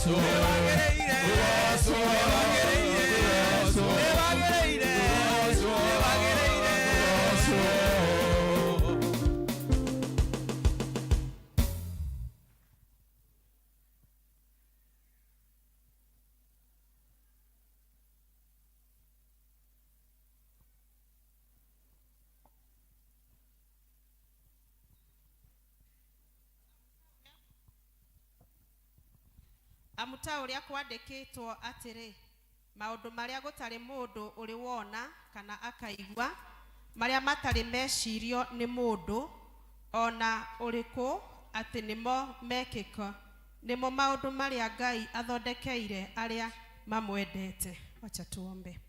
Nĩwagĩrĩire, nĩwagĩrĩire, nĩwagĩrĩire, nĩwagĩrĩire. Amu ta ũrĩa kwandĩkĩtwo atĩrĩ, maũndũ marĩa gũtarĩ mũndũ ũrĩ wona kana akaigua, marĩa matarĩ mecirio nĩ mũndũ o na ũrĩkũ atĩ nĩmo mekĩka, nĩmo maũndũ marĩa Ngai athondekeire arĩa mamwendete. Wacha tuombe.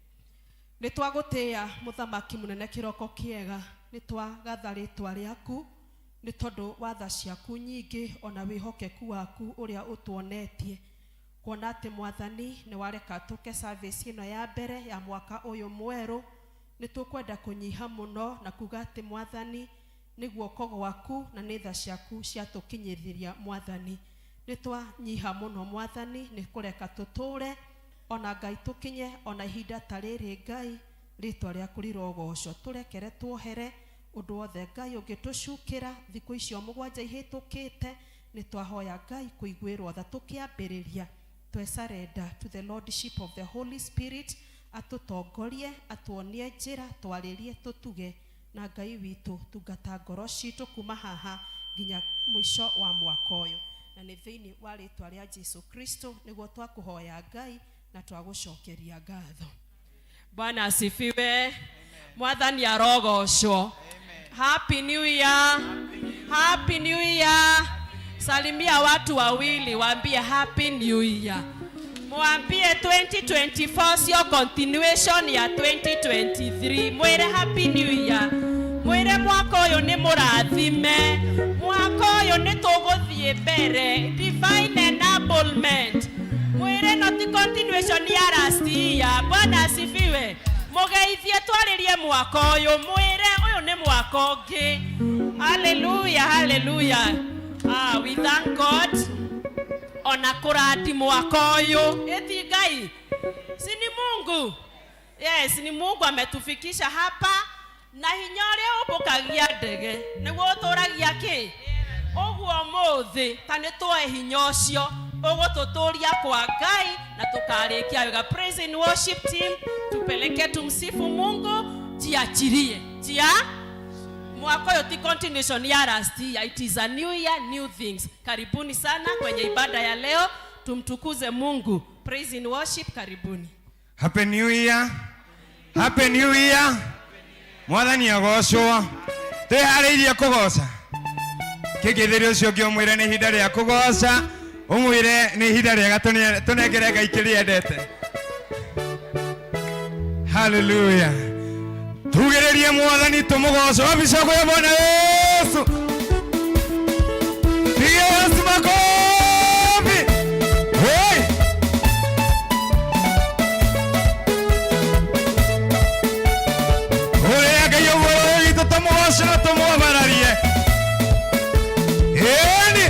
Nĩ twagũtĩĩa mũthamaki mũnene kĩroko kĩega, nĩ twagatha rĩtwa rĩaku nĩ tondũ wa tha ciaku nyingĩ ona wĩhokeku waku ũrĩa ũtuonetie. Kuona atĩ Mwathani nĩ wareka tũke service ĩno ya mbere ya mwaka ũyũ mwerũ, nĩ tũkwenda kũnyiha mũno na kuga atĩ Mwathani nĩ guoko gwaku na nĩ tha ciaku ciatũkinyithĩria Mwathani. Nĩ twanyiha mũno Mwathani nĩ kũreka tũtũre ona Ngai tũkinye ona ihinda ta rĩrĩ Ngai rĩtwa rĩaku rĩrogocwo. Tũrekere tuohere ũndũ wothe Ngai ũngĩtũcukĩra thikũ icio mũgwanja ihĩtũkĩte. Nĩ twahoya Ngai kũiguĩrwo tha tũkĩambĩrĩria twe surrender to the lordship of the Holy Spirit, atũtongorie, atuonie njĩra, twarĩrie, tũtuge na Ngai witũ tungata ngoro citũ kuma haha nginya mũico wa mwaka ũyũ, na nĩ thĩinĩ wa rĩtwa rĩa Jesu Kristo nĩguo twakũhoya Ngai na twagũcokeria ngatho. Bwana asifiwe. Mwathani arogocwo. Happy New Year. Happy New Year. Salimia watu wawili, waambie Happy New Year. Mwambie 2024 sio continuation ya 2023. Mwire Happy New Year. Mwire mwaka ũyũ nĩ mũrathime. Mwaka ũyũ nĩ tũgũthiĩ mbere. Divine enablement. Mwire no ti continuation ya last year. Bwana asifiwe. Mũgeithie twarĩrie mwaka ũyũ. Mwire ũyũ nĩ mwaka ũngĩ. Hallelujah, hallelujah. Ah, we thank God ona kũrandi mwaka ũyũ. Ĩti Ngai, si ni Mungu? Yes, ni Mungu ametufikisha hapa na hinya ũrĩa ũmbũkagia ndege nĩguo ũtũragia kĩ ũguo mũthĩ ta nĩ tuoe hinya ũcio ũgũtũtũria kwa Ngai na tũkarĩkia wega. Praise and worship team, tupeleke tumsifu Mungu, jiachirie jia mwaka ũyũ ti continuation ya last year, it is a new year, new things. Karibuni sana kwenye ibada ya leo, tumtukuze Mungu. Praise and worship, karibuni. Happy New Year. Happy New Year. Mwathani agocwo. Twĩharĩirie kũgoca. Kĩngĩthĩria ũcio ũngĩ ũmwĩre nĩ ihinda rĩa kũgoca, ũmwĩre nĩ ihinda rĩega tũnengere Ngai kĩrĩa endete. Hallelujah. Tugĩrĩrie Mwathani tũmũgoce. Wapi shangwe ya Bwana Yesu? Piga Yesu makofi. Hey! Ũrĩa Ngai ũguo witũ tũmũgoce na tũmwambararie. Ĩni.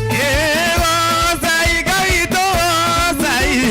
Ĩ gocai Ngai witũ gocai.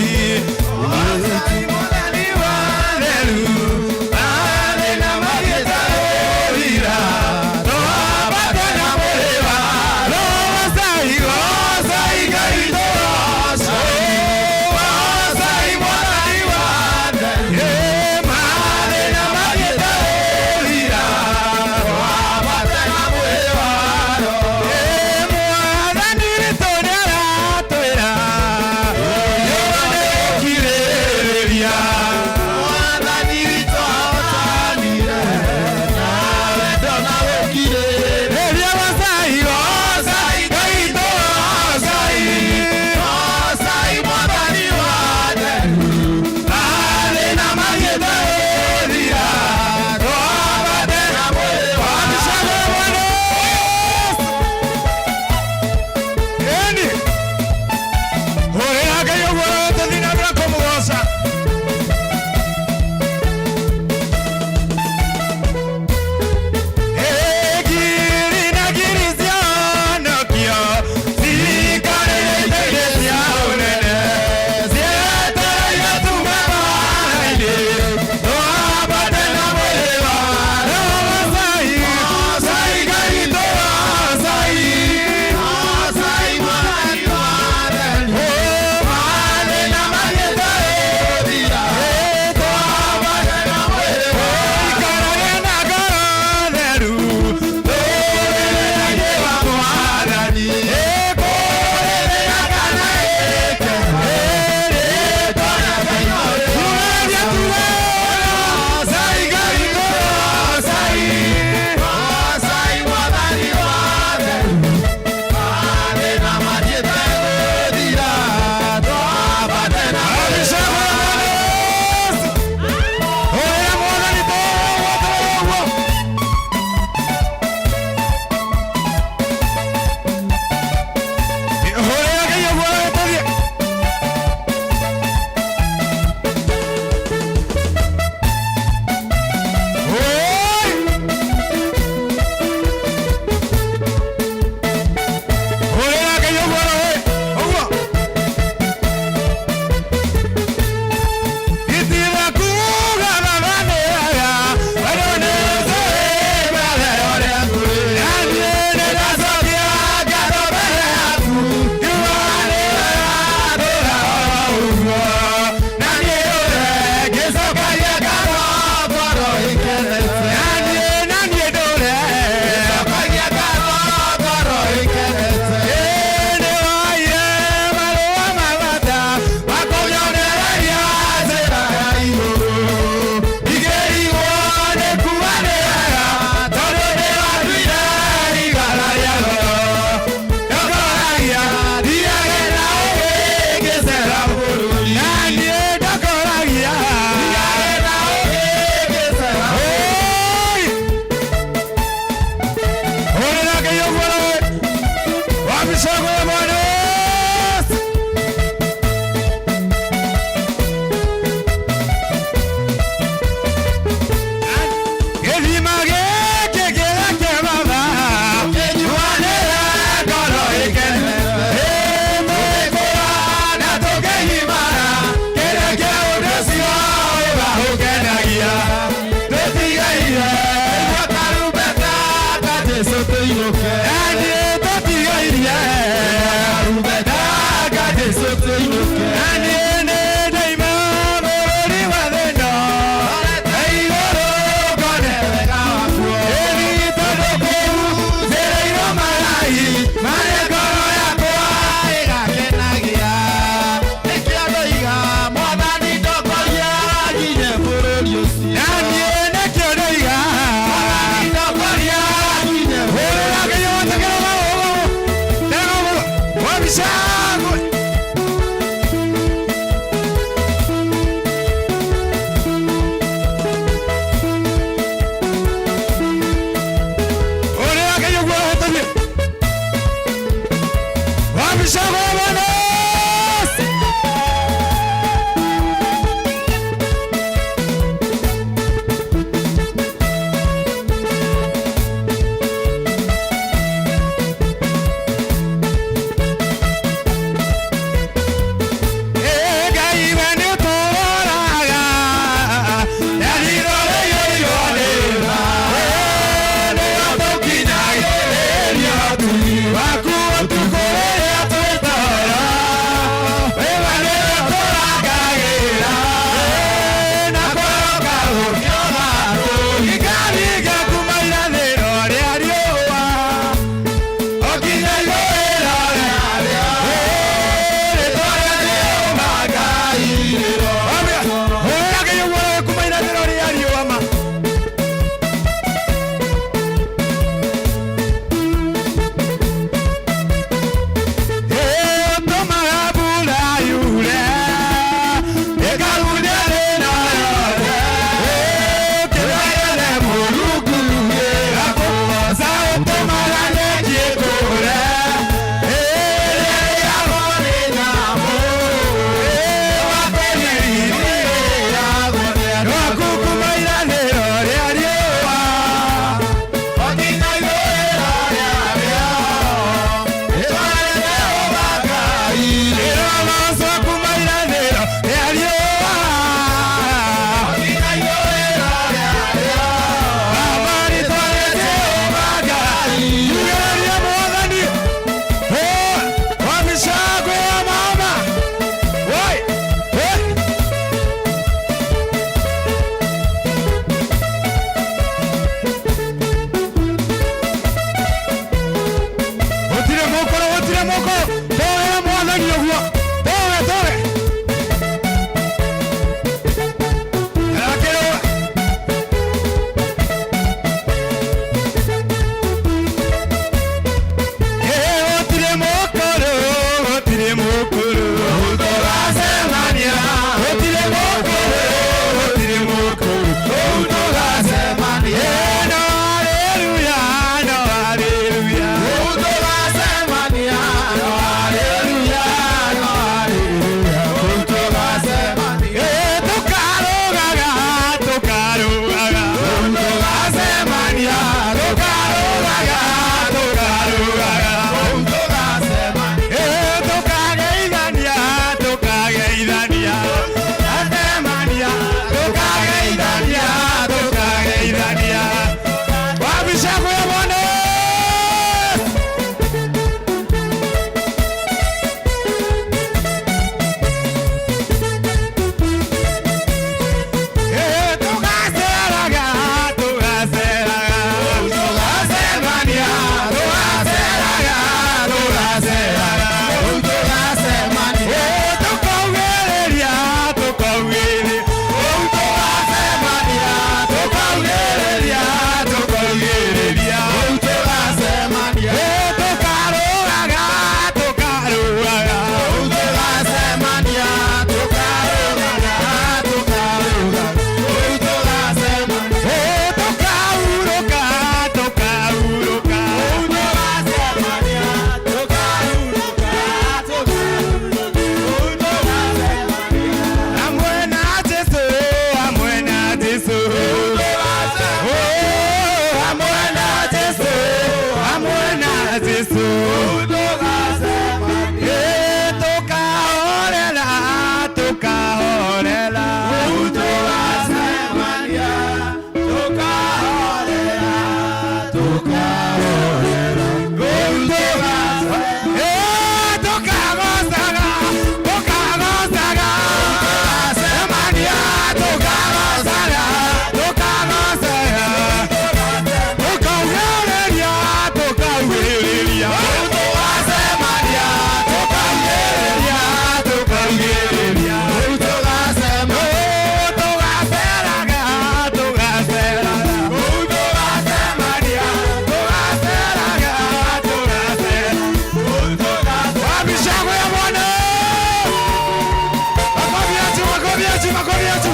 Makofi yetu.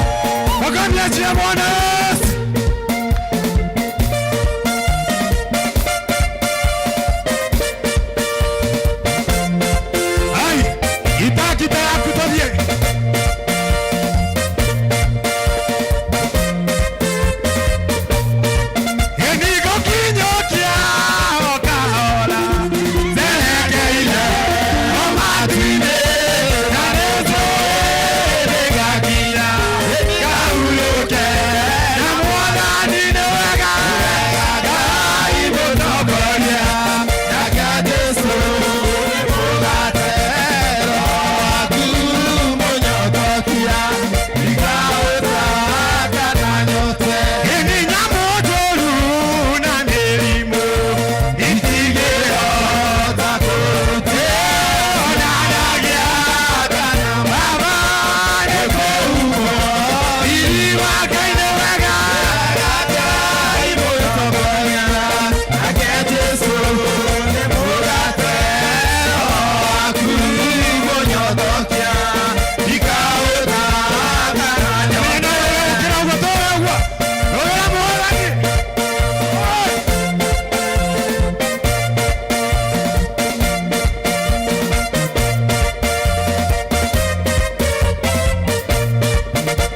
Makofi yetu ya Bwana Yesu. Ai, itakita yaku tũthiĩ. Nĩngũkinyũkia o kahora, njerekeire o matu-inĩ, na nĩnjũĩ nĩngakinya ngahurũke, na Mwathani nĩ wega, Ngai mũtongoria, nake Jesũ nĩ mũgate, Roho waku mũnyotokia, ndikaũtaka na nyote. Ĩni nyamũ njũru na mĩrimũ itingĩhota kũnjĩonanagia kana Baba nĩ kũhumo. Riri wa Ngai nĩ wega, Ngai mũtongoria, nake Jesũ nĩ mũgate, Roho waku mũnyotokia, ndikaũtaka na nyote. Rora Mwathani.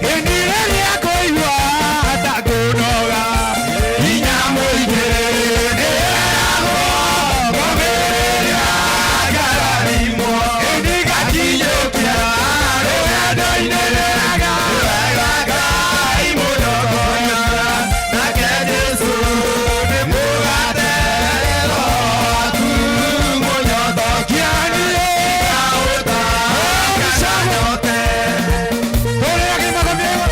Hĩndĩ rĩrĩa ngũigua ta ngũnoga, hinya mũingĩ nĩheagwo, ngomĩrĩria ngararimwo, hĩndĩ ngakinyũkia rũgendo-inĩ rwega, rwega Ngai mũtongoria, nake Jesũ nĩ mũgate, Roho waku mũnyotokia, niĩ ndikaũtaka nyote. Tũrĩa kĩmakomio.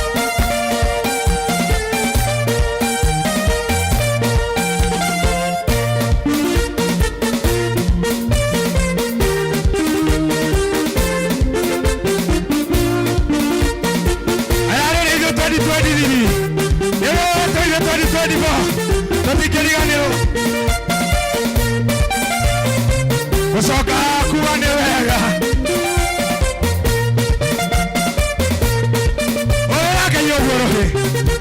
Aya rĩrĩ ithuĩ 2023 nĩrĩo tũire 2024 tũtingĩriganĩrwo gũcoka kuga nĩ wega ũrĩa Ngai ũguo rũhĩ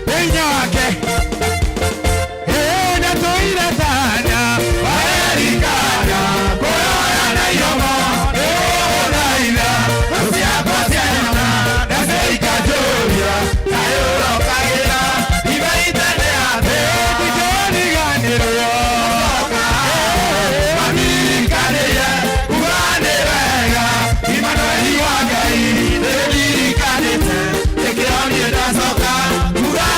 nĩ hinya wake. Ĩĩ, na tũire tana warerikana kũroya na iromo ĩũraina ciakwa cia nyama na ciikanjũria kaĩ ũrokagĩra ibaitane atĩ ndikĩriganĩrwo mamirikanĩire kuga nĩ wega Imanueli wa Ngai nĩndirikanĩte nĩkĩo niĩ ndacoka kuga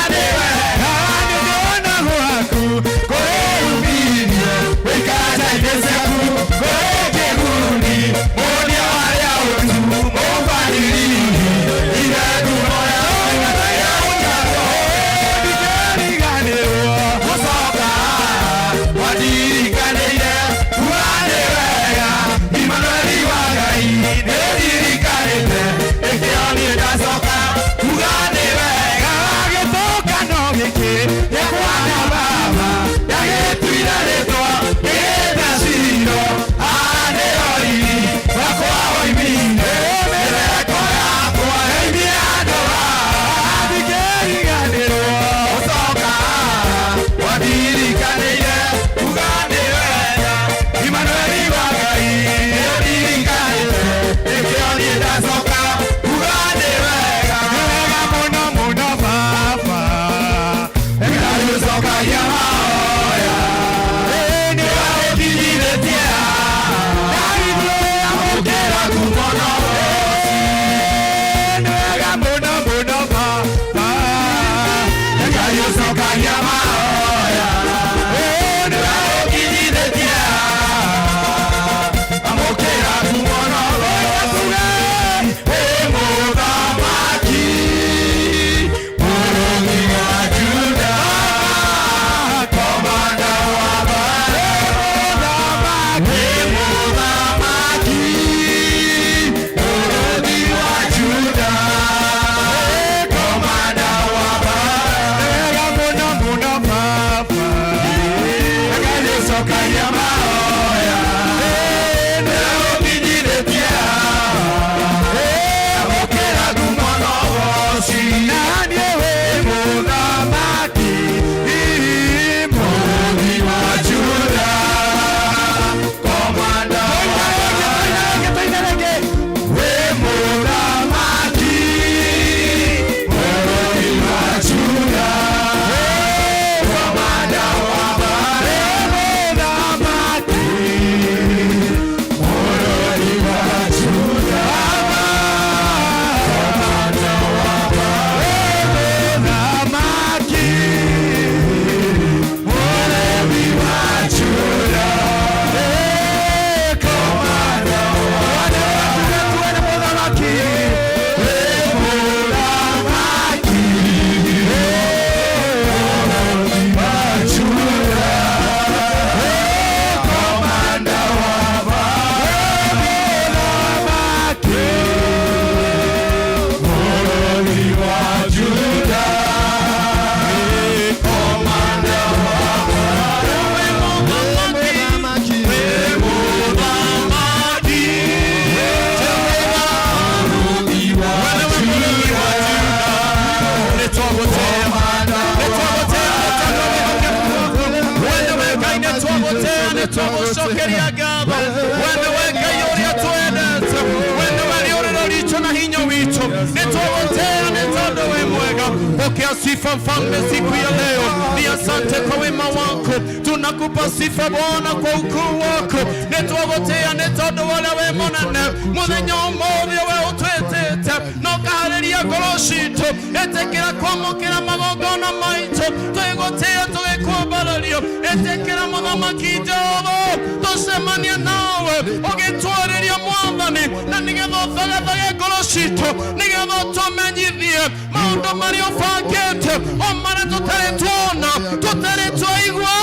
Twagũcokeria ngatho. We nĩwe Ngai ũrĩa twendete, we nĩwe rĩũrĩro ritũ na hinya witũ. Nĩ twagũtĩĩa nĩ tondũ wĩ mwega. Pokea sifa mfalme siku ya leo, ni asante kwa wema wako. Tunakupa sifa Bwana kwa ukuu wako. Nĩ twagũtĩĩa nĩ tondũ wa ũrĩa wĩ mũnene. Mũthenya ũmũthĩ we ũtwĩtĩte na ũkaharĩria ngoro citũ, ĩtĩkĩra kwamũkĩra magongona maitũ. Twĩgũtĩĩa tũgĩkwambarario, ĩtĩkĩra mũthamaki Jehova tũcemanie nawe ũgĩtwarĩria mwathani, na nĩgetha ũthagathage ngoro citũ, nĩgetha ũtũmenyithie maũndũ marĩa ũbangĩte, o marĩa tũtarĩ tuona, tũtarĩ twaigua,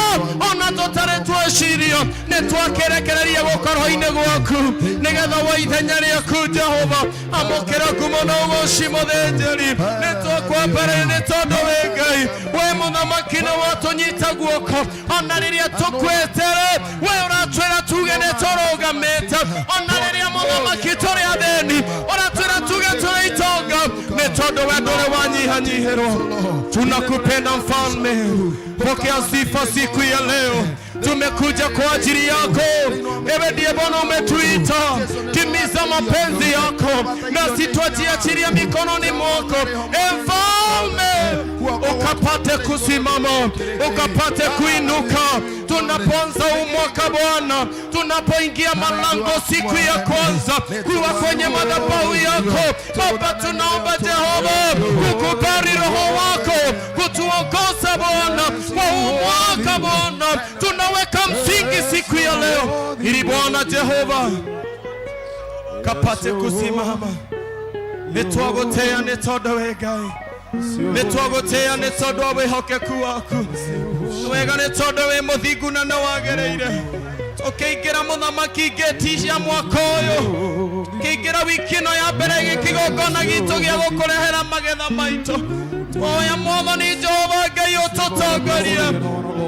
ona tũtarĩ tweciria. Nĩ twakĩrekereria guoko roho-inĩ gwaku, nĩgetha wa ithenya rĩaku Jehova amũkĩra ngumo na ũgoci mũthĩnjĩri. Nĩ twakwambararia nĩ tondũ wĩ Ngai, we mũthamaki nĩ watũnyita guoko ona rĩrĩa tũkwĩtere. We ũratwĩra tuge nĩ tũrũgamĩte, ona rĩrĩa mũthamaki tũrĩ athĩni, ũratwĩra tuge tũrĩ itonga, nĩ tondũ we ndũrĩ wanyihanyihĩrwo. Tunakupenda mfalme, pokea sifa siku ya leo. Tumekuja kwa ajili yako, ewe ndiye Bwana umetuita. Timiza mapenzi yako, nasi twajiachilia mikononi mwako, e mfalme, ukapate kusimama, ukapate kuinuka. Tunapoanza huu mwaka Bwana, tunapoingia malango siku ya kwanza kuwa kwenye madhabahu yako Baba, tunaomba Jehova kukubali Roho wako kutuongoza Bwana kwa huu mwaka Bwana, tunaweka msingi siku ya leo ili Bwana Jehova kapate kusimama. Nĩ twagũtĩĩa nĩ tondũ wĩ Ngai, nĩ twagũtĩĩa nĩ tondũ wa wĩhokeku waku. Nĩ wega nĩ tondũ wĩ mũthingu na nĩ wagĩrĩire. Tũkĩingĩra mũthamaki ngĩti cia mwaka ũyũ, tũkĩingĩra wiki ĩno ya mbere gĩkĩgongona gitũ gĩa gũkũrehera magetha maitũ, twoya mwathani Jehova Ngai ũtũtongorie,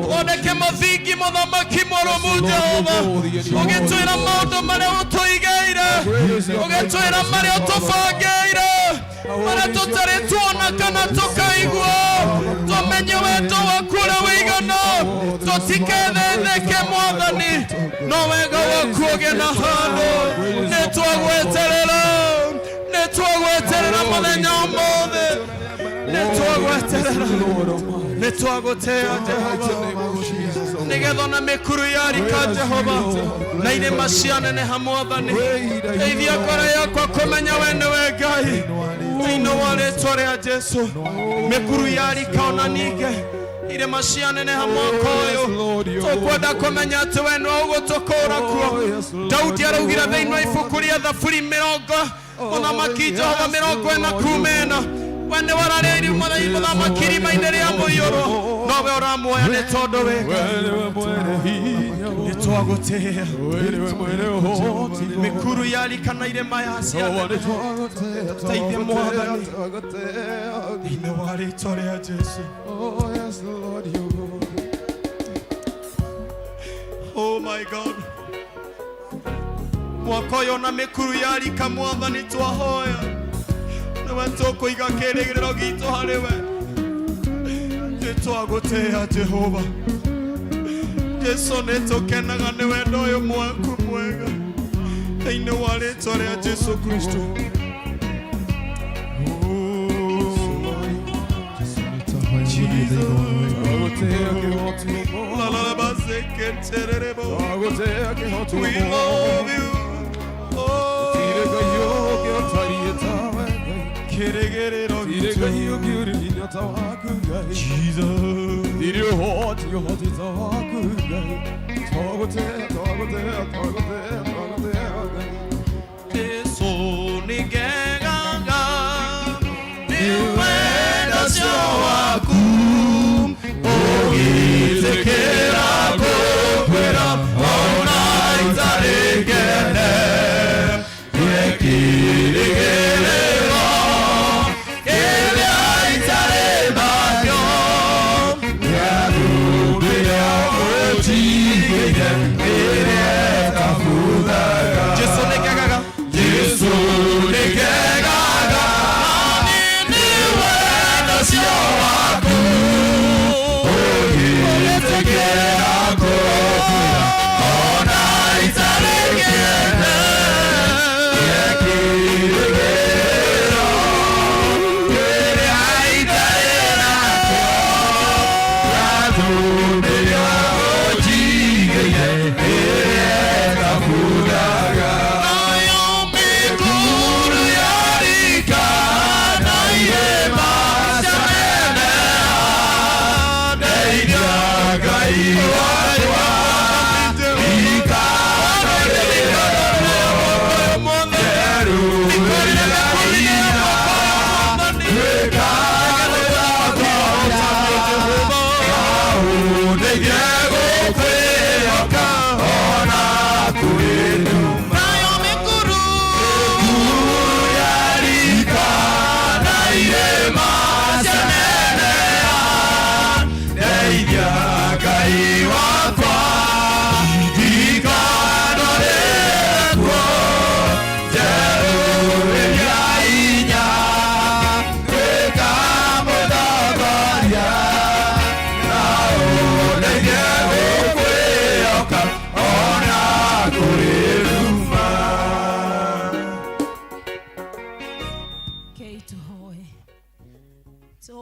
thondeke mũthingi mũthamaki mũrũmu Jehova, ũgĩtwĩra maũndũ marĩa ũtũigĩire, ũgĩtwĩra marĩa ũtũbangĩire, marĩa tũtarĩ tuona kana tũkaigua. Tũmenye wendo waku ũrĩa wĩigana, tũtikethetheke mwathani, no wega waku ũgĩe na handũ. Nĩ twagweterera, nĩ twagweterera mũthenya ũmũthĩ, nĩ twagweterera, nĩ twagũtĩĩa Jehova, nĩgetha ona mĩkuru yarika Jehova na irĩma cianeneha mwathani, teithia ngoro yakwa kũmenya we nĩwe Ngai. Thĩinĩ wa rĩtwa rĩa Jesu, mĩkuru yarika ona ningĩ irĩma cianeneha mwaka ũyũ, tũkwenda kũmenya atĩ we nĩwe ũgũtũkũra kuo. Daudi araugire thĩinĩ wa ibuku rĩa Thaburi mĩrongo mũthamaki Jehova 44, we nĩ wararĩire mũthamaki irima-inĩ rĩa mũiyũro, nowe ũramuoya nĩ tondũ wĩ Ngai. Nĩ twagũtĩĩa mĩkuru yarika na irĩma ya ciana, teithie mwathani thĩinĩ wa rĩtwa rĩa Jesu. Oh, yes, Lord, you. Oh my God, mwaka ũyũ na mĩkuru yarika mwathani twahoya nĩwe tũkũiga kĩrĩgĩrĩro gitũ harĩ we. Nĩ twagũtĩĩa Jehova Jesu, nĩ tũkenaga nĩ wendo ũyũ mwaku mwega thĩinĩ wa rĩtwa rĩa Jesu Kristo. La la la ba se ke tererebo. We love you. Oh, kĩrĩgĩrĩro gitũ. Jesus. Jesu nĩ ngegaga nĩ wendo ũcio waku, ũgĩtĩkĩra kũkwĩra ona itarĩ ngene, kĩrĩgĩrĩro kĩrĩa itarĩ nakĩo, kĩrĩa ũnjigĩire, kĩrĩa ĩtabuthaga. Jesu nĩ ngegaga, Jesu nĩ ngegaga nĩ wendo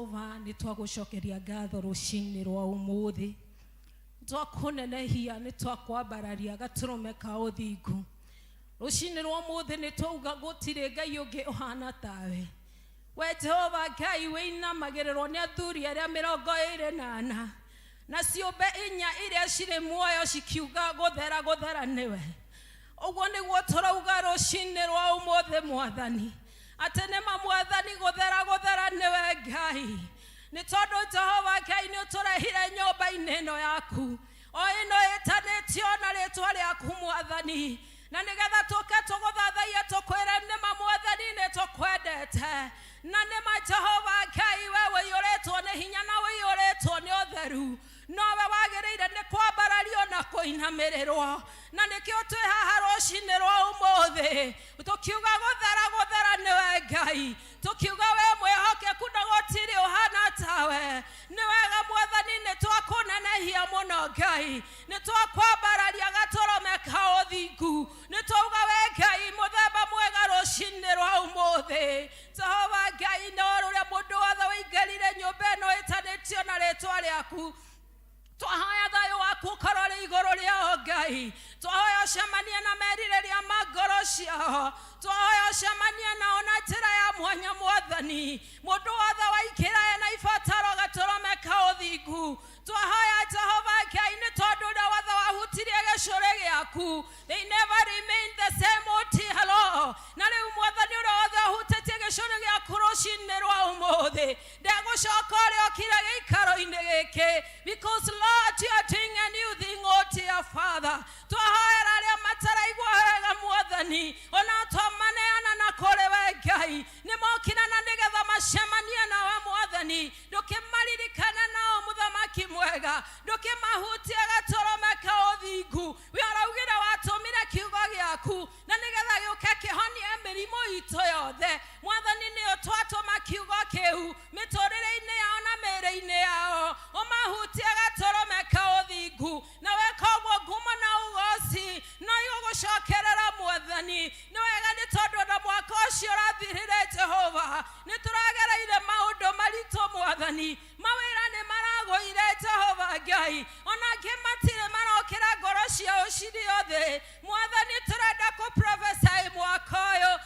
Jehova, nĩ twagũcokeria ngatho rũcinĩ rwa ũmũthĩ. Twakũnenehia, nĩ twakwambararia gatũrũme ka ũthingu. Rũcinĩ rwa ũmũthĩ nĩ twauga gũtirĩ Ngai ũngĩ ũhana tawe. We Jehova Ngai wĩinamagĩrĩrwo nĩ athuri arĩa 24 na ciũmbe inya iria cirĩ muoyo cikiuga gũthera gũthera nĩwe. Ũguo nĩguo tũrauga rũcinĩ rwa ũmũthĩ Mwathani, atĩ nĩma Mwathani gũthera gũthera nĩwe Ngai. Nĩ tondũ Jehova Ngai nĩ ũtũrehire nyũmba-inĩ ĩno yaku, o ĩno ĩtanĩtio na rĩtwa rĩaku Mwathani, na nĩgetha tũke tũgũthathaiye tũkwĩre nĩma Mwathani nĩ tũkwendete, na nĩma Jehova Ngai we ũiyũrĩtwo nĩ hinya na ũiyũrĩtwo nĩ ũtheru, nowe wagĩrĩire nĩ kwambarario na kũinamĩrĩrwo. Na nĩkĩo twĩ haha rũcinĩ rwa ũmũthĩ tũkiuga gũthera gũthera nĩwe Ngai, tũkiuga we mwĩhokeku na gũtirĩ ũhana tawe. Nĩ wega Mwathani, nĩ twakũnenehia mũno Ngai, nĩ twakwambararia gatũrũme ka ũthingu, nĩ twauga we Ngai mũthemba mwega rũcinĩ rwa ũmũthĩ. Jehova Ngai, no rũrĩa mũndũ wothe ũingĩrire nyũmba ĩno ĩtanĩtio na rĩtwa rĩaku, twahoya thayũ waku ũkorwo ũrĩ igũrũ rĩao Ngai, twahoya ũcemanie na merirĩria ma ngoro ciao, twahoya ũcemanie nao na njĩra ya mwanya Mwathani. Mũndũ wothe waingĩra ena ibataro gatũrũme ka ũthingu, twahoya Jehova Ngai, nĩ tondũ ũrĩa wothe wahutirie gĩcũrĩ gĩaku, they never remain the same, oh dear Lord. Na rĩu Mwathani, ũrĩa wothe ũhutĩtie gĩcũrĩ gĩaku rũcinĩ rwa ũmũthĩ ndegũcoka ũrĩa okire gĩikaro-inĩ gĩkĩ, because Lord, you are doing a new thing, oh dear Father. Twahoera arĩa mataraigua wega Mwathani, ona twamaneana na kũrĩ we Ngai, nĩ mokire na nĩgetha macemanie nawe Mwathani, ndũkĩmaririkane nao mũthamaki mwega, ndũkĩmahutie gatũrũme ka ũthingu. We ũraugire watũmire kiugo gĩaku na nĩgetha gĩũke kĩhonie mĩrimũ itũ yothe. Mwathani, nĩyo twatũma kiugo kĩu mĩtũrĩre-inĩ yao na mĩĩrĩ-inĩ yao, ũmahutie gatũrũme ka ũthingu, na weka ũguo ngumo na ũgoci no igũgũcokerera Mwathani. Nĩ wega, nĩ tondũ ona mwaka ũcio ũrathirire Jehova, nĩ tũragereire maũndũ maritũ Mwathani, mawĩra nĩ maragũire Jehova Ngai, ona angĩ matirĩ marokĩra ngoro ciao cirĩ othe. Mwathani, tũrenda kũ prophesy mwaka ũyũ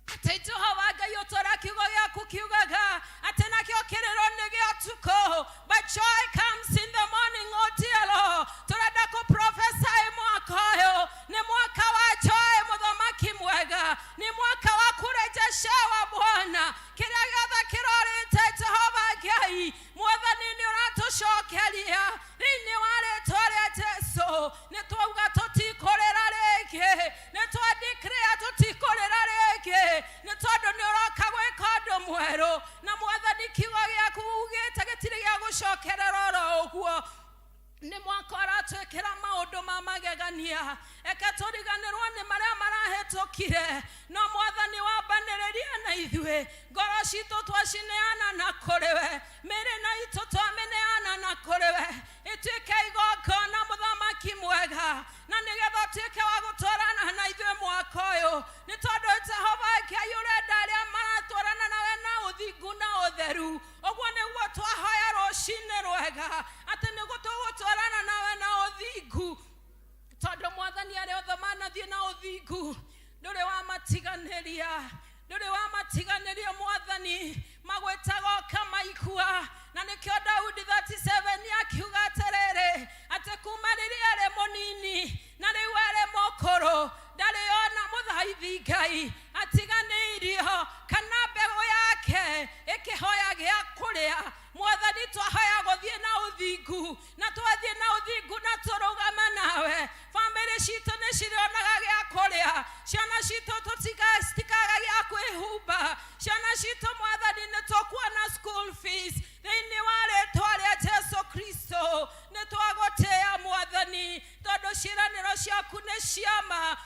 atĩ Jehova Ngai, ũtũra kiugo gĩaku kiugaga atĩ nakĩo kĩrĩro nĩ gĩa ũtukũ, but joy comes in the morning, oh dear Lord. Tũrenda kũ prophesy mwaka ũyũ nĩ mwaka wa joy, mũthamaki mwega, nĩ mwaka wa kũrejeshewa Bwana kĩrĩa gĩothe kĩrorĩte. Jehova Ngai Mwathani, nĩ ũratũcokeria thĩinĩ wa rĩtwa rĩa Jesu. Nĩ twauga tũtikũrĩra rĩngĩ, nĩ twa declare tũtikũrĩra rĩngĩ, nĩ tondũ nĩ ũroka gwĩka ũndũ mwerũ. Na Mwathani, kiugo gĩaku ugĩte gĩtirĩ gĩa gũcokerera oro ũguo. Nĩ mwaka ũratwĩkĩra maũndũ ma magegania. Eke tũriganĩrwo nĩ marĩa marahĩtũkire, no Mwathani, wambanĩrĩria na ithuĩ. Ngoro citũ twacineana na kũrĩ we, mĩĩrĩ na itũ twamĩneana na kũrĩ we, ĩtuĩke igongona mũthamaki mwega, na nĩgetha ũtuĩke wa gũtwarana na ithuĩ mwaka ũyũ, nĩ tondũ Jehova Ngai, ũrenda arĩa maratwarana nawe na ũthingu na ũtheru. Ũguo nĩguo twahoya rũcinĩ rwega, atĩ nĩguo tũgũtwarana nawe na ũthingu, tondũ Mwathani, arĩa othe manathiĩ na ũthingu ndũrĩ wamatiganĩria, ndũrĩ wamatiganĩria Mwathani, magwĩtaga ũkamaigua. Na nĩkĩo Daudi 37 akiuga atĩrĩrĩ, atĩ kuma rĩrĩa arĩ mũnini na rĩu arĩ mũkũrũ, ndarĩ ona mũthaithi Ngai atiganĩirio kana mbegũ yake ĩkĩhoya gĩa kũrĩa. Mwathani, twahoya gũthiĩ na ũthingu, na twathiĩ na ũthingu na tũrũgame nawe, bamĩrĩ citũ nĩ cirĩonaga gĩa kũrĩa, ciana citũ citikaga gĩa kwĩhumba, ciana citũ Mwathani nĩ tũkuona school fees thĩinĩ wa rĩtwa rĩa Jesu Kristo. Nĩ twagũtĩĩa Mwathani, tondũ ciĩranĩro ciaku nĩ ciama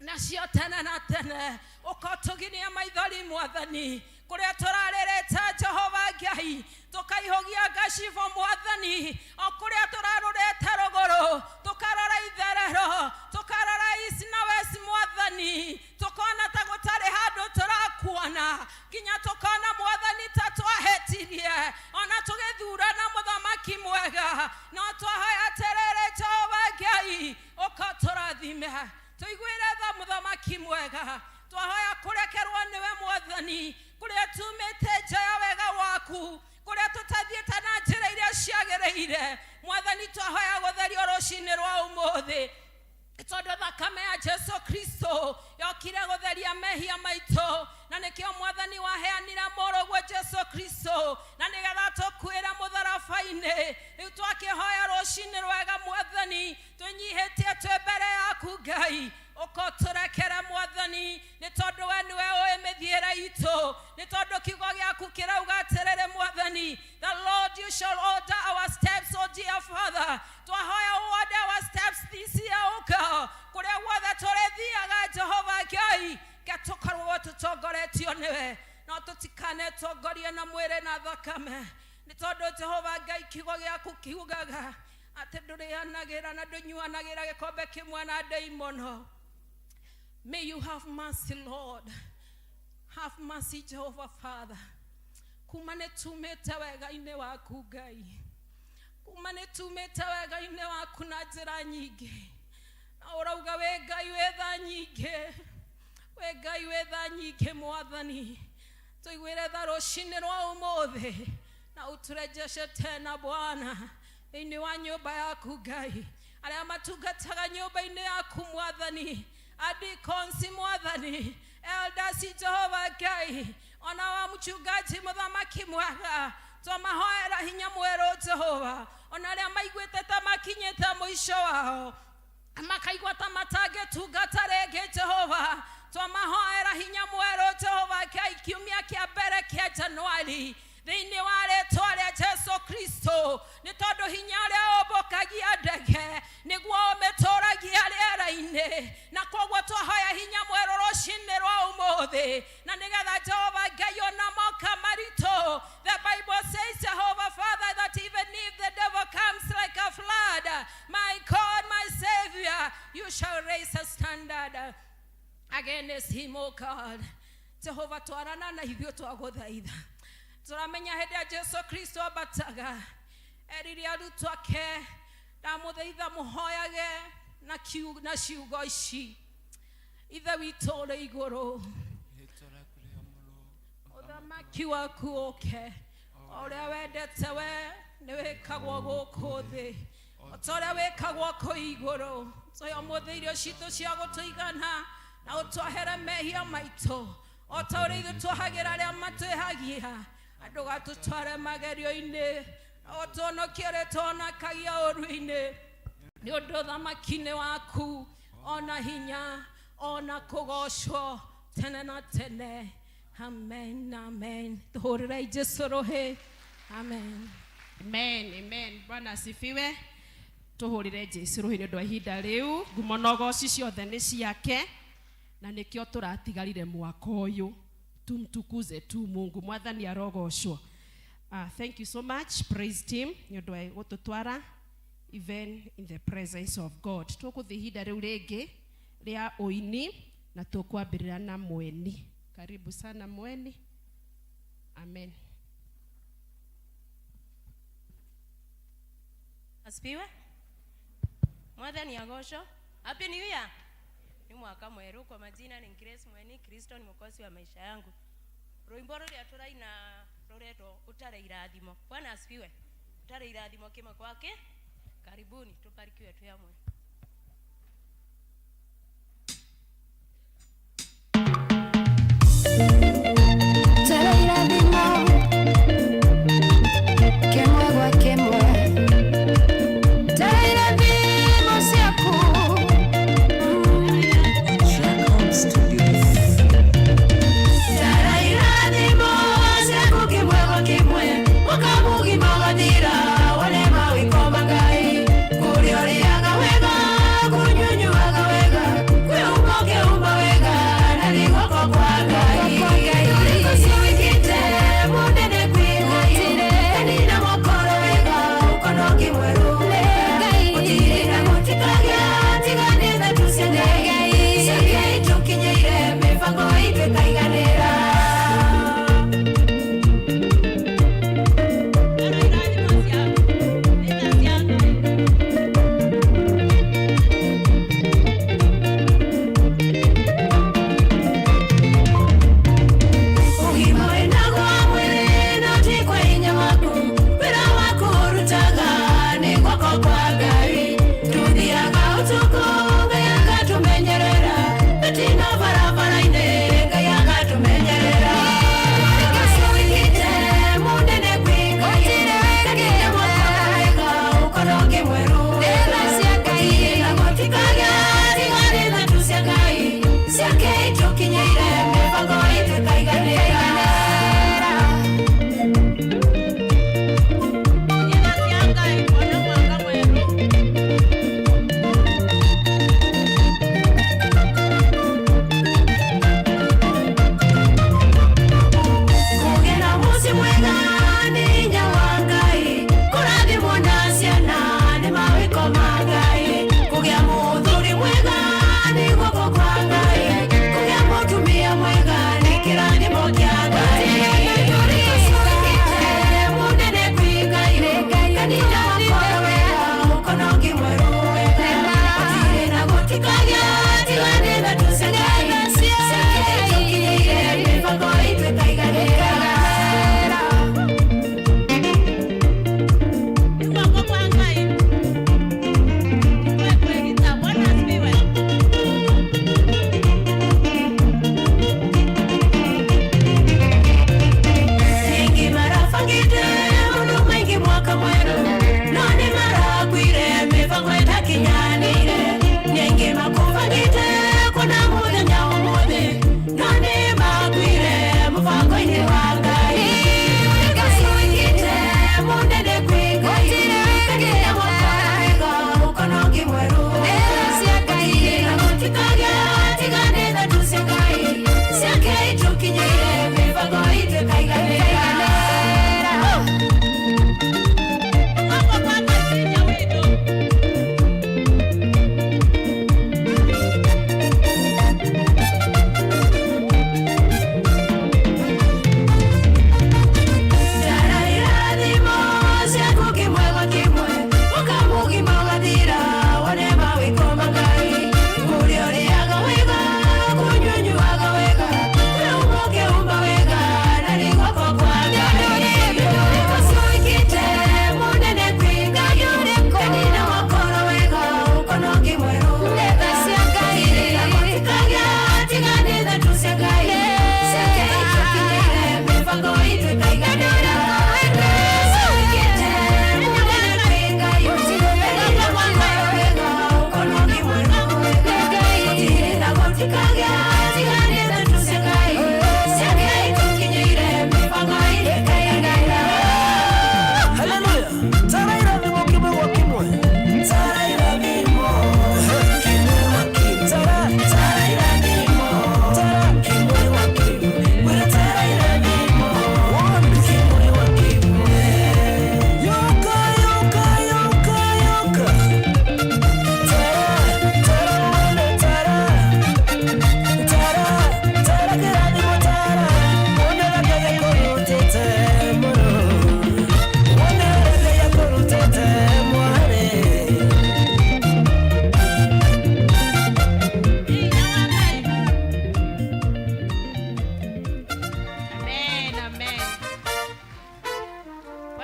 nacio tene na tene. Ũkotũgiria maithori Mwathani, kũrĩa tũrarĩrĩte Jehova Ngai, tũkaihũgia ngacibo Mwathani, o kũrĩa tũrarorete rũgũrũ, tũkarora itherero, tũkarora east na west Mwathani, tũkona ta gũtarĩ handũ tũrakuona, nginya tũkona Mwathani ta twahĩtirie. waku kũrĩa tũtathiĩte na njĩra iria ciagĩrĩire. Mwathani, twahoya gũtherio rũcinĩ rwa ũmũthĩ, tondũ thakame ya Jesu Kristo yokire gũtheria mehia maitũ, na nĩkĩo Mwathani waheanire mũrũguo Jesu Kristo na nĩgetha tũkuĩre mũtharaba-inĩ. Rĩu twakĩhoya rũcinĩ rwega, Mwathani, twĩnyihĩtie twĩ mbere yaku. Ngai, ũkotũrekere, Mwathani, nĩ tondũ we nĩwe ũĩ mĩthiĩre itũ, nĩ tondũ kiugo gĩaku kĩrauga atĩrĩrĩ, Mwathani, "The Lord, you shall order our steps." Oh dear Father, twahoya order our steps this year, oh God. Kũrĩa guothe tũrĩthiaga, Jehova Ngai, ke tũkorwo tũtongoretio nĩwe, no tũtikanetongorie na mwĩrĩ na thakame, nĩ tondũ Jehova Ngai, kiugo gĩaku kiugaga atĩ ndũrĩanagĩra na ndũnyuanagĩra gĩkombe kĩmwe na ndaimono. May you have mercy, Lord. Have mercy, Jehovah Father. Kuma nĩ tumĩte wega-inĩ waku, Ngai, kuma nĩ tumĩte wega-inĩ waku na njĩra nyingĩ, na ũrauga wĩ Ngai wĩ tha nyingĩ, wĩ Ngai wĩ tha nyingĩ. Mwathani, tũiguĩre tha rũcinĩ rwa ũmũthĩ na ũtũrejeshe tena, Bwana, thĩinĩ wa nyũmba yaku. Ngai, arĩa matungataga nyũmba-inĩ yaku, Mwathani, adikonsi, Mwathani, elders, Jehova Ngai, ona wa mchungaji, mũthamaki mwega, twamahoera hinya mwerũ, Jehova, ona arĩa maiguĩte ta makinyĩte mũico wao, makaigua ta matangĩtungata rĩngĩ, Jehova, twamahoera hinya mwerũ, Jehova Ngai, kiumia kĩa mbere kĩa Januari, thĩinĩ wa rĩtwa rĩa Jesu Kristo, nĩ tondũ hinya ũrĩa ũmbũkagia ndege nĩguo ũmĩtũragia rĩera-inĩ, na koguo twahoya hinya mwerũ rũcinĩ rwa ũmũthĩ, na nĩgetha, Jehova Ngai, ona moka maritũ, the Bible says, Jehovah Father, that even if the devil comes like a flood, my God, my Savior, you shall raise a standard against him, oh God. Jehova, twarana na ithuĩ, twagũthaitha. Tũramenya hĩndĩ ya Jesu Kristo ambataga, erire arutwo ake, "Ndamũthaitha mũhoyage na ciugo ici: Ithe witũ ũrĩ igũrũ, ũthamaki waku ũke, o ũrĩa wendete we nĩ wĩkagwo gũkũ thĩ o ta ũrĩa wĩkagwo kũu igũrũ. Tũhe ũmũthĩ irio citũ cia gũtũigana, na ũtwahere mehia maitũ o ta ũrĩa ithuĩ tuohagĩra arĩa matwĩhagia. Ndũgatũtware magerio-inĩ, na ũtũhonokie ũrĩa tũhonakagia ũru-inĩ, nĩ ũndũ ũthamaki-inĩ waku, ona hinya, ona kũgocwo tene na tene. Amen, amen." Tũhũrĩrei Jesu rũhĩ. Amen. Amen, amen. Bwana asifiwe. Tuhurire Jesu ruhi nĩ ũndũ wa ihinda rĩu. Ngumo na ũgoci ciothe nĩ ciake, na nĩkĩo tũratigarire mwaka ũyũ. Tumtukuze tu Mungu. Mwathani arogocwo. Thank you so much, praise team, nĩ ũndũ wa gũtũtwara even in the presence of God. Tũkũthiĩ ihinda rĩu rĩngĩ rĩa ũini na tũkwambĩrĩra na mweni. Karibu sana, mweni. Amen. Asifiwe. Mwathani agocwo. Happy New Year. Ni mwaka mweru. Kwa majina ni Grace Mweni. Kristo ni mwokozi wa maisha yangu. Rwimbo ruria turaina ruretwo "Utare Irathimo". Bwana asifiwe. Utare irathimo kimwe kwake. Karibuni tubarikiwe tu hamwe. Tara irathimo kĩmwe gwa kĩmwe, tara irathimo ciaku. Jacob Studios. Tara irathimo ciaku kĩmwe gwa kĩmwe, mwaka mũgima wathira, wone mawĩko ma Ngai kũrĩa ũrĩaga wega.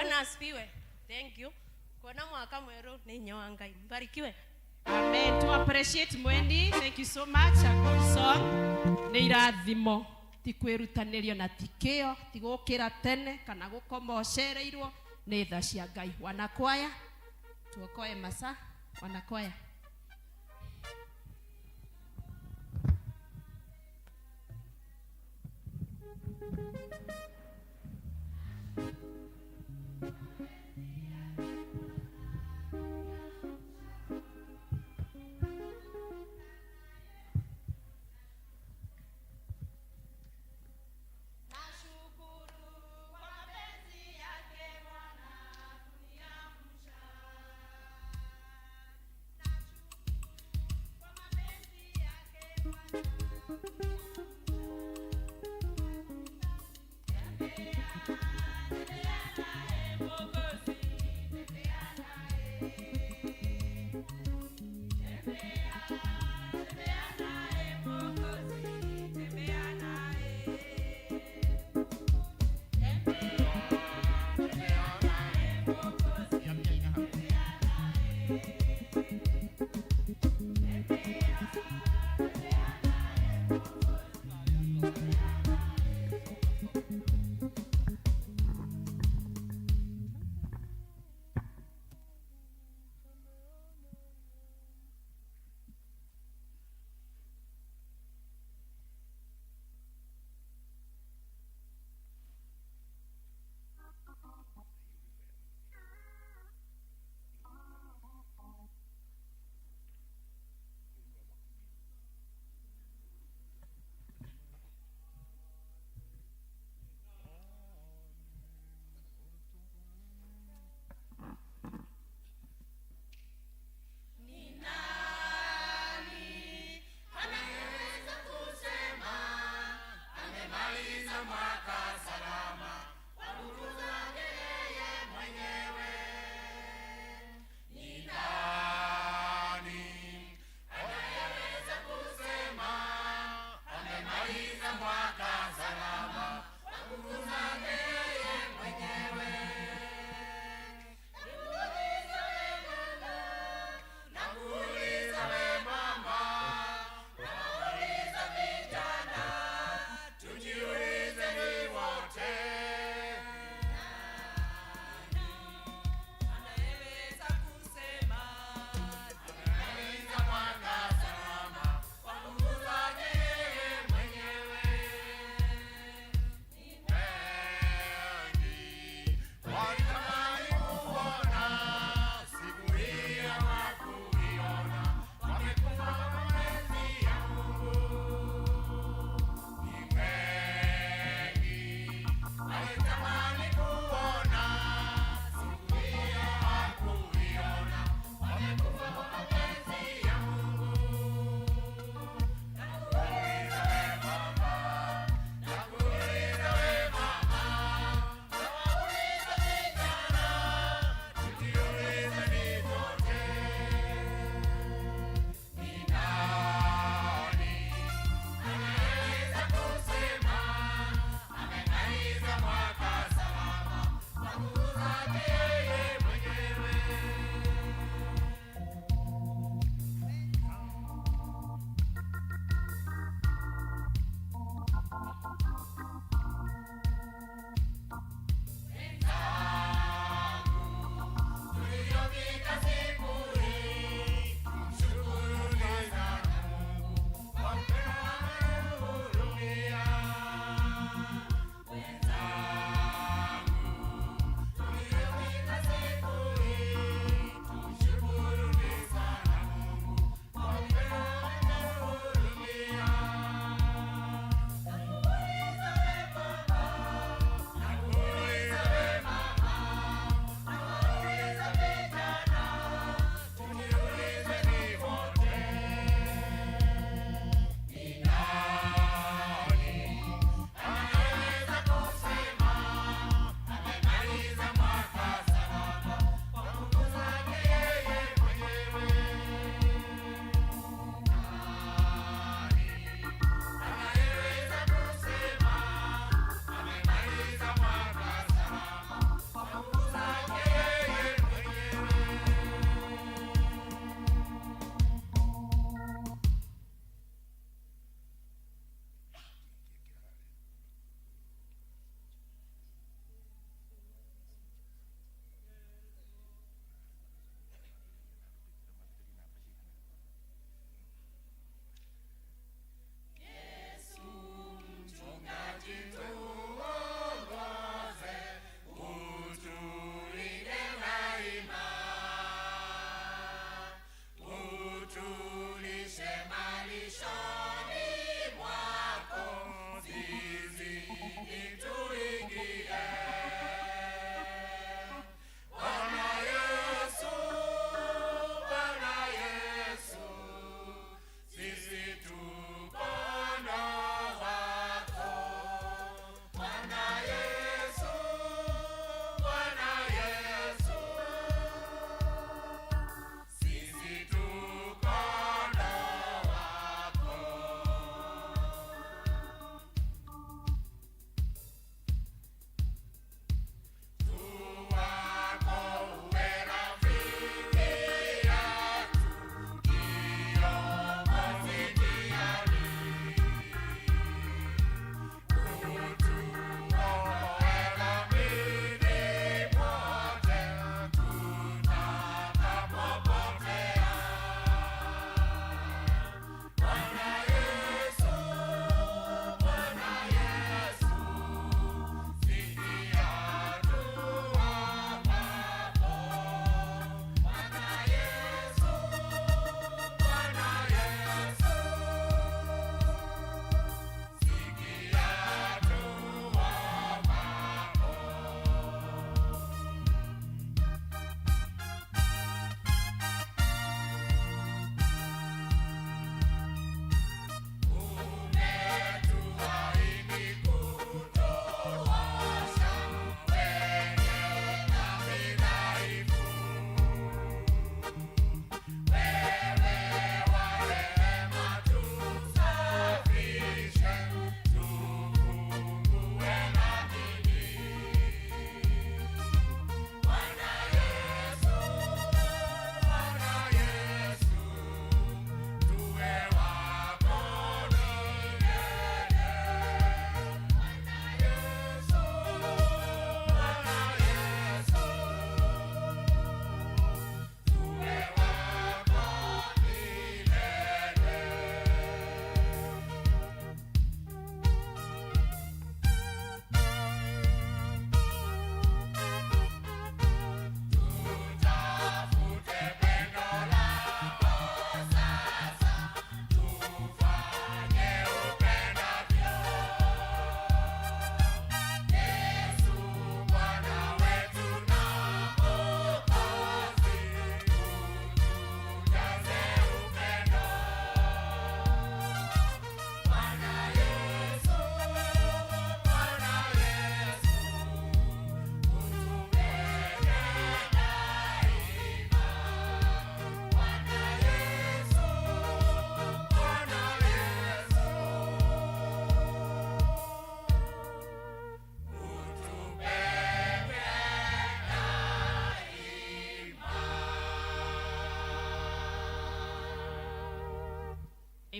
Bwana asifiwe. Thank you. Kuona mwaka mweru ni hinya wa Ngai. Mbarikiwe. Amen. To appreciate Mwendi. Thank you so much. A good song. Nĩ irathimo ti kwĩrutanĩrio na ti kĩo ti gũkĩra tene kana gũkoma ũcereirwo nĩ tha cia Ngai. Wanakwaya tuokoe masaa. Wanakwaya.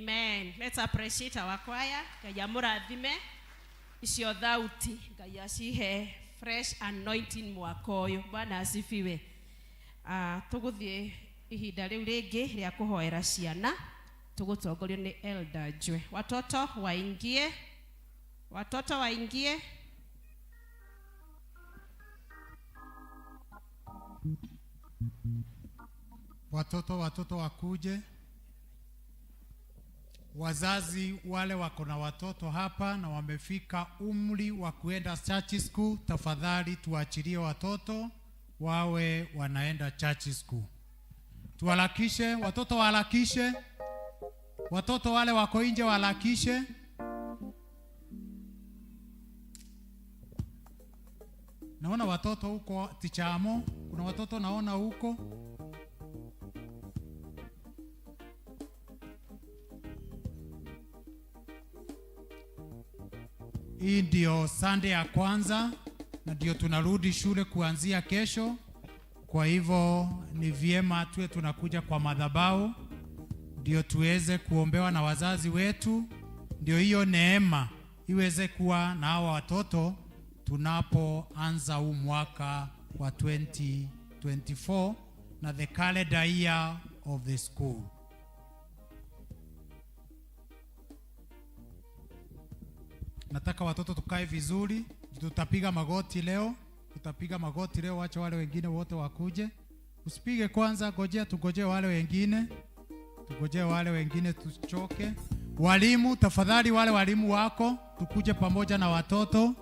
Amen. Let's appreciate our choir. Ngai amũrathime icio thauti, Ngai acihe fresh anointing mwaka ũyũ. Bwana asifiwe. Tũgũthiĩ ihinda rĩu rĩngĩ rĩa kũhoera ciana, tũgũtongorio nĩ Elder Jwe. Watoto waingie, watoto waingie. Watoto, watoto wakuje. Wazazi wale wako na watoto hapa na wamefika umri wa kuenda church school, tafadhali tuachilie watoto wawe wanaenda church school. Tuharakishe, watoto waharakishe, watoto wale wako nje waharakishe. Naona watoto huko Tichamo, kuna watoto naona huko. Hii ndio Sunday ya kwanza na ndio tunarudi shule kuanzia kesho. Kwa hivyo ni vyema tuwe tunakuja kwa madhabahu ndio tuweze kuombewa na wazazi wetu, ndio hiyo neema iweze kuwa na hawa watoto tunapoanza huu mwaka wa 2024 na the calendar year of the school. Nataka watoto tukae vizuri, tutapiga magoti leo, tutapiga magoti leo, wacha wale wengine wote wakuje. Usipige kwanza, gojea tugojee wale wengine, tugojee wale wengine tuchoke. Walimu tafadhali, wale walimu wako tukuje pamoja na watoto.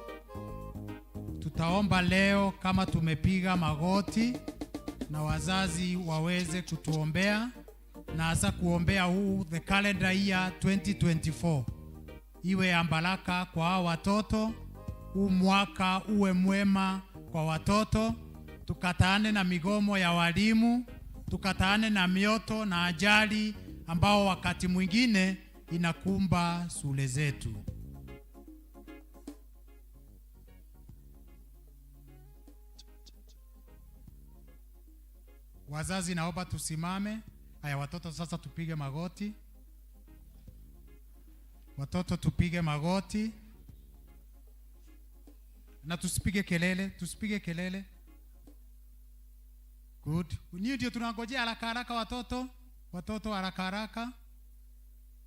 Tutaomba leo kama tumepiga magoti, na wazazi waweze kutuombea, na hasa kuombea huu the calendar year 2024 iwe ya baraka kwa hawa watoto, huu mwaka uwe mwema kwa watoto, tukataane na migomo ya walimu, tukataane na mioto na ajali ambao wakati mwingine inakumba shule zetu. Wazazi naomba tusimame. Haya watoto sasa tupige magoti. Watoto tupige magoti. Na tusipige kelele, tusipige kelele. Good. Ni ndio tunangojea haraka haraka watoto. Watoto haraka haraka.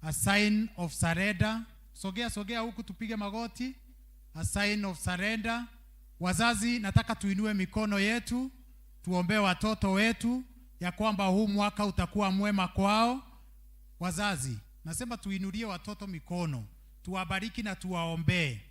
A sign of surrender. Sogea, sogea huku tupige magoti. A sign of surrender. Wazazi nataka tuinue mikono yetu, tuombe watoto wetu ya kwamba huu mwaka utakuwa mwema kwao. Wazazi, nasema tuinulie watoto mikono, tuwabariki na tuwaombee.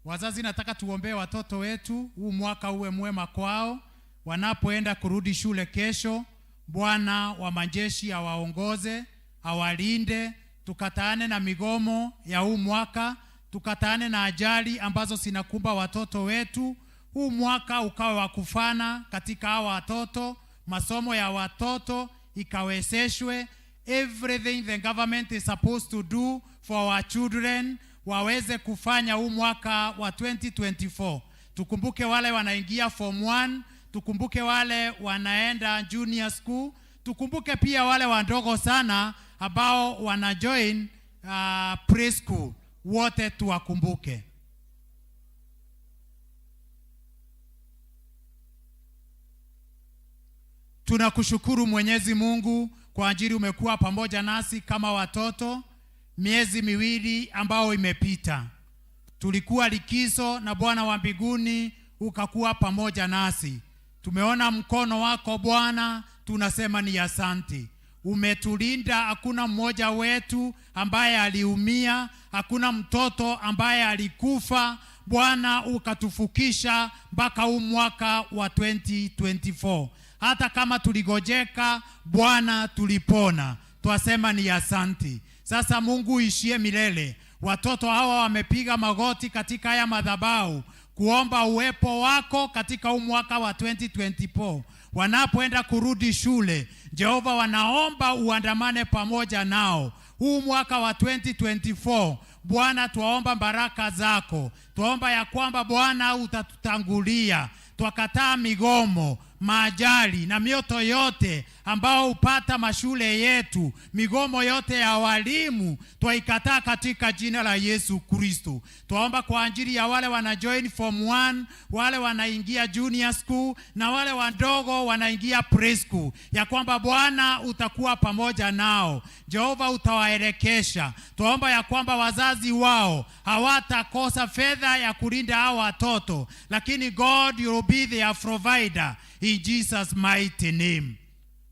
Wazazi nataka tuombee watoto wetu huu mwaka uwe mwema kwao. Wanapoenda kurudi shule kesho, Bwana wa majeshi awaongoze, awalinde. Tukataane na migomo ya huu mwaka, tukataane na ajali ambazo zinakumba watoto wetu. Huu mwaka ukawe wa kufana katika hawa watoto, masomo ya watoto ikawezeshwe. Everything the government is supposed to do for our children waweze kufanya huu mwaka wa 2024. Tukumbuke wale wanaingia form 1, tukumbuke wale wanaenda junior school, tukumbuke pia wale wadogo sana ambao wana join preschool. Wote tuwakumbuke. Tunakushukuru Mwenyezi Mungu kwa ajili umekuwa pamoja nasi kama watoto miezi miwili ambao imepita. Tulikuwa likizo na Bwana wa mbinguni ukakuwa pamoja nasi. Tumeona mkono wako Bwana, tunasema ni asante. Umetulinda, hakuna mmoja wetu ambaye aliumia, hakuna mtoto ambaye alikufa. Bwana ukatufukisha mpaka huu mwaka wa 2024. Hata kama tuligojeka, Bwana tulipona. Twasema ni asante. Sasa Mungu ishie milele. Watoto hawa wamepiga magoti katika haya madhabahu kuomba uwepo wako katika huu mwaka wa 2024. Wanapoenda kurudi shule, Jehova wanaomba uandamane pamoja nao. Huu mwaka wa 2024, Bwana twaomba baraka zako. Twaomba ya kwamba Bwana utatutangulia. Twakataa migomo. maajali na mioto yote ambao hupata mashule yetu, migomo yote ya walimu twaikataa katika jina la Yesu Kristo. Twaomba kwa ajili ya wale wana join form 1, wale wanaingia junior school na wale wadogo wanaingia preschool, ya kwamba Bwana utakuwa pamoja nao, Jehova utawaelekesha. Twaomba ya kwamba wazazi wao hawatakosa fedha ya kulinda hao watoto, lakini God, you will be their provider in Jesus mighty name.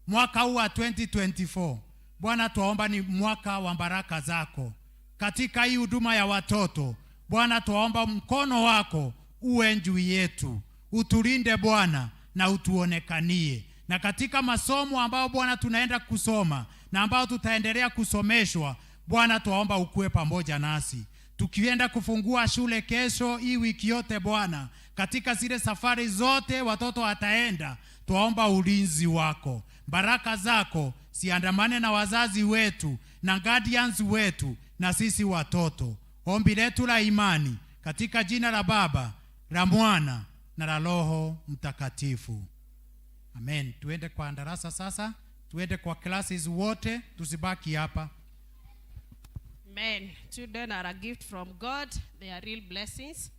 Mwaka huu wa 2024 Bwana, twaomba ni mwaka wa baraka zako katika hii huduma ya watoto. Bwana, twaomba mkono wako uwe juu yetu, utulinde Bwana na utuonekanie, na katika masomo ambayo Bwana tunaenda kusoma na ambao tutaendelea kusomeshwa, Bwana twaomba ukuwe pamoja nasi tukienda kufungua shule kesho, hii wiki yote Bwana, katika zile safari zote watoto wataenda, twaomba ulinzi wako, baraka zako siandamane na wazazi wetu na guardians wetu na sisi watoto. Ombi letu la imani katika jina la Baba, la Mwana na la Roho Mtakatifu, amen. Tuende kwa darasa sasa, tuende kwa classes wote, tusibaki hapa. Amen. Children are a gift from God. They are real blessings.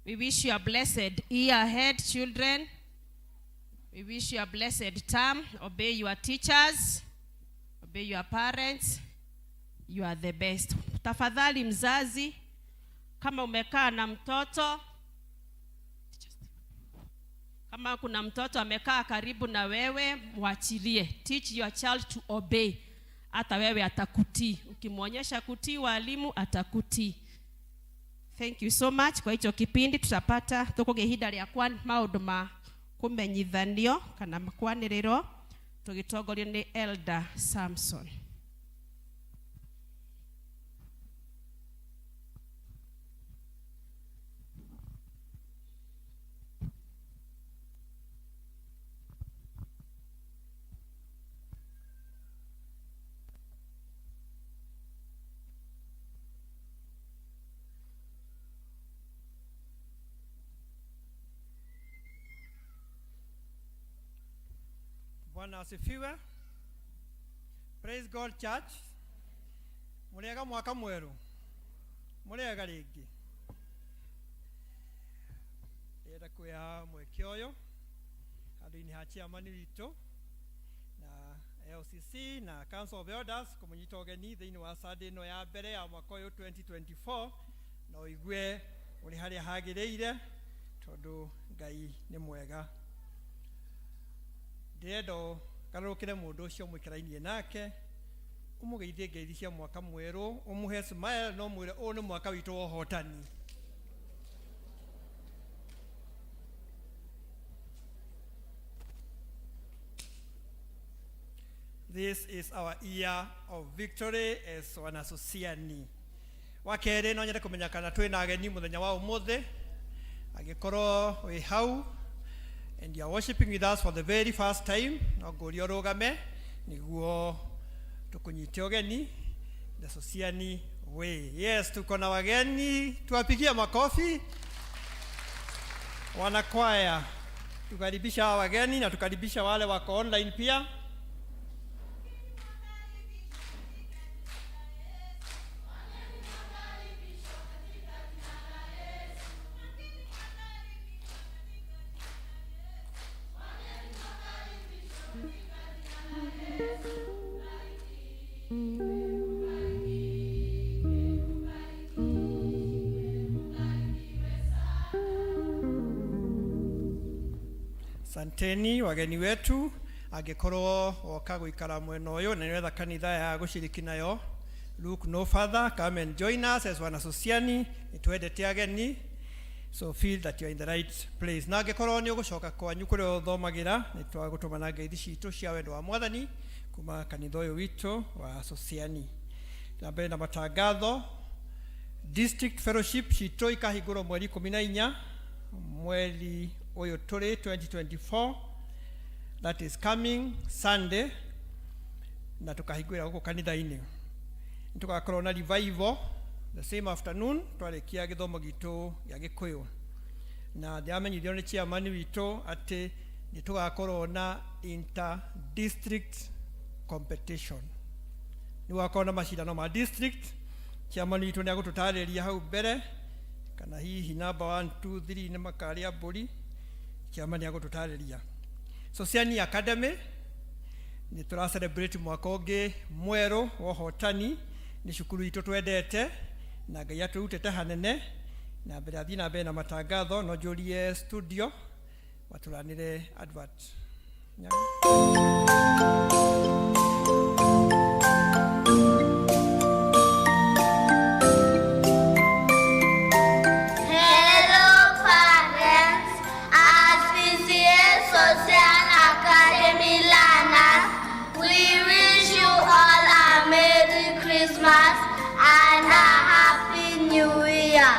We wish you a blessed year ahead, children. We wish you a blessed term. Obey your teachers. Obey your parents. You are the best. Tafadhali mzazi, kama umekaa na mtoto, kama kuna mtoto amekaa karibu na wewe, mwachilie. Teach your child to obey. Hata wewe atakutii. Ukimwonyesha kutii walimu, atakutii. Thank you so much. Kwa hicho kipindi tutapata tukugia ihinda rĩa kwa maũndũ ma kũmenyithanio kana kwanĩrĩrwo tũgĩtongorio nĩ Elder Samson. Bwana asifiwe. Praise God church. Muriega mwaka mweru. Muriega ringi. Ndĩrenda kwĩha mweke ũyũ handũ-inĩ ha chairman witũ na LCC na Council of Elders kũmũnyita ũgeni thĩinĩ wa Sunday ĩno ya mbere ya mwaka ũyũ 2024, na ũigue ũrĩ harĩa hagĩrĩire tondũ Ngai nĩ mwega. Ndĩrenda ũgarũrũkĩre mũndũ ũcio mũikarainie nake, ũmũgeithie ngeithi cia mwaka mwerũ, ũmũhe smile na ũmwĩre ũyũ nĩ mwaka witũ wa ũhotani. This is our year of victory as wanasosiani. Wa kerĩ, no nyende kũmenya kana twĩna ageni mũthenya wa ũmũthĩ. Angĩkorwo wĩ hau and you are worshiping with us for the very first time, no ngũrie ũrũgame nĩguo tũkũnyite ũgeni the Sosiani way. Yes, tuko na wageni, tuwapigie makofi. Wanakwaya, tukaribisha hawa wageni na tukaribisha wale wako online pia. Santeni wageni wetu. Angĩkorwo woka gũikara mwena ũyũ na nĩwetha kanitha ya gũciriki nayo, look no further, come and join us as wanasosiani. Nĩtwendete ageni, so feel that you are in the right place. Na angĩkorwo nĩ ũgũcoka kwanyu kũrĩa ũthomagĩra, nĩ twagũtũma na ngeithi citũ cia wendo wa Mwathani kuma kanitha ũyũ witũ wa Sosiani. Na mbere na matangatho, district fellowship citũ ikahingũrwo mweri 14 mweri ũyũ tũrĩ 2024, that is coming Sunday, na tukahingũra gũkũ kanitha-inĩ. Nĩtũgakorwo na revival the same afternoon twarĩkia gĩthomo gitũ gĩa Gĩkũyũ, na ndĩramenyithio nĩ chairman witũ atĩ Nĩ tũgakorwo na inter district competition. Nĩ gũgakorwo na macindano ma district. Chairman witũ nĩ agũtũtarĩria hau mbere kana hihi number 1 2 3 nĩ makarĩa mbũri. Chairman nĩ agũtũtarĩria. Sosiani Academy nĩ tũra celebrate mwaka ũngĩ mwerũ wa ũhotani. Nĩ cukuru itũ twendete na Ngai atũrutĩte hanene. Na mbere athiĩ na mbere na matangatho, no njũrie studio matũranĩre advert. Hello, parents. As PCA Sosian Academy learners, we wish you all a Merry Christmas and a Happy New Year.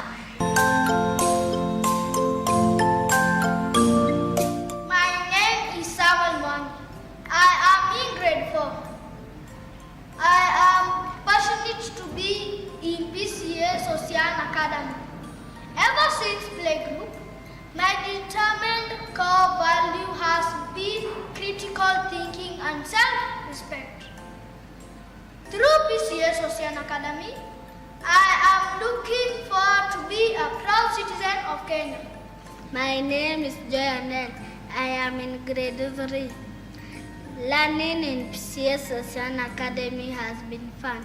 My name is Samuel Mwangi. I am in grade 4. I am passionate to be in PCA Sosian Academy. Ever since playgroup, my determined core value has been critical thinking and self-respect. Through PCA Sosian Academy, I am looking forward to be a proud citizen of Kenya. My name is Joy Anel. I am in grade 3. Learning in PCA Sosian Academy has been fun.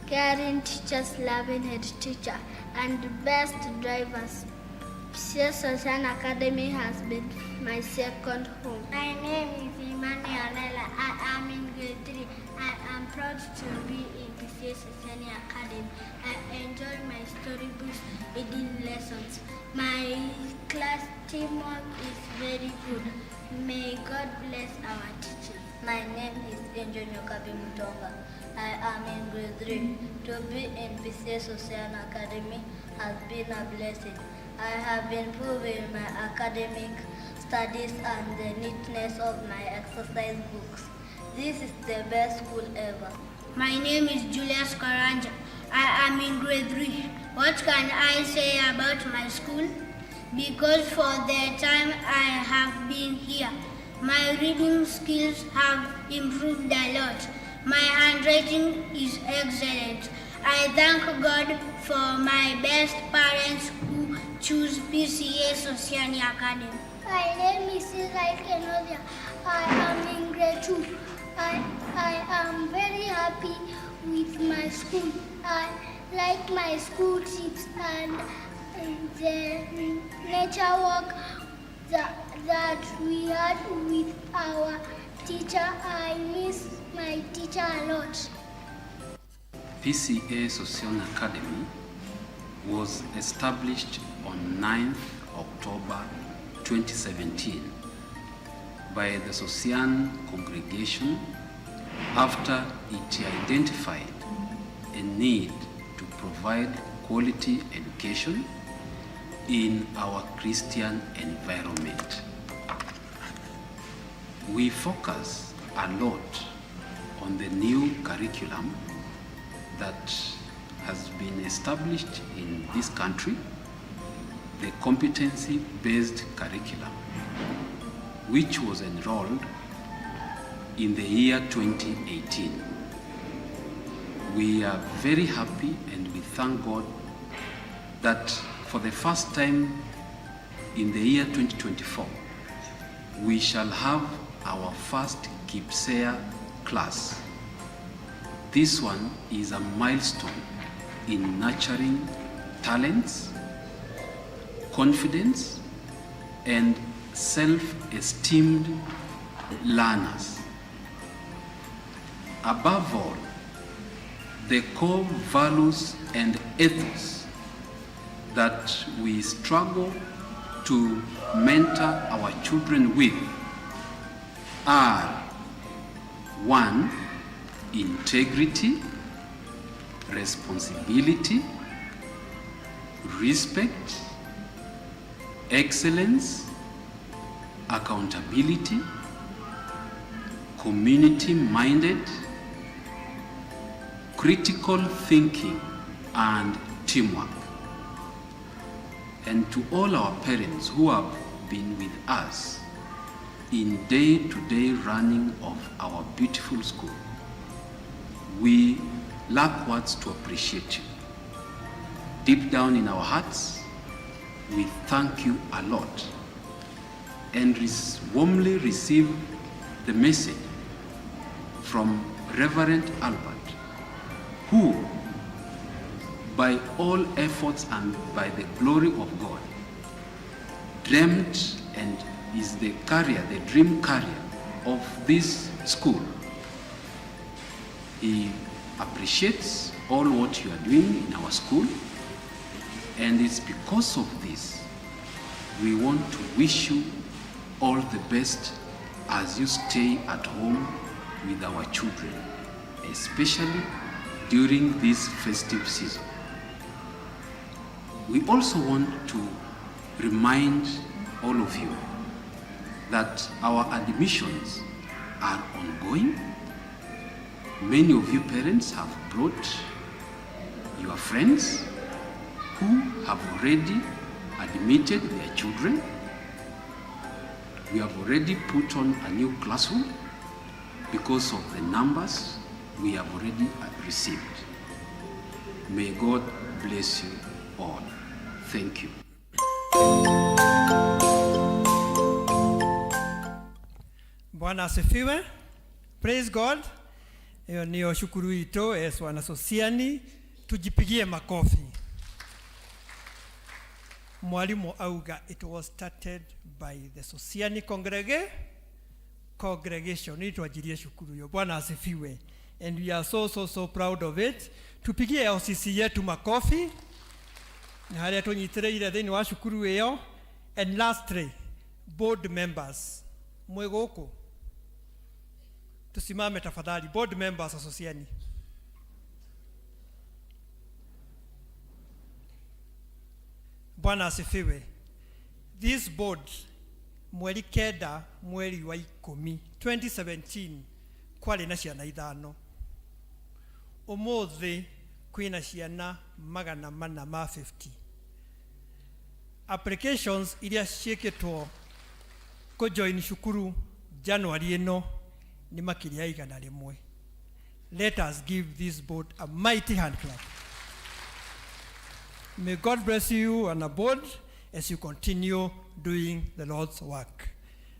Caring teachers, loving head teacher, and the best drivers. PCA Sosian Academy has been my second home. My name is Imani Anela. I am in grade 3. I am proud to be in PCA Sosian Academy. I enjoy my storybooks, reading lessons. My class teamwork is very good. May God bless our teachers. My name is Angel Nyokabi Mutonga. I am in grade 3. To be in PCA Sosian Academy has been a blessing. I have been improving my academic studies and the neatness of my exercise books. This is the best school ever. My name is Julius Karanja. I am in grade 3. What can I say about my school? Because for the time I have been here, my reading skills have improved a lot. My handwriting is excellent. I thank God for my best parents who choose PCA Sosiani Academy. My name is Israel Kenodia. I am in grade 2. I am very happy with my school. I like my school trips and the nature walk that we had with our teacher. I miss my teacher a lot. PCA Sosian Academy was established on 9th October 2017 by the Sosian congregation after it identified a need to provide quality education in our Christian environment. We focus a lot on the new curriculum that has been established in this country, the competency-based curriculum, which was enrolled in the year 2018. We are very happy and we thank God that for the first time in the year 2024, we shall have our first KPSEA class. This one is a milestone in nurturing talents, confidence, and self-esteemed learners. Above all, the core values and ethos that we struggle to mentor our children with are: 1, integrity, responsibility, respect, excellence, accountability, community-minded, critical thinking, and teamwork. And to all our parents who have been with us in day-to-day running of our beautiful school. We lack words to appreciate you. Deep down in our hearts, we thank you a lot and warmly receive the message from Reverend Albert, who, by all efforts and by the glory of God, dreamt and is the carrier, the dream carrier of this school. He appreciates all what you are doing in our school, and it's because of this we want to wish you all the best as you stay at home with our children, especially during this festive season. We also want to remind all of you that our admissions are ongoing. Many of you parents have brought your friends who have already admitted their children. We have already put on a new classroom because of the numbers we have already received. May God bless you all. Thank you. Bwana asifiwe. Praise God. Hiyo niyo shukuru itu es wanasosiani, tujipigie makofi. Mwalimu auga it was started by the Sosiani congregation. Ni twajirie shukuru hiyo. Bwana asifiwe. And we are so so so proud of it. Tupigie LCC yetu makofi na haria tunyitiriire thiini wa cukuru iyo. And lastly, board members mwi guku, tusimame tafadhali. Board members wa Sosiani. Bwana asifiwe. This board mweri 9 mweri wa 10 2017 kwari na ciana 5, umuthi kwina ciana 450. Applications iria ciĩkĩtwo kũjoin cukuru January ĩno nĩ makĩria ya 100. Let us give this board a mighty hand clap. May God bless you and the board as you continue doing the Lord's work.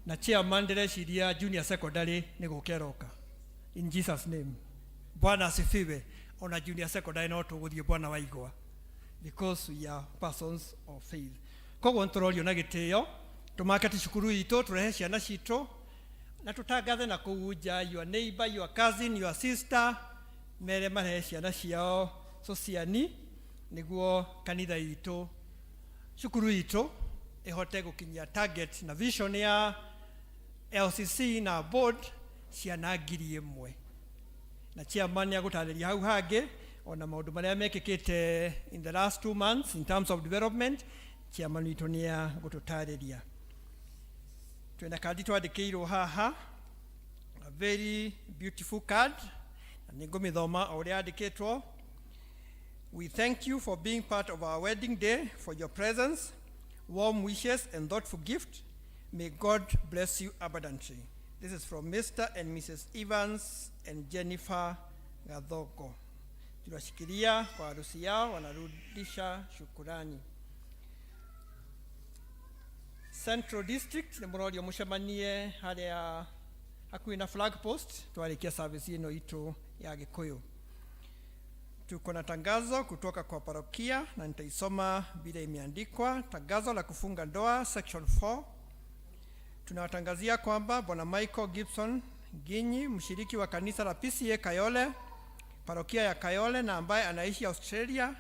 Na chairman ndĩreciria junior secondary nĩ gũkeroka. In Jesus' name. Bwana asifiwe. Ona junior secondary no tũgũthiĩ Bwana waigua. Because we are persons of faith. Koguo nĩtũrorio na gĩtĩo tũmaketi cukuru itũ, tũrehe ciana citũ na tũtangathe na kũu nja, your neighbor, your cousin, your sister, mere marehe ciana ciao Sosiani nĩguo kanitha itũ, cukuru itũ ĩhote gũkinyia target na vision ya LCC na board ciana 1,000. Na chairman nĩagũtarĩria hau hangĩ ona maũndũ marĩa mekĩkĩte in the last 2 months in terms of development. Chairman witũ nĩagũtũtarĩria. Twĩna kandi twandĩkĩirwo haha, a very beautiful card, na nĩngũmĩthoma o ũrĩa yandĩkĩtwo. We thank you for being part of our wedding day, for your presence, warm wishes and thoughtful gift. May God bless you abundantly. This is from Mr. and Mrs. Evans and Jennifer Gathogo. Tunashikilia kwa harusi yao, wanarudisha shukurani. Central District nĩ mũrorio mũcemanie harĩa hakuhĩ na flag post twarikia service ĩno itũ ya Gĩkũyũ. Tuko na tangazo kutoka kwa parokia na nitaisoma vile imeandikwa. Tangazo la kufunga ndoa section 4. Tunawatangazia kwamba Bwana Michael Gibson Ginyi, mshiriki wa kanisa la PCA Kayole, parokia ya Kayole na ambaye anaishi Australia,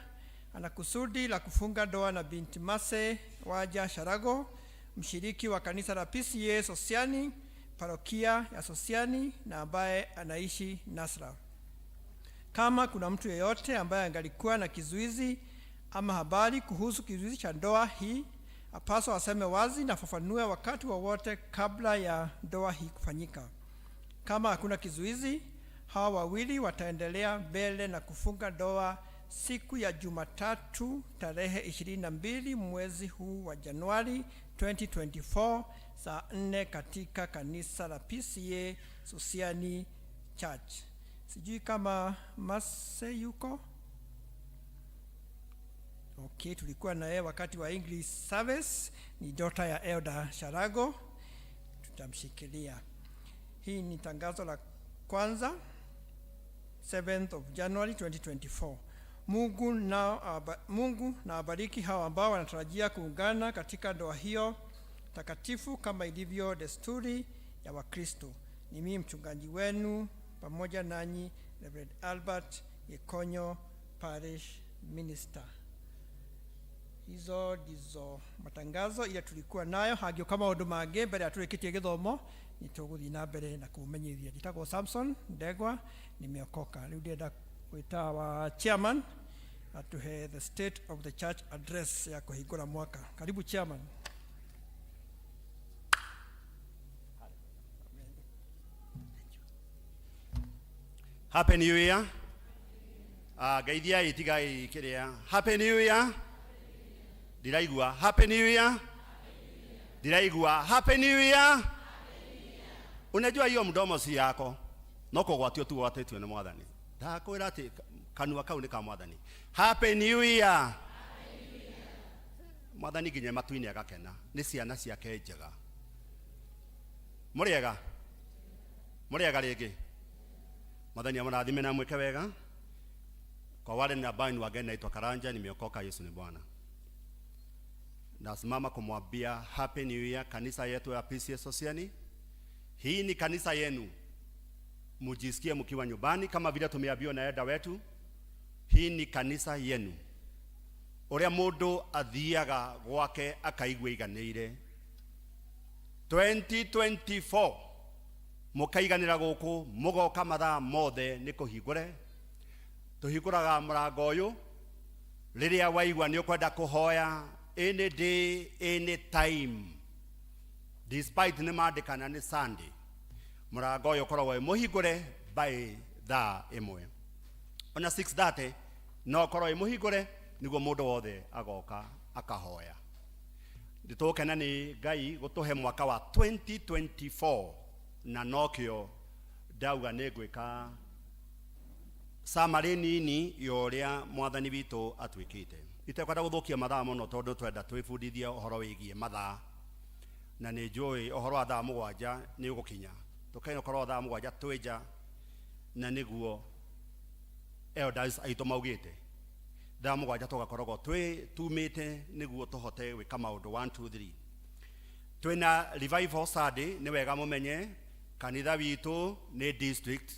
ana kusudi la kufunga ndoa na binti Mase Waja Sharago, mshiriki wa kanisa la PCA Sosiani, parokia ya Sosiani na ambaye anaishi Nasra. Kama kuna mtu yeyote ambaye angalikuwa na kizuizi ama habari kuhusu kizuizi cha ndoa hii, apaswa aseme wazi na afafanue wakati wowote kabla ya ndoa hii kufanyika. Kama hakuna kizuizi, hawa wawili wataendelea mbele na kufunga ndoa siku ya Jumatatu tarehe 22 mwezi huu wa Januari 2024 saa 4 katika kanisa la PCA Susiani Church. Sijui kama Mase yuko. Okay, tulikuwa na yeye wakati wa English service. Ni daughter ya Elder Sharago, tutamshikilia. Hii ni tangazo la kwanza, 7th of January 2024. Mungu na abariki hawa ambao wanatarajia kuungana katika ndoa hiyo takatifu kama ilivyo desturi ya Wakristo. Ni mimi mchungaji wenu pamoja nanyi, Reverend Albert Gikonyo, Parish Minister. Hizo ndizo matangazo ila tulikuwa nayo. Hangĩũka maũndũ mangĩ mbere ya tũrĩkĩtie gĩthomo, nĩ tũgũthiĩ na mbere na kũmenyithia. Njĩtagwo Samson Ndegwa, nimeokoka. Rĩu ndĩrenda gwĩta wa chairman atuhe the state of the church address ya kũhingũra mwaka. Karibu, chairman. Happy New Year. Geithiai tigai kiria. Happy New Year. Ndiraigua. Happy New Year. Ndiraigua. Happy New Year. Unajua hiyo mdomo si yako. No kũgwatio tu gwatĩtio nĩ Mwathani. Ndakwĩra atĩ kanua kau nĩ ka Mwathani. Happy New Year. Mwathani nginya matu-inĩ agakena nĩ ciana ciake njega. Mũrĩega? Mũrĩega rĩngĩ? Mwathani amũrathime na mwĩke wega. Kwa wale ni ambao ni wageni, naitwa Karanja, nimeokoka, Yesu ni Bwana. Nasimama kumwambia Happy New Year kanisa yetu ya PCA Sosiani. Hii ni kanisa yenu, mujisikie mkiwa nyumbani kama vile tumeambiwa na elder wetu. Hii ni kanisa yenu. Uria mundu athiaga gwake akaigua iganĩire. 2024 mũkaiganĩra gũkũ, mũgoka mathaa mothe nĩ kũhingũre. Tũhingũraga mũrango ũyũ rĩrĩa waigua nĩ ũkwenda kũhoya any day, any time, despite nĩ mandĩkana nĩ Sunday. Mũrango ũyũ ũkoragwo wĩ mũhingũre by thaa 1, ona 6:30 no ũkorwo wĩ mũhingũre nĩguo mũndũ wothe agoka akahoya. Nĩtũgũkena nĩ Ngai gũtũhe mwaka wa 2024, na nokĩo ndauga nĩ ngwĩka summary nini ya ũrĩa Mwathani witũ atwĩkĩte. Itekwenda gũthũkia mathaa mũno tondũ twenda twĩbundithie ũhoro wĩgiĩ mathaa, na nĩ njũĩ ũhoro wa thaa 7 nĩ ũgũkinya. Tũkaina ũkorwo thaa 7 twĩ nja, na nĩguo elders aitũ maugĩte thaa 7 tũgakoragwo twĩ tumĩte nĩguo tũhote gwĩka maũndũ 1 2 3. Twĩna revival Sunday. Nĩ wega mũmenye kanitha witũ nĩ district,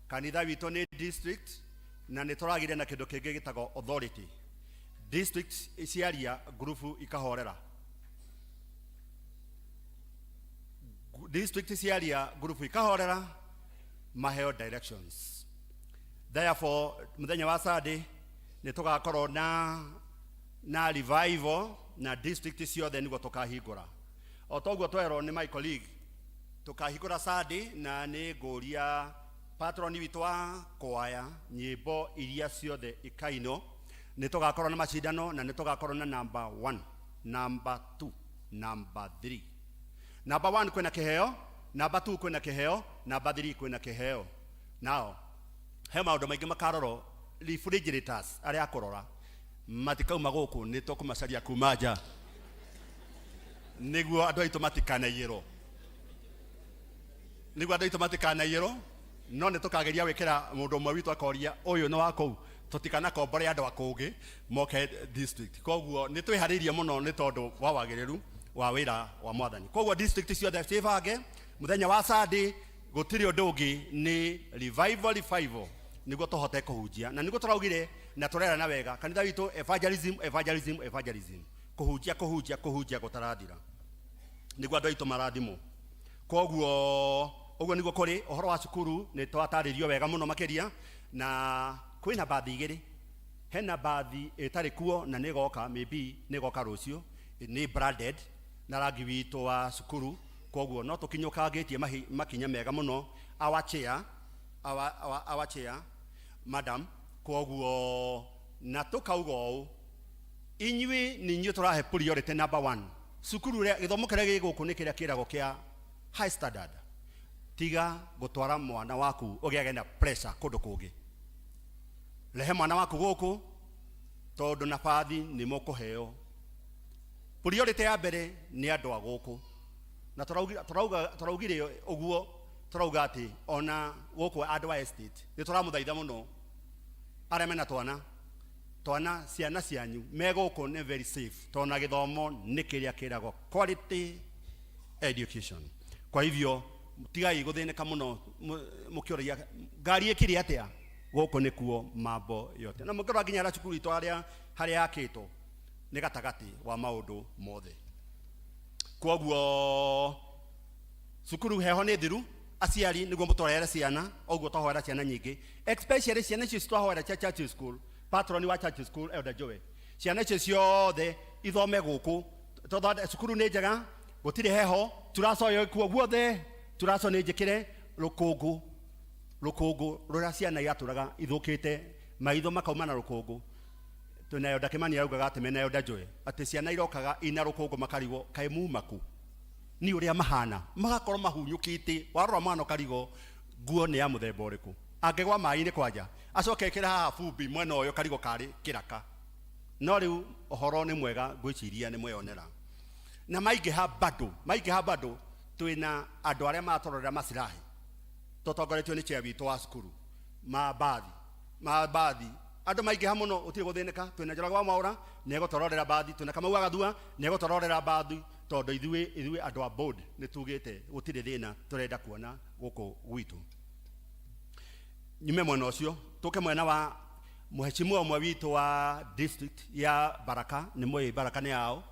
kanitha witũ nĩ district, na nĩ tũragire na kĩndũ kĩngĩ gĩtagwo authority. District ciaria, ngurubu ikahorera. District ciaria, ngurubu ikahorera, maheo directions. Therefore, muthenya wa Sunday nĩ tũgakorwo na revival na district ciothe nĩguo tũkahingũra. O toguo twerwo nĩ my colleague, tũkahingũra Sunday, na nĩ ngũria patron witũ wa kwaya nyĩmbo iria ciothe ikainwo. Nĩ tũgakorwo na macindano na nĩ tũgakorwo na number 1, number 2, number 3. Number 1 kwĩna kĩheo, number 2 kwĩna kĩheo, number 3 kwĩna kĩheo. Now he maũndũ maingĩ makarorwo. Refrigerators arĩa akũrora matikauma gũkũ, nĩ tũkũmacaria kuma nja nĩguo andũ aitũ matikanaiyĩrwo, nĩguo andũ aitũ matikanaiyĩrwo. No nĩ tũkageria gwĩkĩra mũndũ ũmwe witũ akoria ũyũ nĩ wa kũu, tũtikanakombore andũ a kũngĩ moke district. Koguo nĩ twĩharĩirie mũno nĩ tondũ wa wagĩrĩru wa wĩra wa Mwathani. Koguo district ciothe ciĩbange mũthenya wa Sunday, gũtirĩ ũndũ ũngĩ, nĩ revival, revival, nĩguo tũhote kũhunjia, na nĩguo tũraugire na tũrerana wega kanitha witũ, evangelism, evangelism, evangelism, kũhunjia, kũhunjia, kũhunjia gũtarathira, nĩguo andũ aitũ marathimwo. Koguo ũguo nĩguo kũrĩ. Ũhoro wa cukuru nĩ twatarĩrio wega mũno makĩria, na kwĩna bathi igĩrĩ. Hena bathi ĩtarĩ kuo na nĩ ĩgoka, maybe nĩ ĩgoka rũciũ, nĩ branded na rangi witũ wa cukuru. Koguo no tũkinyũkangĩtie makinya mega mũno, our chair, our chair madam. Koguo na tũkauga ũũ, inyuĩ nĩ inyuĩ tũrahe priority number 1. Cukuru ũrĩa gĩthomo kĩrĩa gĩ gũkũ nĩ kĩrĩa kĩragwo kĩa high standard. Tiga gũtwara mwana waku ũgĩage na pressure kũndũ kũngĩ. Rehe mwana waku gũkũ tondũ nabathi nĩ mũkũheo. Priority ya mbere nĩ andũ a gũkũ. Na tũraugire ũguo, tũrauga atĩ ona gũkũ andũ a estate nĩ tũramũthaitha mũno arĩa mena twana, twana ciana cianyu me gũkũ nĩ very safe, tondũ na gĩthomo nĩ kĩrĩa kĩragwo quality education. Kwa hivyo tigai gũthĩnĩka mũno mũkĩũragia ngari ĩkire atĩa, gũkũ nĩkuo mambo yote. Na mũngĩrora nginya harĩa cukuru itũ harĩa yakĩtwo nĩ gatagatĩ wa maũndũ mothe. Kwoguo cukuru heho nĩ thiru, aciari nĩguo mũtwarere ciana, ũguo twahoera ciana nyingĩ, especially ciana icio twahoera cia church school, patron wa church school Elder Joe, ciana icio ciothe ithome gũkũ, tondũ cukuru nĩ njega, gũtirĩ heho, turaco kuo guothe, turaco nĩ njĩkĩre rũkũngũ, rũkũngũ rũrĩa ciana iratũraga ithũkĩte, maitho makauma na rũkũngũ. Twĩna Elder Kimani araugaga atĩ mena Elder Joe atĩ ciana irokaga ina rũkũngũ makarigwo kaĩ muma kũ, nĩ ũrĩa mahana, magakorwo mahunyũkĩte, warora mwana ũkarigwo nguo nĩ ya mũthemba ũrĩkũ, angĩgwa maĩ-inĩ kwanja acoke ekĩre haha bumbi mwena ũyũ karigwo karĩ kĩraka. No rĩu ũhoro nĩ mwega, ngwĩciria nĩ mweyonera. Na maingĩha bado, maingĩha bado twĩna andũ arĩa maratũrorera macilahi, tũtongoretio nĩ chair witũ wa cukuru, mabathi, mabathi andũ maingĩha mũno ũtirĩ gũthĩnĩka. Twĩna Njoroge wa Mwaũra nĩ egũtũrorera bathi, twĩna Kamau wa Gathua nĩ egũtũrorera bathi, tondũ ithuĩ andũ a board nĩ tugĩte gũtirĩ thĩna tũrenda kuona gũkũ gwitũ. Nyume mwena ũcio tũke mwena wa mũheshimiwa ũmwe witũ wa district ya Baraka. Nĩ mũĩ Baraka nĩ yao,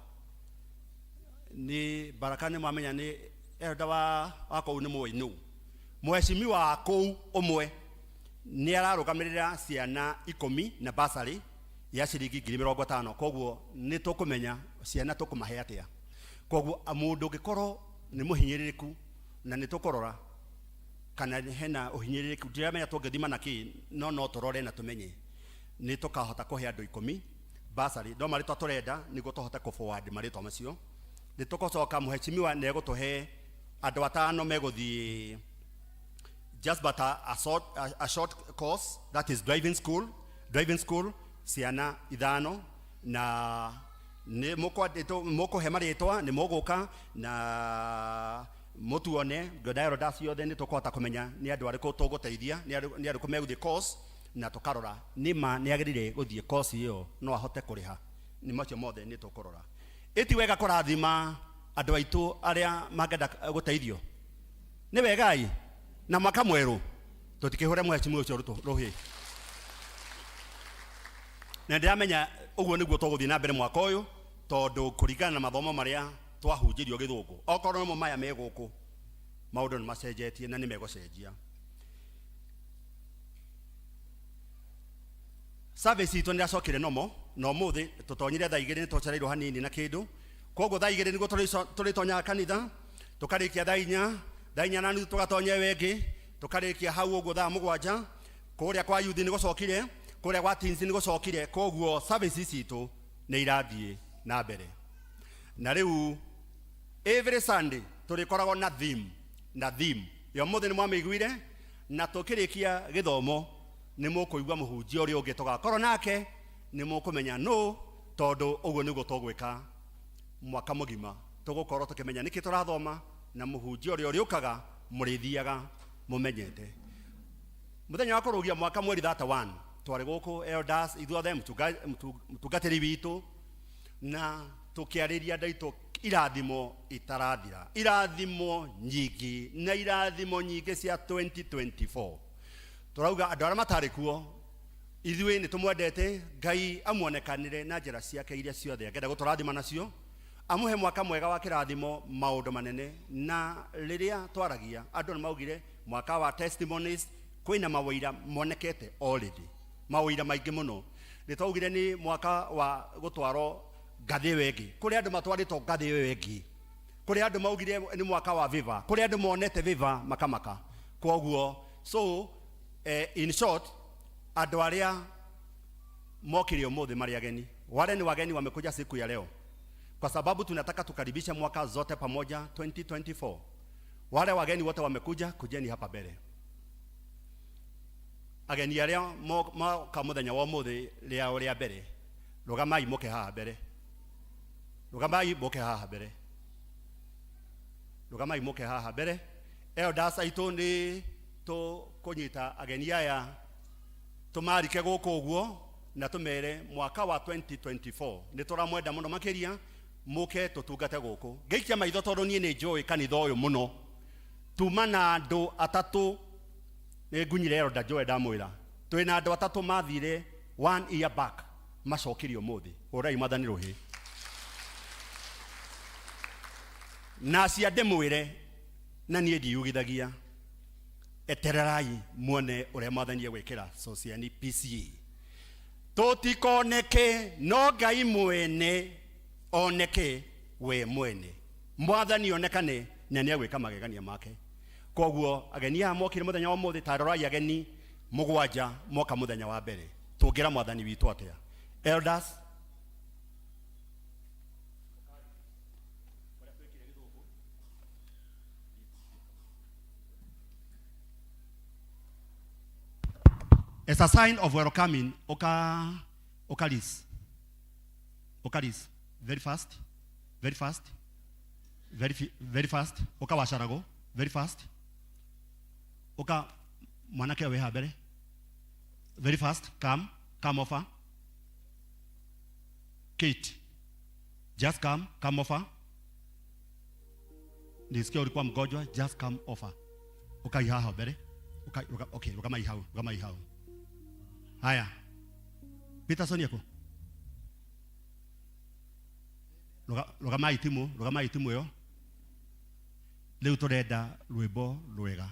nĩ Baraka nĩ mwamenya nĩ elder wa kũu, nĩ mũĩ nũ mũheshimiwa wa kũu ũmwe nĩ ararũgamĩrĩra ciana 10 na basarĩ ya ciringi ngiri mĩrongo ĩtano. Koguo nĩ tũkũmenya ciana tũkũmahe atĩa. Koguo mũndũ ũngĩkorwo nĩ mũhinyĩrĩrĩku, na nĩ tũkũrora kana hena ũhinyĩrĩrĩku, ndiramenya tũngĩthima na kĩ, no tũrore na tũmenye nĩ tũkahota kũhe andũ 10 basarĩ, no marĩtwa tũrenda nĩguo tũhote kũ forward marĩtwa macio. Nĩ tũgũcoka mũheshimiwa nĩ egũtũhe andũ 5 megũthiĩ just but a short course, that is driving school, driving school ciana 5, na nĩ mũkũhe marĩtwa, nĩ mũgũka na mũtuone ngwenda elders ciothe, nĩ tũkũhota kũmenya nĩ andũ arĩkũ tũgũteithia, nĩ arĩkũ megũthiĩ course, na tũkarora nĩ ma nĩ agĩrĩire gũthiĩ course ĩyo, no ahote kũrĩha. Nĩ macio mothe nĩ tũkũrora. Ĩti wega kũrathima andũ aitũ arĩa mangĩenda gũteithio, nĩ wegai na mwaka mwerũ tũtikĩhũre mũheshimiwa ũcio rũhĩ. Na ndĩramenya ũguo nĩguo tũgũthiĩ na mbere mwaka ũyũ, tondũ kũringana na mathomo marĩa twahunjĩrio gĩthũngũ, okorwo nĩmo maya me gũkũ, maũndũ nĩ macenjetie na nĩ megũcenjia. Service itũ nĩ ĩracokire nomo, na ũmũthĩ tũtonyire thaa 2, nĩ tũcereirwo hanini na kĩndũ. Koguo thaa 2 nĩguo tũrĩtonyaga kanitha, tũkarĩkia thaa 4, thaa 4:30 tũgatonya ĩyo ĩngĩ, tũkarĩkia hau ũguo thaa 7. Kũrĩa kwa youth nĩ gũcokire, kũrĩa gwa teens nĩ gũcokire. Koguo service citũ nĩ irathiĩ na mbere. Na rĩu every Sunday tũrĩkoragwo na theme, na theme ya ũmũthĩ nĩ mwamĩiguire, na tũkĩrĩkia gĩthomo nĩ mũkũigua mũhunjia ũrĩa ũngĩ tũgakorwo nake, nĩ mũkũmenya nũ, tondũ ũguo nĩguo tũgwĩka mwaka mũgima. Tũgũkorwo tũkĩmenya nĩkĩ tũrathoma, na mũhunjia ũrĩa ũrĩũkaga mũrĩthiaga mũmenyete. Mũthenya wa kũrũgia mwaka mweri 31 twarĩ gũkũ elders ithuothe, mũtungatĩri witũ, na tũkĩarĩria andũ aitũ irathimo itarathira, irathimo nyingĩ na irathimo nyingĩ cia 2024. Tũrauga andũ arĩa matarĩ kuo, ithuĩ nĩ tũmwendete Ngai, amuonekanĩre na njĩra ciake iria ciothe angĩenda gũtũrathima nacio, amũhe mwaka mwega wa kĩrathimo, maũndũ manene. Na rĩrĩa twaragia andũ nĩ maugire mwaka wa testimonies, kwĩna mawĩira monekete already, mawĩira maingĩ mũno. Nĩ twaugire nĩ mwaka wa gũtwarwo ngathĩ ĩyo ĩngĩ, kũrĩ andũ matwarĩtwo ngathĩ ĩyo ĩngĩ, kũrĩ andũ maugire nĩ mwaka wa viva, kũrĩ andũ monete viva makamaka. Koguo so in short, andũ arĩa mokire ũmũthĩ marĩ ageni, wale ni wageni wamekuja siku ya leo, kwa sababu tunataka tukaribishe mwaka zote pamoja 2024. Wale wageni wote wamekuja, kujeni hapa mbele. Ageni aria moka muthenya wa umuthi riao ria mbere, rugamai muke haha mbere, rugamai muke haha mbere, rugamai muke haha mbere. Elders aitũ nĩ tũkũnyita ageni aya tũmarike gũkũ ũguo na tũmere mwaka wa 2024 nĩ tũramwenda mũno makĩria, mũke tũtungate gũkũ. Ngĩikia maitho tondũ niĩ nĩ njũĩ kanitha ũyũ mũno, tuma na andũ atatũ nĩ ngunyire elder Joe ndamwĩra twĩna andũ atatũ mathire 1 year back macokirie ũmũthĩ. Hũrai Mwathani rũhĩ. Na cia ndĩmwĩre na niĩ ndiyugithagia, etererai muone ũrĩa Mwathani egwĩkĩra Sosiani PCA. Tũtikoneke no Ngai mwene oneke we mwene, Mwathani onekane na nĩ egwĩka magegania make. Koguo ageni aya mokire mũthenya wa ũmũthĩ, ta rorai ageni mũgwanja moka mũthenya wa mbere, tũngĩra Mwathani witũ atĩa? Elders, as a sign of welcoming, Okalis, Okalis, very fast, very fast, very, very fast, Okawasharago, very fast, Oka mwanake we habere, very fast, come, come over, Kate, just come, come over. Nisikia ulikuwa mgonjwa, just come over. Ukai haha mbere. Ukai, uka, okay, rugamai hau, rugamai hau. Haya. Peterson yako. Rugamai timu, rugamai timu yo. Leo turenda rwimbo rwega.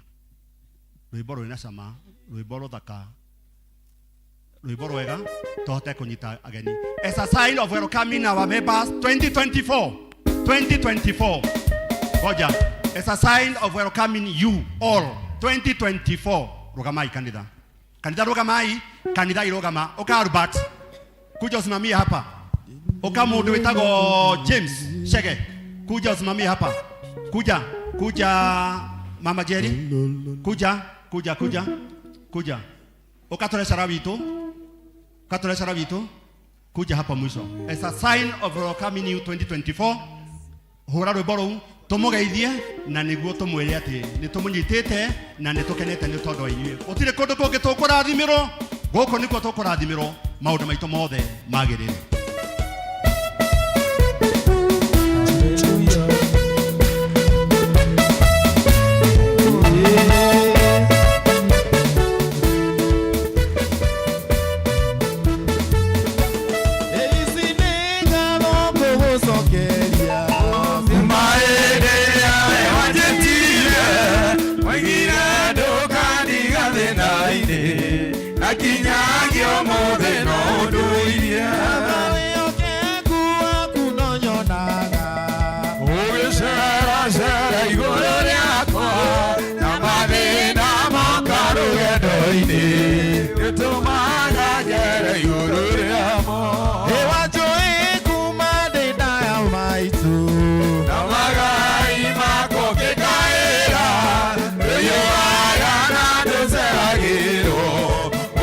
Rwimbo rwina cama, rwimbo ruthaka. Rwimbo rwega tuhote kunyita ageni. As a sign of welcoming our members 2024. 2024. Ngoja. As a sign of welcoming you all 2024. Rugamai kanitha. Kanitha rugamai, kanitha irugama. Oka Albert. Kuja usimamie hapa. Oka mundu witagwo James Shege. Kuja usimamie hapa. Kuja, kuja Mama Jerry. Kuja, kuja, kuja. Kuja. Oka treasurer witu. Oka treasurer witu. Kuja hapa mwisho. As a sign of welcoming you 2024. Hura rwimbo rũu tũmũgeithie na nĩguo tũmwĩre atĩ nĩ tũmũnyitĩte na nĩ tũkenete nĩ tondũ wa inyuĩ. Gũtirĩ kũndũ kũngĩ tũkũrathimĩrwo, gũkũ nĩkuo tũkũrathimĩrwo, maũndũ maitũ mothe magĩrĩre.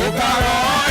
Ukaroe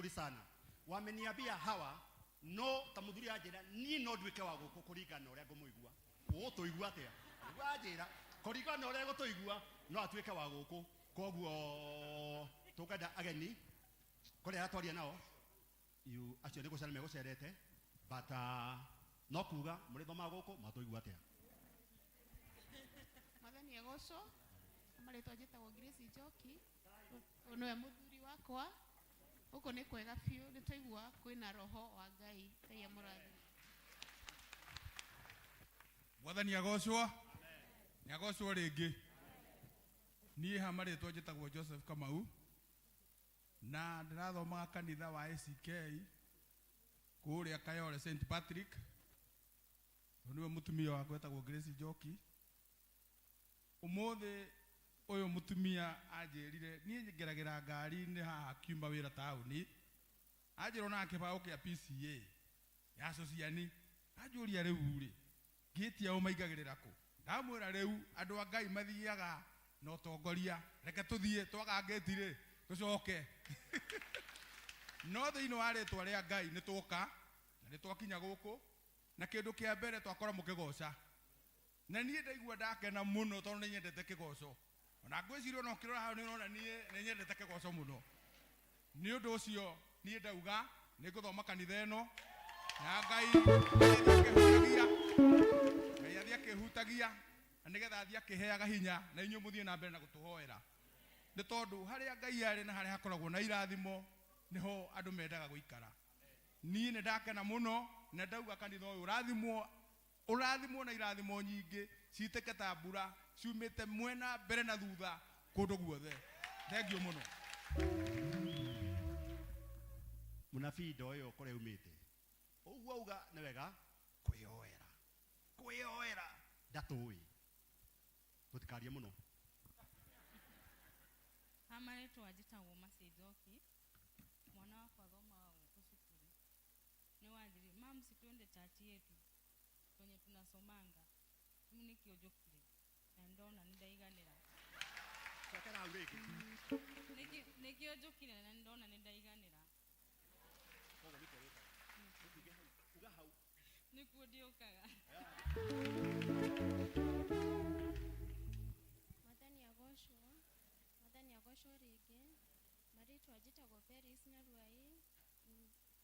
vizuri sana. Wameniambia hawa no ta muthuri anjira ni no nduike wa guku kuringana na uria ngumuigua. Ugutuigua atia? Anjira kuringana na uria gutuigua no atuike wa guku. Koguo tukenda ageni kuria atwaria nao you acio ni gucera megucerete but no kuga murithomaga guku matuigua atia? Mwathani agocwo. Marĩtwa njĩtagwo Grace Njoki, ũyũ nĩwe mũthuri wakwa. Gũkũ nĩ kwega biũ, nĩ twaigua kwĩna roho wa Ngai. Ngai amũrathime. Mwathani agocwo. Nĩ agocwo rĩngĩ. Niĩ ha marĩtwa njĩtagwo Joseph Kamau na ndĩrathomaga kanitha wa ACK kũrĩa Kayole St Patrick. Ũyũ nĩwe mũtumia wakwa etagwo Grace Njoki. Ũmũthĩ ũyũ mũtumia anjĩrire niĩ ngeragĩra ngari-inĩ haha kiuma wĩra taũni, anjĩra ona kĩbaũ kĩa PCA ya Sociani, anjũria rĩu rĩ ngĩtia ũ maingagĩrĩra kũ? Ndamwĩra rĩu andũ a Ngai mathiaga na ũtongoria, reke tũthiĩ twaga ngĩti rĩ tũcoke. No thĩinĩ wa rĩtwa rĩa Ngai nĩ twoka na nĩ twakinya gũkũ, na kĩndũ kĩa mbere twakora mũkĩgoca, na niĩ ndaigua ndakena mũno tondũ nĩ nyendete kĩgoco. Ona ngwĩciria ona ũkĩrora hau nĩ ũrona niĩ nĩ nyendete kĩgoco mũno. Nĩ ũndũ ũcio niĩ ndauga nĩ ngũthoma kanitha ĩno na Ngai akĩhutagia, Ngai athiĩ akĩhutagia na nĩgetha athiĩ akĩheaga hinya na inyuĩ mũthiĩ na mbere na gũtũhoera, nĩ tondũ harĩa Ngai arĩ na harĩa hakoragwo na irathimo nĩho andũ mendaga gũikara. Niĩ nĩ ndakena mũno na ndauga kanitha ũyũ ũrathimwo, ũrathimwo na irathimo nyingĩ citĩke ta mbura ciumĩte mwena mbere na thutha kũndũ guothe. Thengiũ mũno. Mũnabii ndoĩ kũrĩa umĩte. Ũguo auga nĩ wega kwĩyoera, kwĩyoera ndatũĩ. Tũtikarie mũno. Ha marĩtwa njĩtagwo Mercy Njoki, mwana wakwa athomaga gũkũ cukuru. Nĩ wanjĩrire, mam, si twende church yetu kwenye tunasomanga. Rĩu nĩkĩo njũkire na ndona nĩ ndaiganĩra. Cokera hau rĩngĩ. Nĩkĩo njũkire na ndona nĩ ndaiganĩra. Koguo nĩkĩo wĩkaga. Ũkiuge hau, uga hau. Nĩkuo ndiũkaga. Mwathani agocwo, Mwathani agocwo rĩngĩ. Marĩtwa njĩtagwo Peris Nyaruai,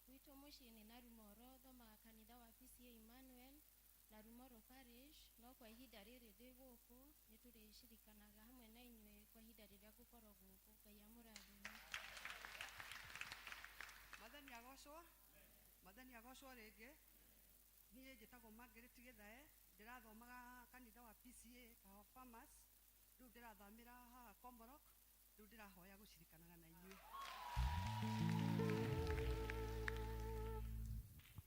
gwitũ mũciĩ nĩ Narumoro, thomaga kanitha wa PCA Emmanuel, Narumoro Parish, no kwa ihinda rĩrĩ ndĩ gũkũ nĩ tũrĩcirikanaga hamwe na inyuĩ kwa ihinda rĩrĩa ngũkorwo gũkũ. Ngai amũrathime. Mwathani agocwo, Mwathani agocwo rĩngĩ. Niĩ njĩtagwo Margaret Gĩthae, ndĩrathomaga kanitha wa PCA Kahawa Farmers, rĩu ndĩrathamĩra haha Komorok, rĩu ndĩrahoya gũcirikanaga na inyuĩ.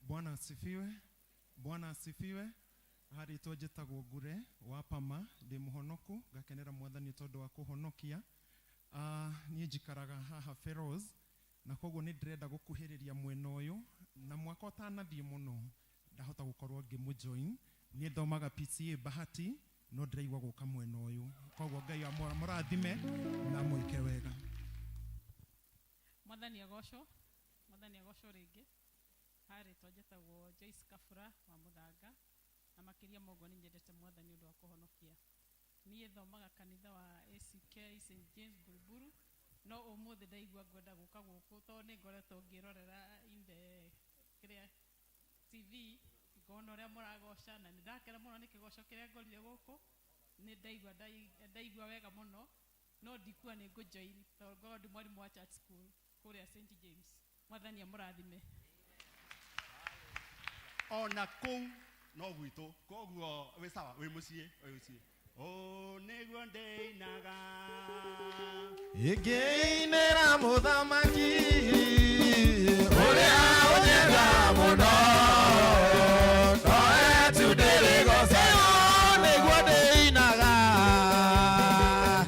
Bwana asifiwe. Bwana asifiwe. Harĩtwa njĩtagwo Ngure wa Pama, ndĩ mũhonoku, ngakenera Mwathani tondũ wa kũhonokia. Niĩ njikaraga haha Feroz, na koguo nĩ ndĩrenda gũkuhĩrĩria mwena ũyũ, na mwaka ũtanathiĩ mũno ndahota gũkorwo ngĩmũjoin. Niĩ thomaga PCA Bahati, no ndĩraigua gũka mwena ũyũ. Koguo Ngai amũrathime na amwĩke wega. Mwathani agocwo, Mwathani agocwo rĩngĩ. Harĩtwa njĩtagwo Joyce Kabura wa Mũthanga, na makĩria ma ũguo nĩ nyendete Mwathani ũndũ wa kũhonokia. Niĩ thomaga kanitha wa ACK St James Buruburu, no ũmũthĩ ndaigua ngwenda gũka gũkũ tondũ nĩ ngoretwo ngĩrorera in the kĩrĩa TV, ngona ũrĩa mũragoca, na nĩ ndakena mũno nĩ kĩgoco kĩrĩa ngorire gũkũ. Nĩ ndaigua wega mũno, no ndikuwa nĩ ngũjoin tondũ ngoragwo ndĩ mwarimũ wa church school kũrĩa St James. Mwathani amũrathime. Ona kũu no gwitũ, koguo wĩ sawa, wĩ mũciĩ, wĩ mũciĩ. Ũũ nĩguo ndĩinaga. Ingĩinĩra mũthamaki ũrĩa ũnyenda mũno, no etu ndĩrĩgoca. Ũũ nĩguo ndĩinaga.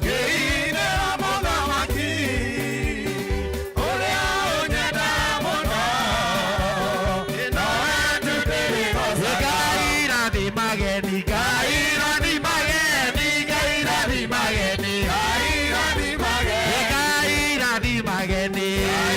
Ngĩinĩra mũthamaki ũrĩa ũnyenda mũno, no etu ndĩrĩgoca. Ngai rathimageni, Ngai rathimageni, Ngai rathimageni, Ngai rathimageni, Ngai rathimageni, Ngai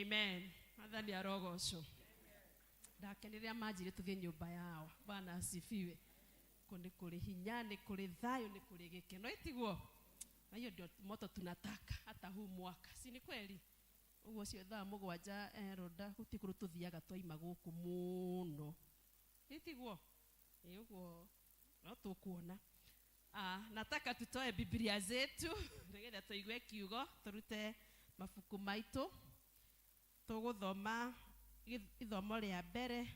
Amen. Mwathani arogocwo. Ndakenire manjire tuthie nyumba yao. Bwana asifiwe. Kũ nĩ kũrĩ hinya, nĩ kũrĩ thayũ, nĩ kũrĩ gĩkeno, ĩtiguo? Na hiyo ndio moto tunataka hata huu mwaka, si ni kweli? Ũguo cio thaa mũgwanja Rhoda gũtirĩ kũndũ tũthiaga twaima gũkũ mũno, ĩtiguo? Ĩ ũguo no tũkuona. Nataka tutoe Biblia zetu nĩgetha tũigue kiugo, tũrute mabuku maitũ. Tũgũthoma ithomo rĩa mbere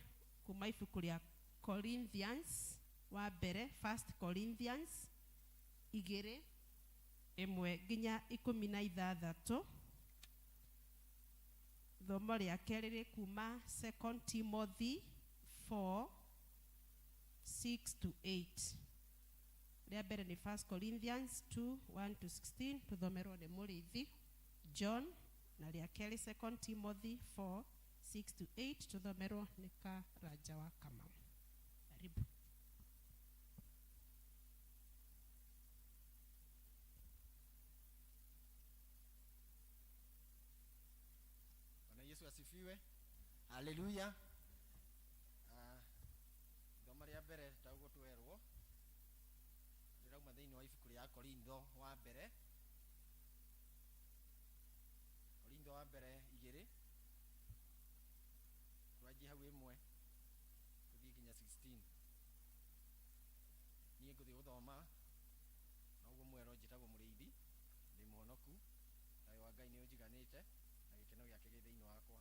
kuma ibuku rĩa Corinthians wa mbere, First Corinthians 2 1 nginya 16. Ithomo rĩa kerĩ rĩ kuma Second Timothy 4 6 to 8. Rĩa mbere nĩ First Corinthians 2 1 to 16, tũthomerwo nĩ Mũrĩithi John, na rĩa kerĩ Second Timothy 4 6 to 8, tũthomerwo nĩ Karanja wa Kamau. Karibu. Bwana Yesu asifiwe. Haleluya. Ithomo rĩa mbere ta ũguo twerwo rĩrauma thĩinĩ wa ibuku rĩa Korintho wa mbere, Korintho wa mbere 2, twanjie hau 1 tũthiĩ nginya 16. Niĩ ngũthiĩ gũthoma na ũguo mwerwo, njĩtagwo Mũrĩithi, ndĩ mũhonoku, thayũ wa Ngai nĩ ũnjiganĩte na gĩkeno gĩake gĩ thĩinĩ wakwa.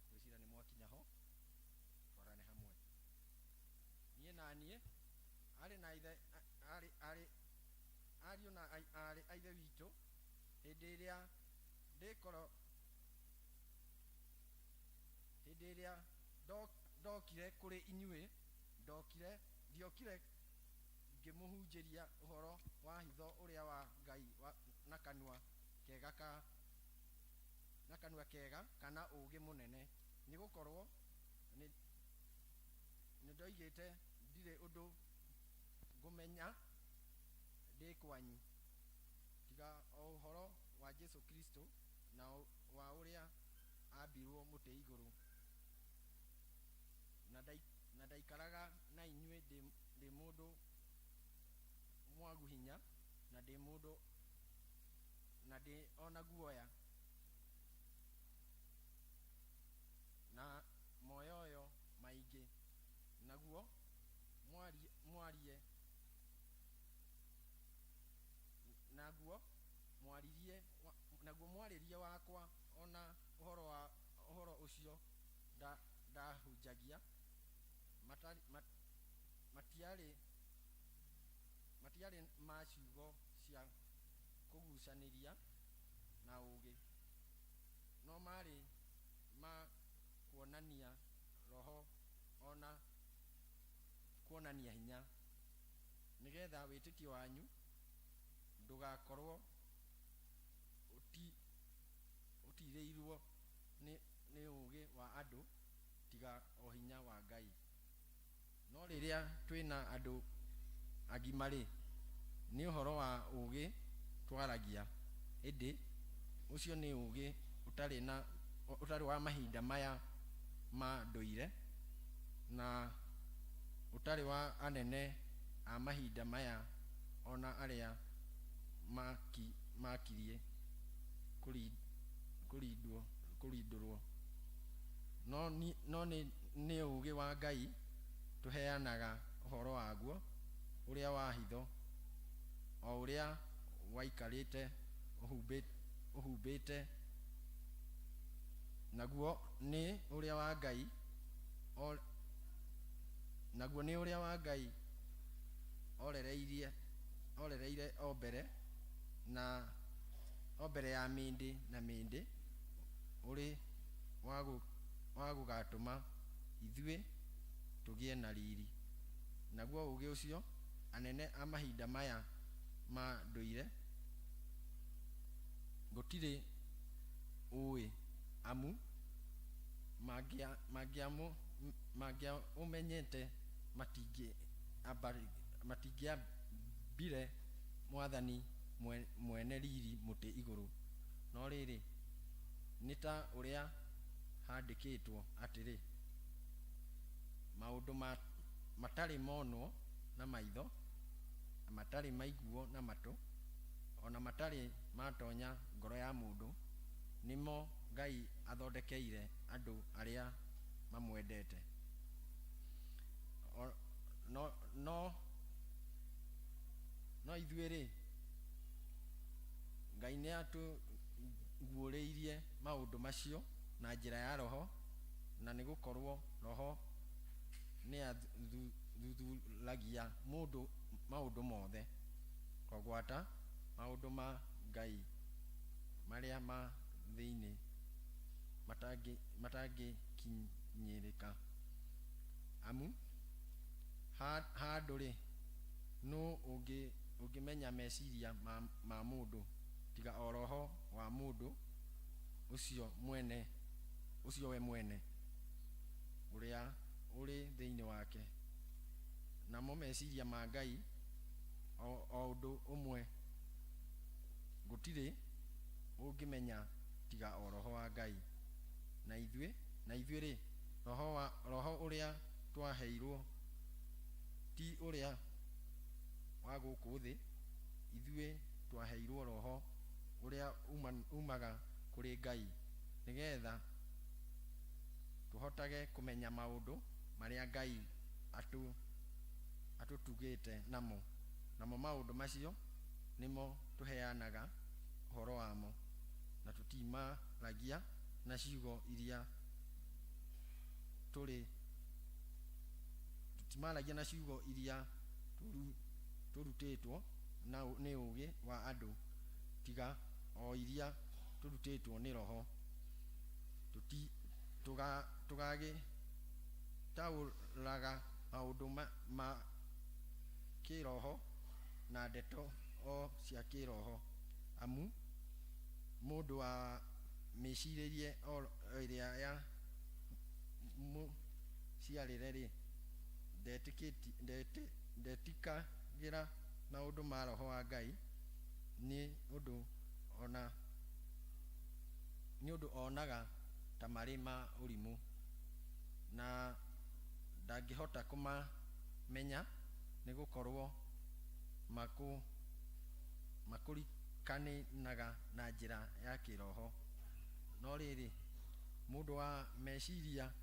Ngwĩciria nĩ mwakinya ho, twarane hamwe. Niĩ na niĩ arĩ na ithe, arĩ, arĩ, ariũ na arĩ a ithe witũ, hĩndĩ ĩrĩa ndĩkorwo, hĩndĩ ĩrĩa ndokire kũrĩ inyuĩ, ndiokire ngĩmũhunjĩria ũhoro wa hitho ũrĩa wa Ngai na kanua kega ka, na kanua kega kana ũũgĩ mũnene, nĩ gũkorwo nĩ ndoigĩte ndirĩ ũndũ ngũmenya ndĩ kwanyu tiga o ũhoro wa Jesũ Kristo na wa ũrĩa ambirwo mũtĩ igũrũ. Na ndaikaraga na inyuĩ ndĩ mũndũ mwagu hinya, na ndĩ mũndũ, na ndĩ ona guoya na moyoyo maingĩ, naguo mwarie, naguo mwaririe, naguo mwarĩrie wakwa ona ũhoro wa ũhoro ũcio ndahunjagia matiarĩ ma ciugo cia kũgucanĩria na ũũgĩ, no marĩ ma kuonania roho ona kuonania hinya, nĩgetha wĩtĩkio wanyu ndũgakorwo ũtirĩirwo nĩ ũũgĩ wa andũ tiga o hinya wa Ngai. No rĩrĩa twĩna andũ agima-rĩ, nĩ ũhoro wa ũũgĩ twaragia, ĩndĩ ũcio nĩ ũũgĩ ũtarĩ wa mahinda maya ma ndũire, na ũtarĩ wa anene a mahinda maya ona arĩa makirie kũrindũrwo. No nĩ ũũgĩ wa Ngai tũheanaga ũhoro waguo ũrĩa wa hitho, o ũrĩa waikarĩte ũhumbĩte, naguo nĩ ũrĩa wa Ngai, naguo nĩ ũrĩa wa Ngai orereire o mbere na o mbere ya mĩndĩ na mĩndĩ, ũrĩ wa gũgatũma ithuĩ tũgĩe na riri. Naguo ũũgĩ ũcio anene a mahinda maya ma ndũire gũtirĩ ũĩ, amu mangĩaũmenyete matingĩambire Mwathani mwene riri mũtĩ igũrũ. No rĩrĩ, nĩ ta ũrĩa handĩkĩtwo atĩrĩ, maũndũ matarĩ monwo na maitho, na matarĩ maiguo na matũ, ona matarĩ matonya ngoro ya mũndũ, nĩmo Ngai athondekeire andũ arĩa mamwendete. No ithuĩ-rĩ, Ngai nĩatũguũrĩirie maũndũ macio na njĩra ya Roho, na nĩgũkorwo Roho nĩathuthuragia maũndũ mothe, o gwata maũndũ ma Ngai marĩa ma thĩinĩ matangĩkinyĩrĩka. Amu handũ-rĩ, nũ ũngĩmenya meciria ma mũndũ tiga o roho wa mũndũ ũcio we mwene ũrĩa ũrĩ thĩinĩ wake? Namo meciria ma Ngai o ũndũ ũmwe gũtirĩ ũngĩmenya tiga o roho wa Ngai. Na ithuĩ-rĩ, roho ũrĩa twaheirwo ti ũrĩa wa gũkũ thĩ, ithuĩ twaheirwo roho ũrĩa umaga kũrĩ Ngai, nĩgeetha tũhotage kũmenya maũndũ marĩa Ngai atũtugĩte namo. Namo maũndũ macio nĩmo tũheanaga ũhoro wamo, na tũtimaragia na ciugo iria tũrutĩtwo nĩ ũũgĩ wa andũ, tiga o iria tũrutĩtwo nĩ Roho, tũgagĩtaũraga maũndũ ma kĩĩroho na ndeto o cia kĩĩroho. Amu mũndũ wa mĩcirĩrie o ĩrĩa ya mũciarĩre-rĩ, ndetĩkagĩra maũndũ ma Roho wa Ngai, nĩ ũndũ onaga ta marĩ ma ũrimũ, na ndangĩhota kũmamenya, nĩgũkorwo makũrĩkanĩnaga na njĩra ya kĩĩroho. No rĩrĩ, mũndũ wa meciria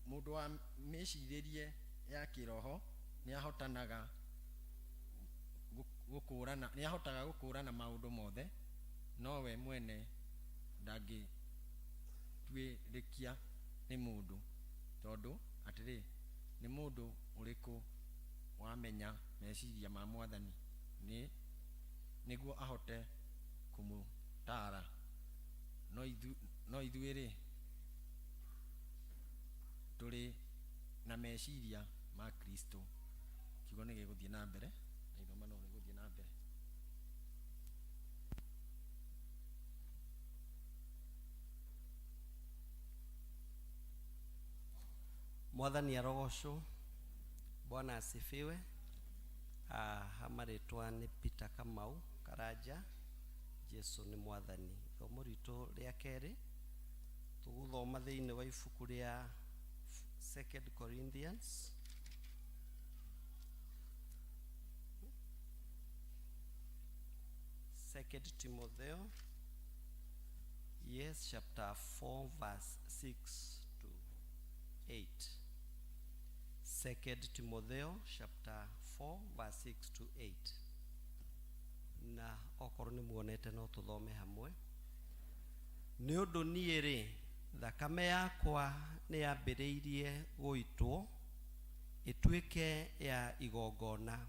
mũndũ wa mĩcirĩrie ya kĩĩroho nĩahotaga gũkũũrana maũndũ mothe, no we mwene ndangĩtuĩrĩkia nĩ mũndũ, tondũ atĩrĩ, nĩ mũndũ ũrĩkũ wamenya meciria ma Mwathani nĩguo ahote kũmũtaara? No ithuĩ-rĩ, tũrĩ na meciria ma Kristo. Kiugo nĩ gĩgũthiĩ na mbere, na ithoma no rĩgũthiĩ na mbere. Mwathani arogocwo. Bwana asifiwe. Hamarĩtwa nĩ Peter Kamau Karanja. Jesu nĩ Mwathani. Ithomo ritũ rĩa kerĩ tũgũthoma thĩinĩ wa ibuku rĩa 2 Corinthians Second Timotheo, yes, chapter 4 verse 6 to 8. 2 Timotheo chapter 4 verse 6 to 8. Na okorwo nĩ muonete no tũthome hamwe. Nĩ ũndũ niĩ rĩ, thakame yakwa nĩ yambĩrĩirie gũitwo ĩtuĩke ya igongona,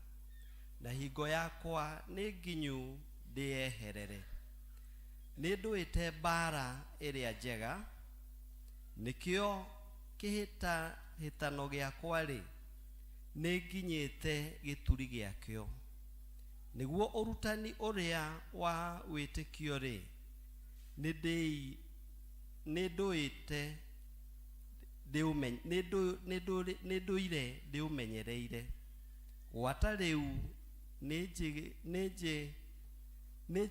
na hingo yakwa nĩ nginyu ndĩyeherere. Nĩ ndũĩte mbara ĩrĩa njega, nĩkĩo kĩhĩtahĩtano gĩakwa rĩ, nĩ nginyĩte gĩturi gĩakĩo. Nĩguo ũrutani ũrĩa wa wĩtĩkio rĩ, nĩ ndũire ndĩũmenyereire. Gwata rĩu Nĩ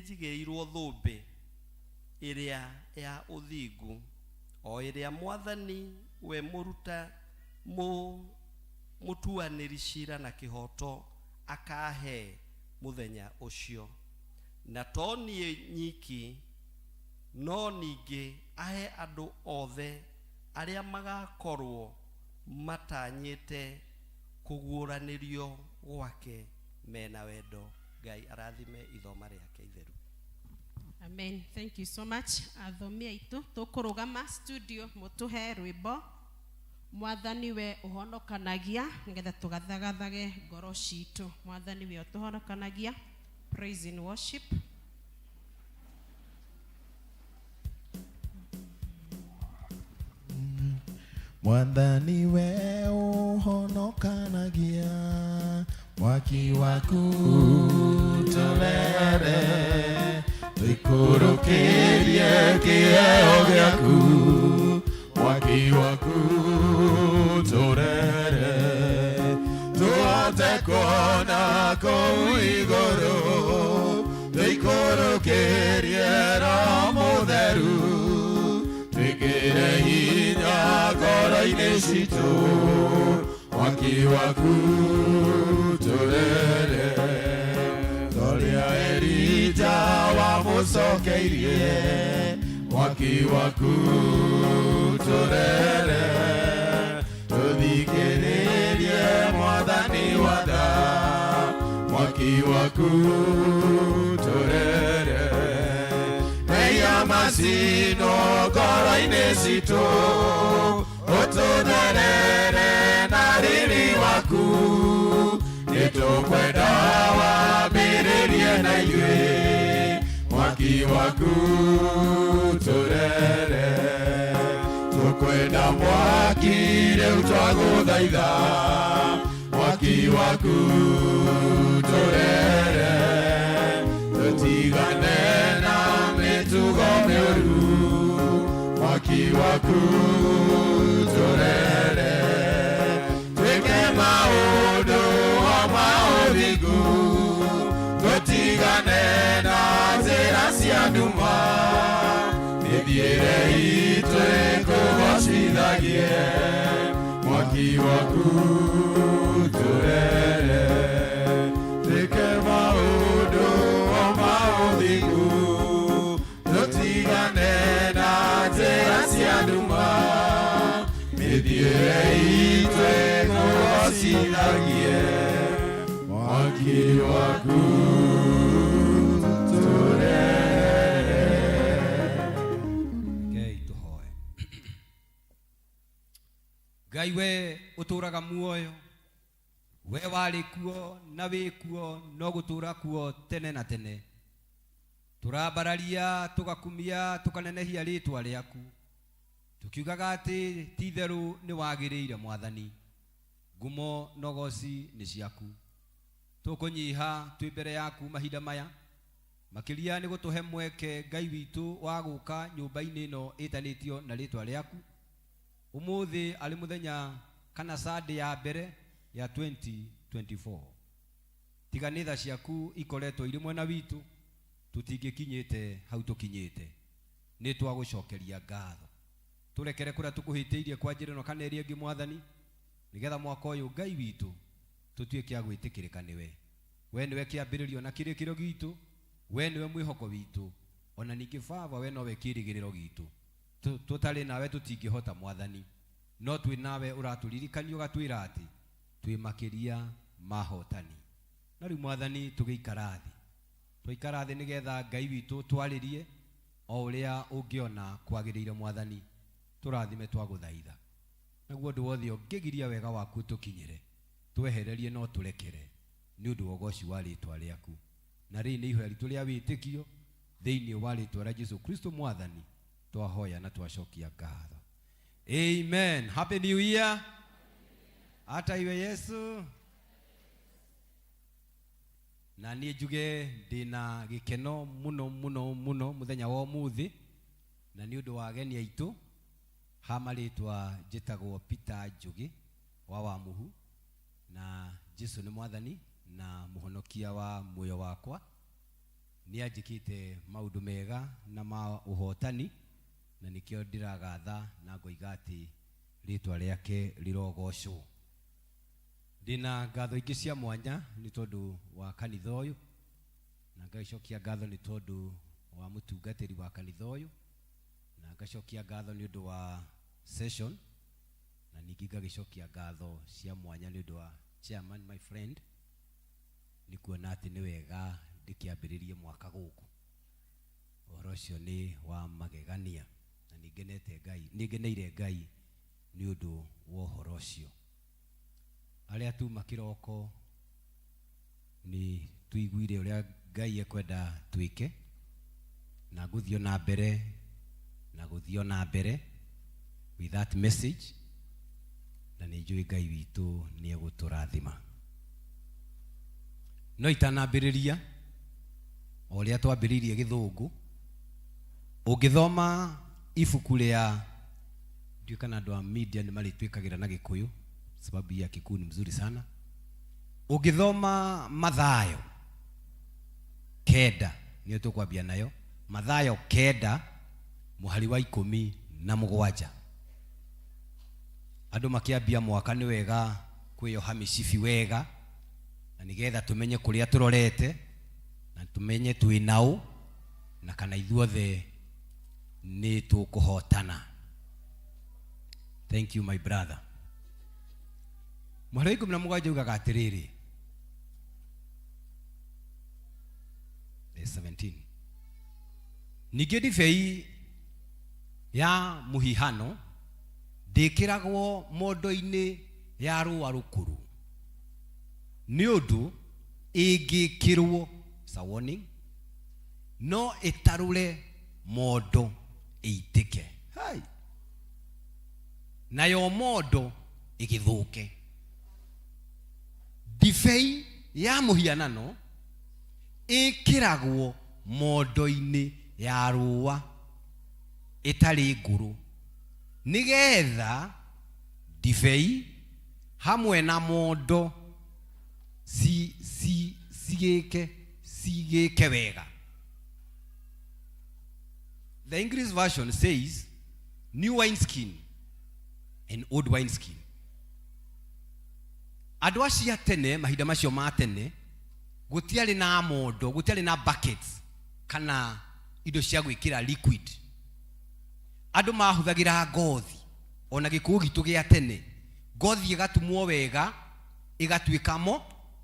njigĩirwo thũmbĩ ĩrĩa ya ũthingu, o ĩrĩa Mwathani we mũruta mũtuanĩri cira na kĩhooto akaahe mũthenya ũcio, na to niĩ nyiki, no ningĩ ahe andũ othe arĩa magakorwo matanyĩte kũguũranĩrio gwake mena wendo. Ngai arathime ithoma rĩake itheru. Amen. Thank you so much. Athomi aitũ tũkũrũgama studio mũtũhe rwĩmbo Mwathani we ũhonokanagia, nĩgetha tũgathagathage ngoro citũ. Mwathani we ũtũhonokanagia. Praise and worship. Mwathani we ũhonokanagia, mwaki waku tũrere, tũikũrũkĩrie kĩheo gĩaku, mwaki waku tũrere, tũhote kuona kũu igũrũ, tũikũrũkĩrie Roho Mũtheru, twĩkĩre hinya ngoro-inĩ citũ, mwaki waku tũrere, torĩa Elija wamũcokeirie, mwaki waku tũrere, tũthikĩrĩrie Mwathani watha, mwaki waku tũrere, mehia macinwo ngoro-inĩ citũ, ũtũtherere na riri waku, nĩtũkwenda wambĩrĩrie na ithuĩ, mwaki waku tũrere, tũkwenda mwaki rĩu twagũthaitha, mwaki waku tũrere, tũtigane na mĩtugo mĩũru, mwaki waku tũrere, twĩke maũndũ o ma ũthingu, tũtigane na njĩra cia nduma, mĩthiĩre itũ ĩkũgocithagie, mwaki waku tũrere, twĩke maũndũ o ma ũthingu, tũtigane na njĩra cia nduma, mĩthiĩre itũ ĩkũgocithagie, mwaki waku tũrere. Rekei tũhoe. Ngai we ũtũũraga muoyo, we warĩ kuo na wĩ kuo no gũtũũra kuo tene na tene, tũrambararia tũgakumia tũkanenehia rĩtwa rĩaku, tũkiugaga atĩ ti itherũ nĩ wagĩrĩire Mwathani, ngumo na ũgoci nĩ ciaku. Tũkũnyiha twĩ mbere yaku mahinda maya, makĩria nĩ gũtũhe mweke Ngai witũ wa gũka nyũmba-inĩ ĩno ĩtanĩtio na rĩtwa rĩaku ũmũthĩ arĩ mũthenya kana Sunday ya mbere ya 2024. Tiga nĩ tha ciaku ikoretwo irĩ mwena witũ, tũtingĩkinyĩte hau tũkinyĩte. Nĩ twagũcokeria ngatho, tũrekere kũrĩa tũkũhĩtĩirie kwa njĩra ĩno kana ĩrĩa ĩngĩ Mwathani, nĩgetha mwaka ũyũ Ngai witũ tũtuĩke a gwĩtĩkĩrĩka nĩwe. We nĩwe kĩambĩrĩrio na kĩrĩkĩro gitũ, we nĩwe mwĩhoko witũ, ona ningĩ Baba we nowe kĩĩrĩgĩrĩro gitũ. Tũtarĩ nawe tũtingĩhota Mwathani, no twĩ nawe ũratũririkania ũgatwĩra atĩ twĩ makĩria ma hotani. Na rĩu Mwathani tũgĩikara thĩ, twaikara thĩ nĩgetha Ngai witũ twarĩrie o ũrĩa ũngĩona kwagĩrĩire Mwathani, tũrathime twagũthaitha, naguo ũndũ wothe ũngĩgiria wega waku tũkinyĩre, twehererie no tũrekere nĩ ũndũ wa ũgoci wa rĩtwa rĩaku. Na rĩrĩ nĩ ihoya ritũ rĩa wĩtĩkio thĩinĩ wa rĩtwa rĩa Jesu Kristo Mwathani, twahoya na twacokia ngatho. Amen. Happy New Year. Hata iwe Yesu. Na niĩ njuge ndĩna gĩkeno mũno mũno mũno mũthenya wa ũmũthĩ, na nĩ ũndũ wa ageni aitũ. Ha marĩtwa njĩtagwo Peter Njũgĩ wa Wamuhu, na Jesu nĩ Mwathani na mũhonokia wa muoyo wakwa. Nĩ anjĩkĩte maũndũ mega na ma ũhotani, na nĩkĩo ndĩragatha na ngoiga atĩ rĩtwa rĩake rĩrogocwo. Ndĩna ngatho ingĩ cia mwanya nĩ tondũ wa kanitha ũyũ, na ngagĩcokia ngatho nĩ tondũ wa mũtungatĩri wa kanitha ũyũ, na ngacokia ngatho nĩ ũndũ wa session, na ningĩ ngagĩcokia ngatho cia mwanya nĩ ũndũ wa chairman, my friend, nĩ kuona atĩ nĩ wega ndĩkĩambĩrĩrie mwaka gũkũ. Ũhoro ũcio nĩ wa magegania, na nĩ ngenete Ngai, nĩ ngeneire Ngai nĩ ũndũ wa ũhoro ũcio. Arĩa tuma kĩroko nĩ tũiguire ũrĩa Ngai ekwenda twĩke, na ngũthiĩ na mbere na gũthiĩ na mbere with that message, na nĩ njũĩ Ngai witũ nĩ egũtũrathima. No itanambĩrĩria, o ũrĩa twambĩrĩirie gĩthũngũ, ũngĩthoma ibuku rĩa, ndiũĩ kana andũ a media nĩ marĩtwĩkagĩra na Gĩkũyũ, sababu ya Kikuyu ni mzuri sana. Ũngĩthoma Mathayo 9, nĩyo tũkwambia nayo, Mathayo 9 mũhari wa 17. Andũ makĩambia mwaka nĩ wega kwĩyoha mĩcibi wega, na nĩgetha tũmenye kũrĩa tũrorete, na tũmenye twĩ naũ, na kana ithuothe nĩ tũkũhotana. Thank you my brother. Mũhari wa 17 ugaga atĩrĩrĩ, verse 17, ningĩ ndibei ya mũhihano ndĩkĩragwo mondo-inĩ ya rũa rũkũrũ, nĩ ũndũ ĩngĩkĩrwo, it's a warning, no ĩtarũre mondo ĩitĩke. Hai. Nayo mondo ĩgĩthũke. Ndibei ya mũhianano ĩkĩragwo mondo-inĩ ya rũa ĩtarĩ ngũrũ, nĩgetha ndibei hamwe na mondo cigĩke wega. The English version says new wine skin and old wine skin. Andũ acio a tene, mahinda macio ma tene, gũtiarĩ na mondo, gũtiarĩ na buckets kana indo cia gwĩkĩra liquid. Andũ mahũthagĩra ngothi, ona gĩkũyũ gitũ gĩa tene, ngothi ĩgatumwo wega, ĩgatuĩka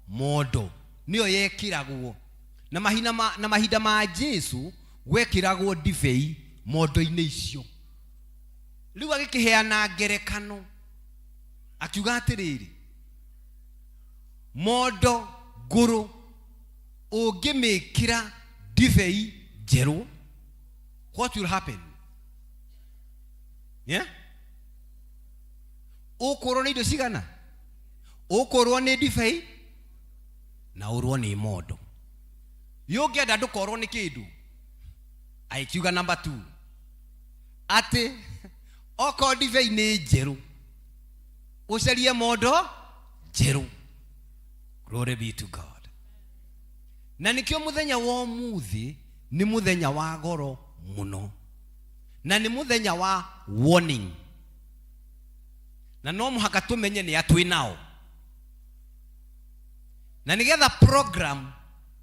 mondo, nĩyo yekĩragwo. Na mahinda ma Jesu gwekĩragwo ndibei mondo-inĩ icio. Rĩu agĩkĩheana ngerekano, akiuga atĩrĩrĩ, mondo ngũrũ ũngĩmĩkĩra ndibei njerũ, what will happen? Yeah? Ũkũrwo nĩ indo cigana? Ũkũrwo nĩ ndibei na ũrwo nĩ mondo. Yũngĩenda ndũkorwo nĩ kĩndũ. Agĩkiuga number 2, atĩ okorwo ndibei nĩ njerũ, ũcarie mondo njerũ. Glory be to God. Na nĩkĩo mũthenya wa ũmũthĩ nĩ mũthenya wa goro mũno, na nĩ mũthenya wa warning, na no mũhaka tũmenye nĩ atwĩ nao, na nĩgetha program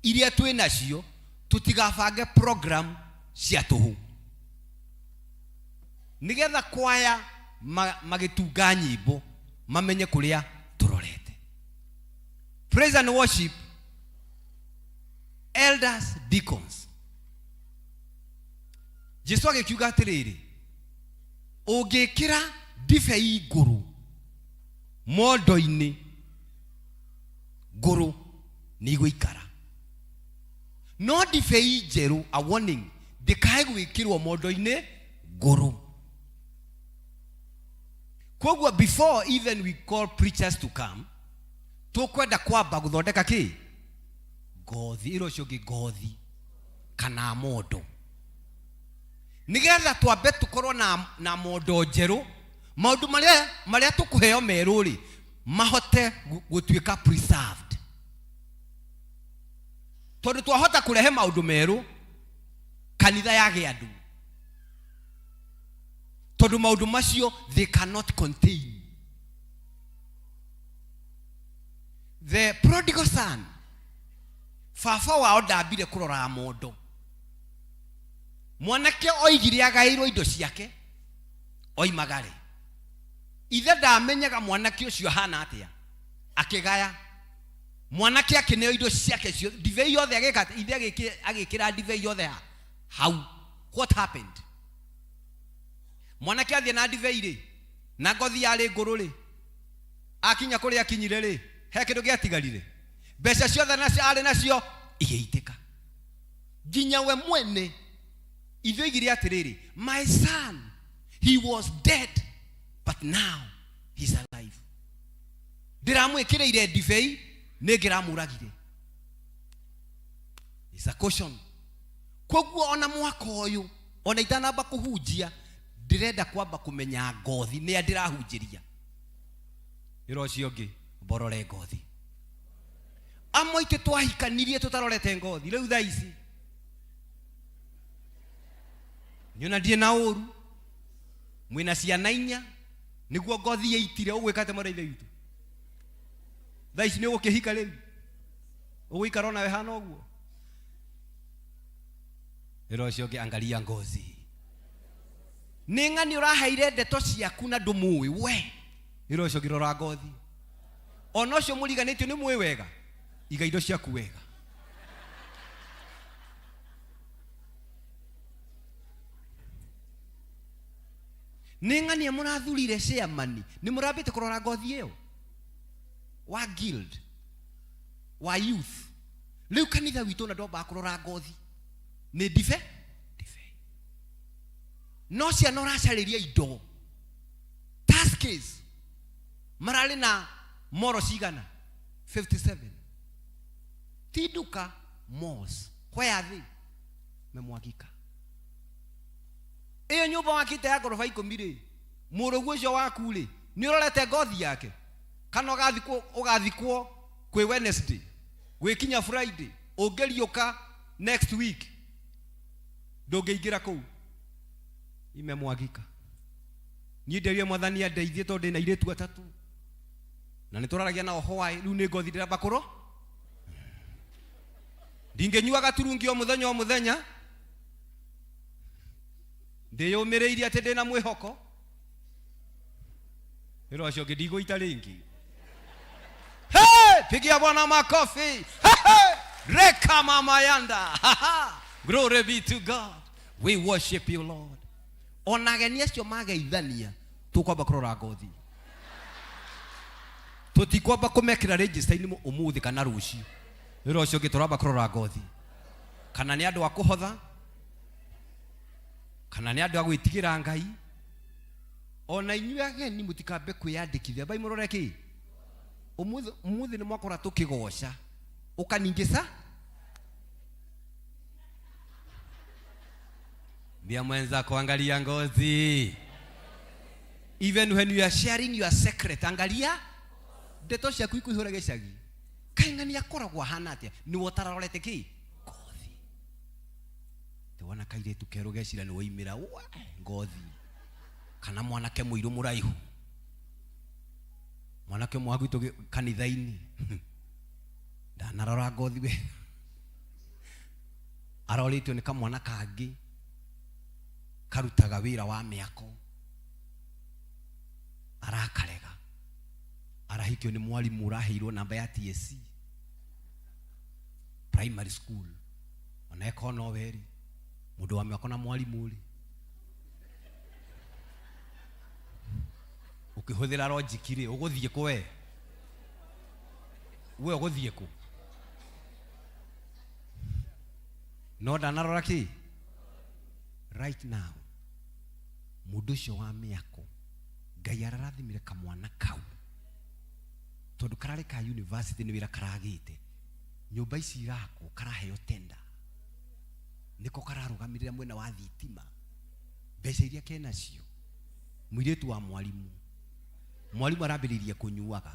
iria twĩ nacio tũtigabange program cia tũhũ, nĩgetha kwaya magĩtunga nyĩmbo mamenye kũrĩa tũrorete. Praise and worship, elders, deacons. Jesu agĩkiuga atĩrĩrĩ, ũngĩkĩra ndibei ngũrũ mondo-inĩ ngũrũ nĩ igũikara, no ndibei njerũ, a warning, ndĩkae gwĩkĩrwo mondo-inĩ ngũrũ. Koguo before even we call preachers to come, tũkwenda kwamba gũthondeka kĩ? Ngothi. Ĩra ũcio ũngĩ ngothi kana mondo, nĩgetha twambe tũkorwo na mondo njerũ, maũndũ marĩa tũkũheo merũ rĩ mahote gũtuĩka preserved. Tondu twahota kurehe maundu meru kanitha yage andu. Tondu maundu macio they cannot contain. The prodigal son, baba wao ndambire kurora mondo. Mwanake oigire agairwo indo ciake oimagare. Ithe ndamenyaga mwanake ucio ahana atia, akigaya mwanake akineo indo ciake cio ndibei yothe agika ithe agikira ndibei yothe hau. What happened? Mwanake athie na ndibei ri na ngothi yari nguru ri akinya kuria akinyire ri he kindu giatigarire, mbeca ciothe nacio ari nacio igĩitĩka. Nginya we mwene ithe oigire atiriri, my son, he was dead but now he's alive. Ndiramwĩkĩrĩire ndibei nĩ ngĩramũragire. It's a caution. Koguo ona mwaka ũyũ ona itanamba kũhunjia ndĩrenda kwamba kũmenya ngothi nĩ a ndĩrahunjĩria. Wĩra ũcio ũngĩ mborore ngothi. Amwe aitũ twahikanirie tũtarorete ngothi rĩu thaa ici niona ndirĩ na ũru, mwĩna ciana inya nĩguo ngothi yaitire. Ũgwĩka atĩa mwana ithe witũ? Thaa ici nĩ ũgũkĩhika rĩu, ũgũikara onawe hana ũguo? Wĩra ũcio ũngĩ angalia ngozi. Nĩ ng'ani ũraheire ndeto ciaku na ndũmũĩ we. Wĩra ũcio ũngĩ rora ngothi. Ona ũcio mũriganĩtio nĩ mũĩ wega, iga indo ciaku wega. Nĩ ng'ania mũrathurire chairman, nĩ mũrambĩte kũrora ngothi ĩyo wa guild wa youth. Rĩu kanitha witũ na ndwambaga kũrora ngothi nĩ ndibe no ciana ũracarĩria indo. Taskis mararĩ na moro cigana? 57. Ti nduka, malls. Where are they? Memwagika. Ĩyo nyũmba wakĩte ya ngoroba ikũmi rĩ, mũrũguo ũcio waku rĩ, nĩ ũrorete ngothi yake? Kana ũgathikwo kwĩ Wednesday, gwĩkinya Friday, ũngĩriũka next week ndũngĩingĩra kũu. Imemwagika. Niĩ nderire mwathani andeithie tondũ ndĩna airĩtu atatũ na nĩ tũraragia nao hwaĩ. Rĩu nĩ ngothi ndĩramba kũro, ndingĩnyua gaturungi o mũthenya o mũthenya, ndĩyũmĩrĩirie atĩ ndĩna mwĩhoko. Wĩra ũcio ũngĩ ndigũita rĩngĩ. Hey, pigia Bwana makofi. Hey, hey. Reka mama yanda. Ha, ha. Glory be to God. We worship you, Lord. Ona ageni acio mageithania tũkwamba kũrora ngothi. Tũtikwamba kũmekĩra register-inĩ ũmũthĩ kana rũciũ. Wĩra ũcio ũngĩ tũramba kũrora ngothi. Kana nĩ andũ a kũhotha, kana nĩ andũ a gwĩtigĩra Ngai. Ona inyuĩ ageni mũtikambe kwĩyandĩkithia, mbai mũrore kĩ? Ũmũthĩ nĩ mwakora tũkĩgoca. Ũkaningĩca? Mbia mwenza kuangalia ngozi. Even when you are sharing your secret, angalia ndeto ciaku ikuihũra gĩcagi. Kaĩ ng'ani akoragwo ahana atĩa? Nĩwe ũtarorete kĩ? Ngothi. Tewona kairĩtu kerũ gecira nĩ woimĩra, we, ngothi. Kana mwanake mũirũ mũraihu. Mwanake ũmwe wa gwitũ kanitha-inĩ. Ndanarora ngothi we. Arorĩtio nĩ kamwana kangĩ karutaga wĩra wa mĩako. Arakarega. Arahikio nĩ mwarimũ ũraheirwo namba ya TSC primary school. Ona eko no weri mũndũ wa mĩako na mwarimũ rĩ, ũkĩhũthĩra logic rĩ, ũgũthiĩ kũ we? We ũgũthiĩ kũ? No ndanarora kĩ? Right now mũndũ ũcio wa mĩako Ngai ararathimire kamwana kau tondũ kararĩ ka university nĩ wĩra karagĩte. Nyũmba ici irakwo karaheo tender, nĩko kararũgamĩrĩra mwena wa thitima, mbeca iria kenacio. Mũirĩtu wa mwarimu, mwarimu arambĩrĩirie kũnyuaga.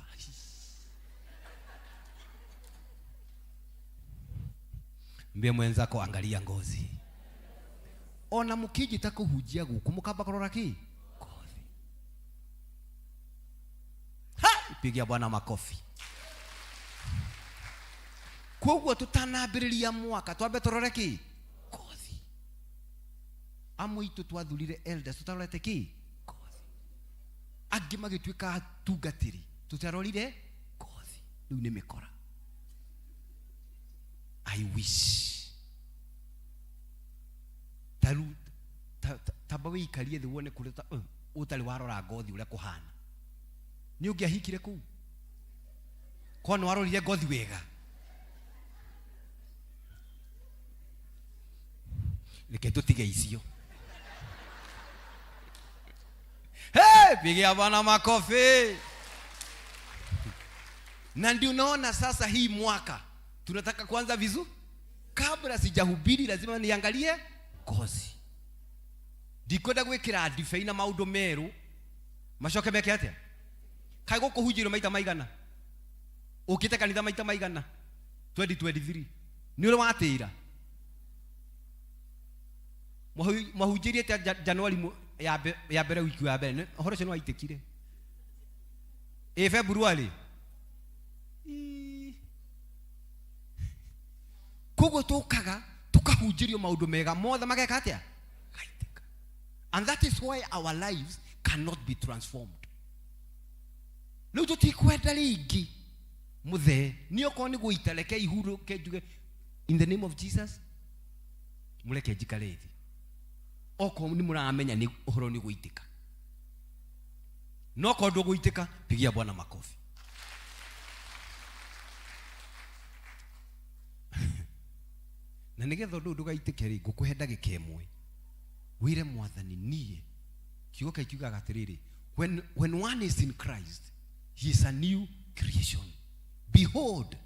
Mbie mwenzako angalia ngozi. Ona mukijita kuhunjia guku mukamba kurora ki ngozi. Ha, pigia Bwana makofi. Koguo tutanambĩrĩria mwaka twambe tũrore kĩ ngothi. Amwe itũ twathurire elders tũtarorete kĩ ngothi, angĩ magĩtuĩka atungatĩri tũtarorire ngothi. Rĩu nĩ mĩkora. I wish taru tamba wĩikarie thĩ wone kũrĩa ũtarĩ warora ngothi ũrĩa kũhana. Nĩ ũngĩahikire kũu korwo nĩ warorire ngothi wega? Reke tũtige icio. Hey, pigia Bwana makofi. Na ndio unaona sasa hii mwaka tunataka kuanza vizuri. Kabla sijahubiri lazima niangalie ngozi. Ndikwenda gwikira ndibei na maundu meru macoke meke atia? Kaĩ gũkũhunjĩrio maita maigana? Ũkĩte kanitha maita maigana? 2023. Nĩ ũrĩ watĩra? Mwahunjĩrie atĩa Januari ya mbere wiki ya mbere? Ũhoro ũcio nĩ waitĩkire. Ĩ February? Ii. Koguo tũkaga tukahunjĩrio maũndũ mega mothe mageka atĩa? Gaitĩka. And that is why our lives cannot be transformed. Rĩu tũtikwenda rĩngĩ mũthee, nĩ okorwo nĩ gũita, reke ihurũke njuge in the name of Jesus, mũreke njikare thĩ. Okorwo nĩ mũramenya nĩ ũhoro nĩ gũitĩka, no okorwo ndũgũitĩka, pigia Bwana makofi. Na nĩgetha ũndũ ũyũ ndũgaitĩke rĩ, ngũkũhe ndagĩka ĩmwe wĩre Mwathani niĩ. Kiugo kĩu kiugaga atĩrĩrĩ, when one is in Christ, he is a new creation. Behold,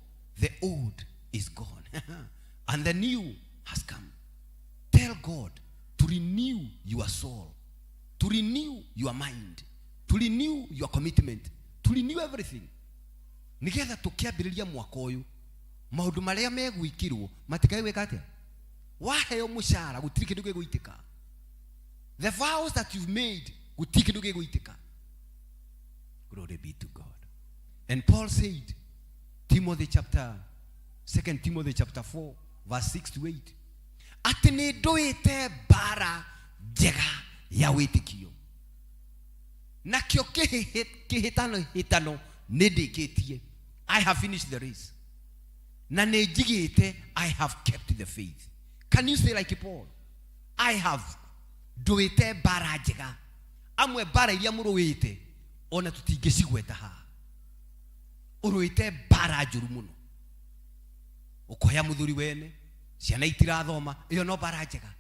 the old is gone and the new has come. Tell God to renew your soul, to renew your mind, to renew your commitment, to renew everything. Nĩgetha tũkĩambĩrĩria mwaka ũyũ, maũndũ marĩa megwĩkĩrwo matikae gwĩka atĩa? Waheo mũcara gũtirĩ kĩndũ gĩgũitĩka. The vows that you've made, gũtirĩ kĩndũ gĩgũitĩka. Glory be to God. And Paul said, Timothy chapter, 2 Timothy chapter 4, verse 6 to 8, atĩ nĩ ndũĩte mbara njega ya wĩtĩkio, nakĩo kĩhĩtano hĩtano nĩ ndĩkĩtie. I have finished the race. Na nĩ njigĩte, I have kept the faith. Can you say like Paul? I have ndũĩte mbara njega. Amwe mbara iria mũrũĩte ona tũtingĩcigweta haha. Ũrũĩte mbara njũru mũno, ũkoya mũthuri wene, ciana itirathoma, ĩyo no mbara njega.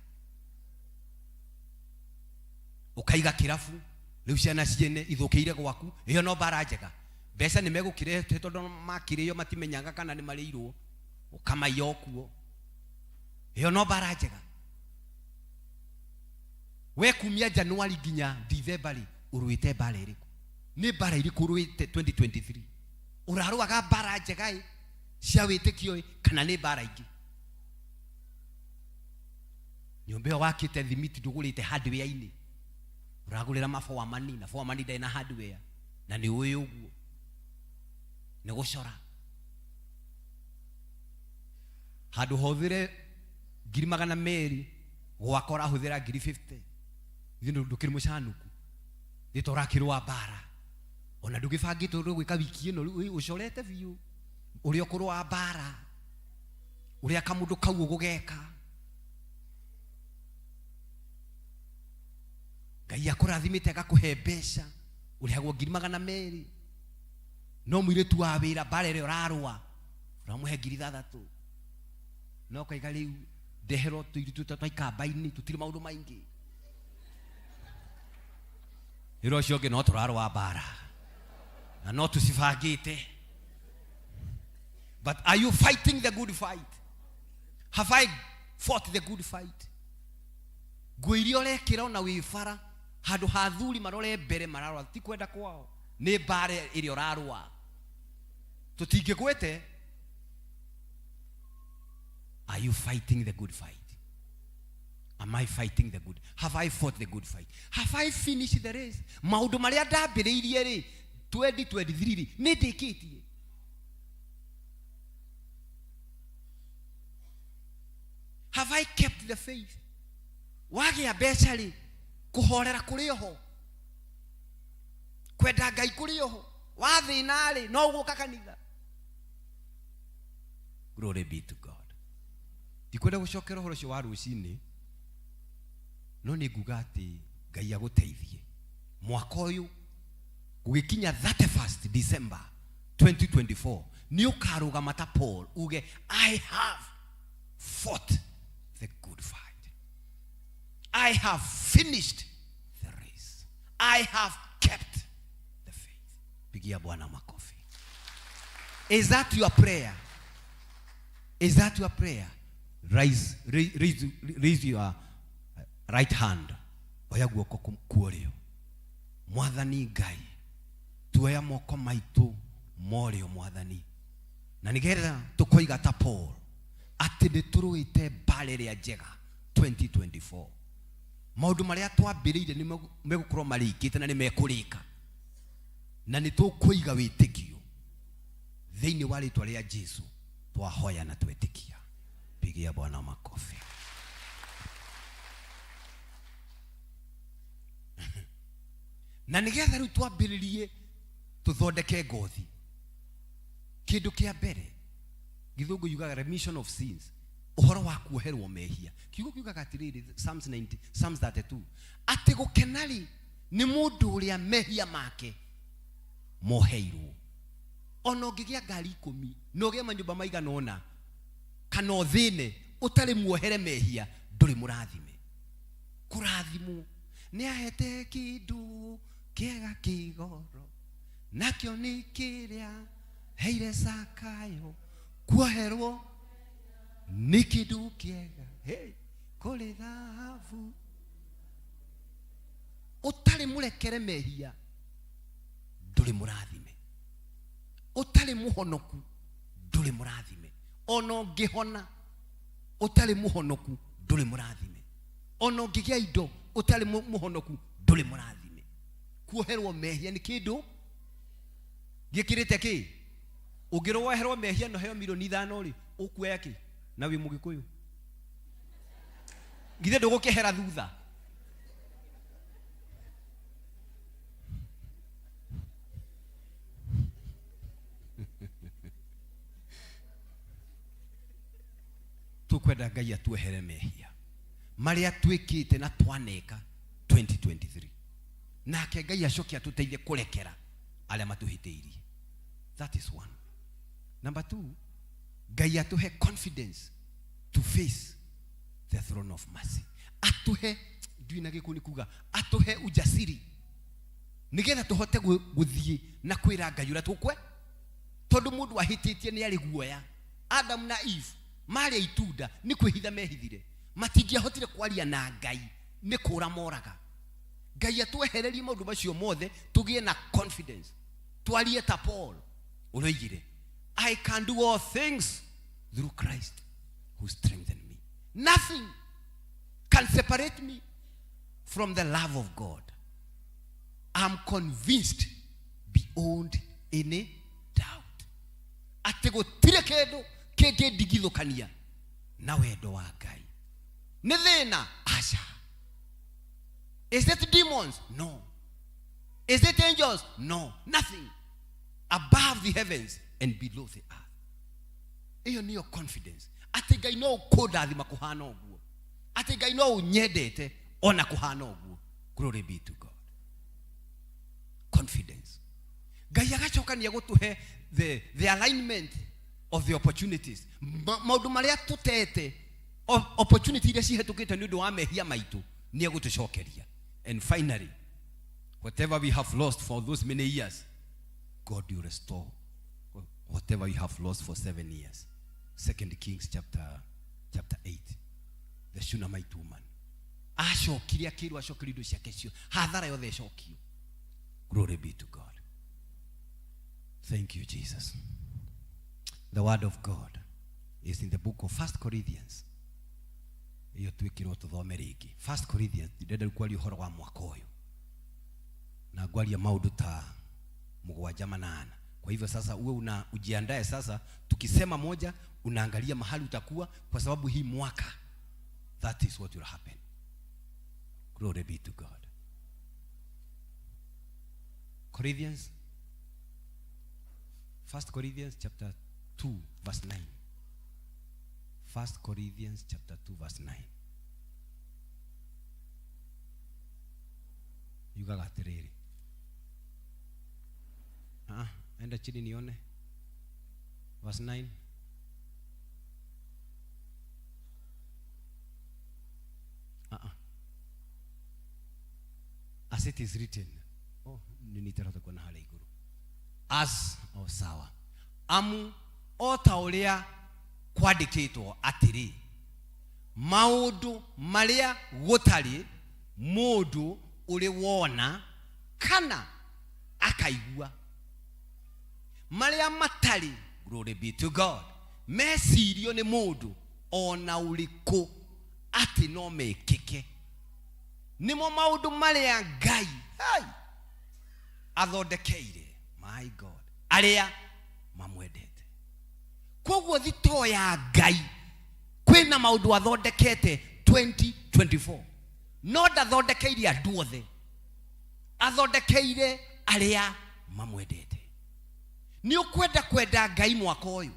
Ũkaiga kĩrabu, rĩu ciana ciene ithũkĩire gwaku, ĩyo no mbara njega. Mbeca nĩ megũkĩrehe tondũ makĩrĩo matimenyaga kana nĩ marĩirwo, ũkamaiya okuo, ĩyo no mbara njega. We kumia Januari nginya Dithemba rĩ, ũrũĩte mbara ĩrĩkũ? Nĩ mbara ĩrĩkũ ũrũĩte 2023? Ũrarũaga mbara njega ĩ cia wĩtĩkio ĩ, kana nĩ mbara ingĩ? Nyũmba ĩyo wakĩte thimiti ndũgũrĩte hardware-inĩ, ũragũrĩra maboamani, na boamani ndarĩ na hardware, na nĩ ũĩ ũguo nĩ gũcora. Handũ hũthĩre ngiri magana merĩ gwaka ũrahũthĩra ngiri 50, ithuĩ ndũkĩrĩ mũcanuku, nĩ ta ũrakĩrũa mbara, ona ndũgĩbangĩte ũrĩa ũgwĩka wiki ĩno, rĩu ũcorete biũ ũrĩa ũkũrũa mbara, ũrĩa kamũndũ kau ũgũgeka. Ngai akũrathimĩte agakũhe mbeca, ũrĩhagwo ngiri magana merĩ, no mũirĩtu wa wĩra mbara ĩrĩa ũrarũa ũramũhe ngiri ithathatũ, no ũkaiga rĩu ndeherwo tũirĩtu tũtũ twa ikamba-inĩ, tũtirĩ maũndũ maingĩ. Wĩra ũcio ũngĩ no tũrarũa mbara na no tũcibangĩte. But are you fighting the good fight? Have I fought the good fight? Nguo iria ũrekĩra ona wĩ bara, handũ ha athuri marore mbere mararora, ti kwenda kwao, nĩ mbara ĩrĩa ũrarũa. Tũtingĩgwete. Are you fighting the good fight? Am I fighting the good? Have I fought the good fight? Have I finished the race? Maũndũ marĩa ndambĩrĩirie rĩ 2023 rĩ nĩ ndĩkĩtie. Have I kept the faith? Wagĩa mbeca rĩ kũhorera kũrĩ oho, kwenda Ngai kũrĩ oho, wathĩna rĩ no ũgũka kanitha. Glory be to God. Ndikwenda gũcokera ũhoro ũcio wa rũcinĩ, no nĩ nguga atĩ Ngai agũteithie mwaka ũyũ gũgĩkinya 31st December 2024 nĩ ũkarũgama ta Paul uge I have fought the good fight, I have finished the race, I have kept the faith. Pigia Bwana makofi. Is that your prayer? Is that your prayer? Raise, raise, raise your right hand. Oya guoko kuorĩo. Mwathani Ngai, tuoya moko maitũ morĩo Mwathani, na nĩgetha tũkoiga ta Paul atĩ nĩ tũrũĩte mbara ĩrĩa njega 2024. Maũndũ marĩa twambĩrĩire nĩ megũkorwo marĩkĩte na nĩ mekũrĩka, na nĩ tũkũiga wĩtĩkio thĩinĩ wa rĩtwa rĩa Jesu. Twahoya na twetĩkia. Pigia Bwana makofi. Na nĩgetha rĩu twambĩrĩrie tũthondeke ngothi, kĩndũ kĩa mbere gĩthũngũ yugaga remission of sins, ũhoro wa kuoherwo mehia. Kiugo kiugaga atĩrĩrĩ, Psalms 90, Psalms 32, atĩ gũkena rĩ nĩ mũndũ ũrĩa mehia make moheirwo. Ona ũngĩgĩa ngari ikũmi na ũgĩe manyũmba maigana ũna kana ũthĩne ũtarĩ muohere mehia, ndũrĩ mũrathime. Kũrathimwo nĩ ahete kĩndũ kĩega kĩgoro, nakĩo nĩ kĩrĩa heire Zakayo. Kuoherwo nĩ kĩndũ kĩega, hey, kũrĩ thahabu. Ũtarĩ mũrekere mehia ndũrĩ mũrathime, ũtarĩ mũhonoku ndũrĩ mũrathime. Ona ũngĩhona ũtarĩ mũhonoku ndũrĩ mũrathime, ona ũngĩgĩa indo ũtarĩ mũhonoku ndũrĩ mũrathime. Kuoherwo mehia nĩ kĩndũ gĩkĩrĩte kĩ? Ũngĩrwo woherwo mehia na ũheo milioni ithano rĩ, ũkuoya kĩ? Na wĩ mũgĩkũyũ, githĩ ndũgũkĩhera thutha? Tũkwenda Ngai atuohere mehia marĩa twĩkĩte na twaneka 2023, nake Ngai acoke atũteithie kũrekera arĩa matũhĩtĩirie. That is one. Number two, Ngai atũhe confidence to face the throne of mercy. Atũhe, ndiũĩ na gĩkũyũ nĩ kuga atũhe ujasiri nĩgetha tũhote gũthiĩ na kwĩra Ngai ũrĩa tũkwe, tondũ mũndũ ahĩtĩtie nĩ arĩ guoya. Adam na Eve marĩa itunda nĩ kwĩhitha mehithire, matingĩahotire kwaria na Ngai, nĩ kũra moraga. Ngai atwehererie maũndũ macio mothe, tũgĩe na confidence, twarie ta Paul ũrĩa oigire, I can do all things through Christ who strengthened me. Nothing can separate me from the love of God. I'm convinced beyond any doubt. Atĩ gũtirĩ kĩndũ kĩngĩndigithũkania na wendo wa Ngai. Nĩ thĩna? Aca. Is it demons? No. Is it angels? No. Nothing. Above the heavens and below the earth. Ĩyo nĩyo confidence. Atĩ Ngai no ũkũndathima kũhana ũguo. Atĩ Ngai no ũnyendete ona kũhana ũguo. Glory be to God. Confidence. Ngai agacoka nĩ egũtũhe the alignment of the opportunities. Maũndũ marĩa tũtete, opportunity iria cihetũkĩte nĩ ũndũ wa mehia maitũ, nĩ egũtũcokeria. And finally, whatever we have lost for those many years, God will restore whatever you have lost for 7 years. 2 Kings chapter 8. The Shunammite woman. Acokire akĩrwo acokerio indo ciake cio, hathara yothe ĩcokio. Glory be to God. Thank you, Jesus. The word of God Is in the book of First Corinthians. Iyo twikirwo tuthome ringi. First Corinthians, ndĩrenda rĩu kwaria ũhoro wa mwaka ũyũ na ngwaria maũndũ ta mũgwanja manana. Kwa hivyo sasa uwe una ujiandae sasa, tukisema moja unaangalia mahali utakuwa, kwa sababu hii mwaka that is what will happen. Glory be to God. Corinthians, First Corinthians chapter 2 verse 9. First Corinthians chapter 2 verse 9. Yugaga atiriri. Ah, enda chini nione. Verse 9. Ah, ah. As it is written. Oh, ninitarata kuona harĩa igũrũ. As, oh, sawa. Amu o ta ũrĩa kwandĩkĩtwo atĩrĩ, maũndũ marĩa gũtarĩ mũndũ ũrĩ wona kana akaigua, marĩa matarĩ, glory be to God, mecirio nĩ mũndũ ona ũrĩkũ atĩ no mekĩke, nĩmo maũndũ marĩa Ngai hai athondekeire, my God, arĩa mamwendete. Koguo thitoo ya Ngai kwĩna maũndũ athondekete 2024, no ndathondekeire andũ othe, athondekeire arĩa mamwendete. Nĩ ũkwenda kwenda Ngai mwaka ũyũ,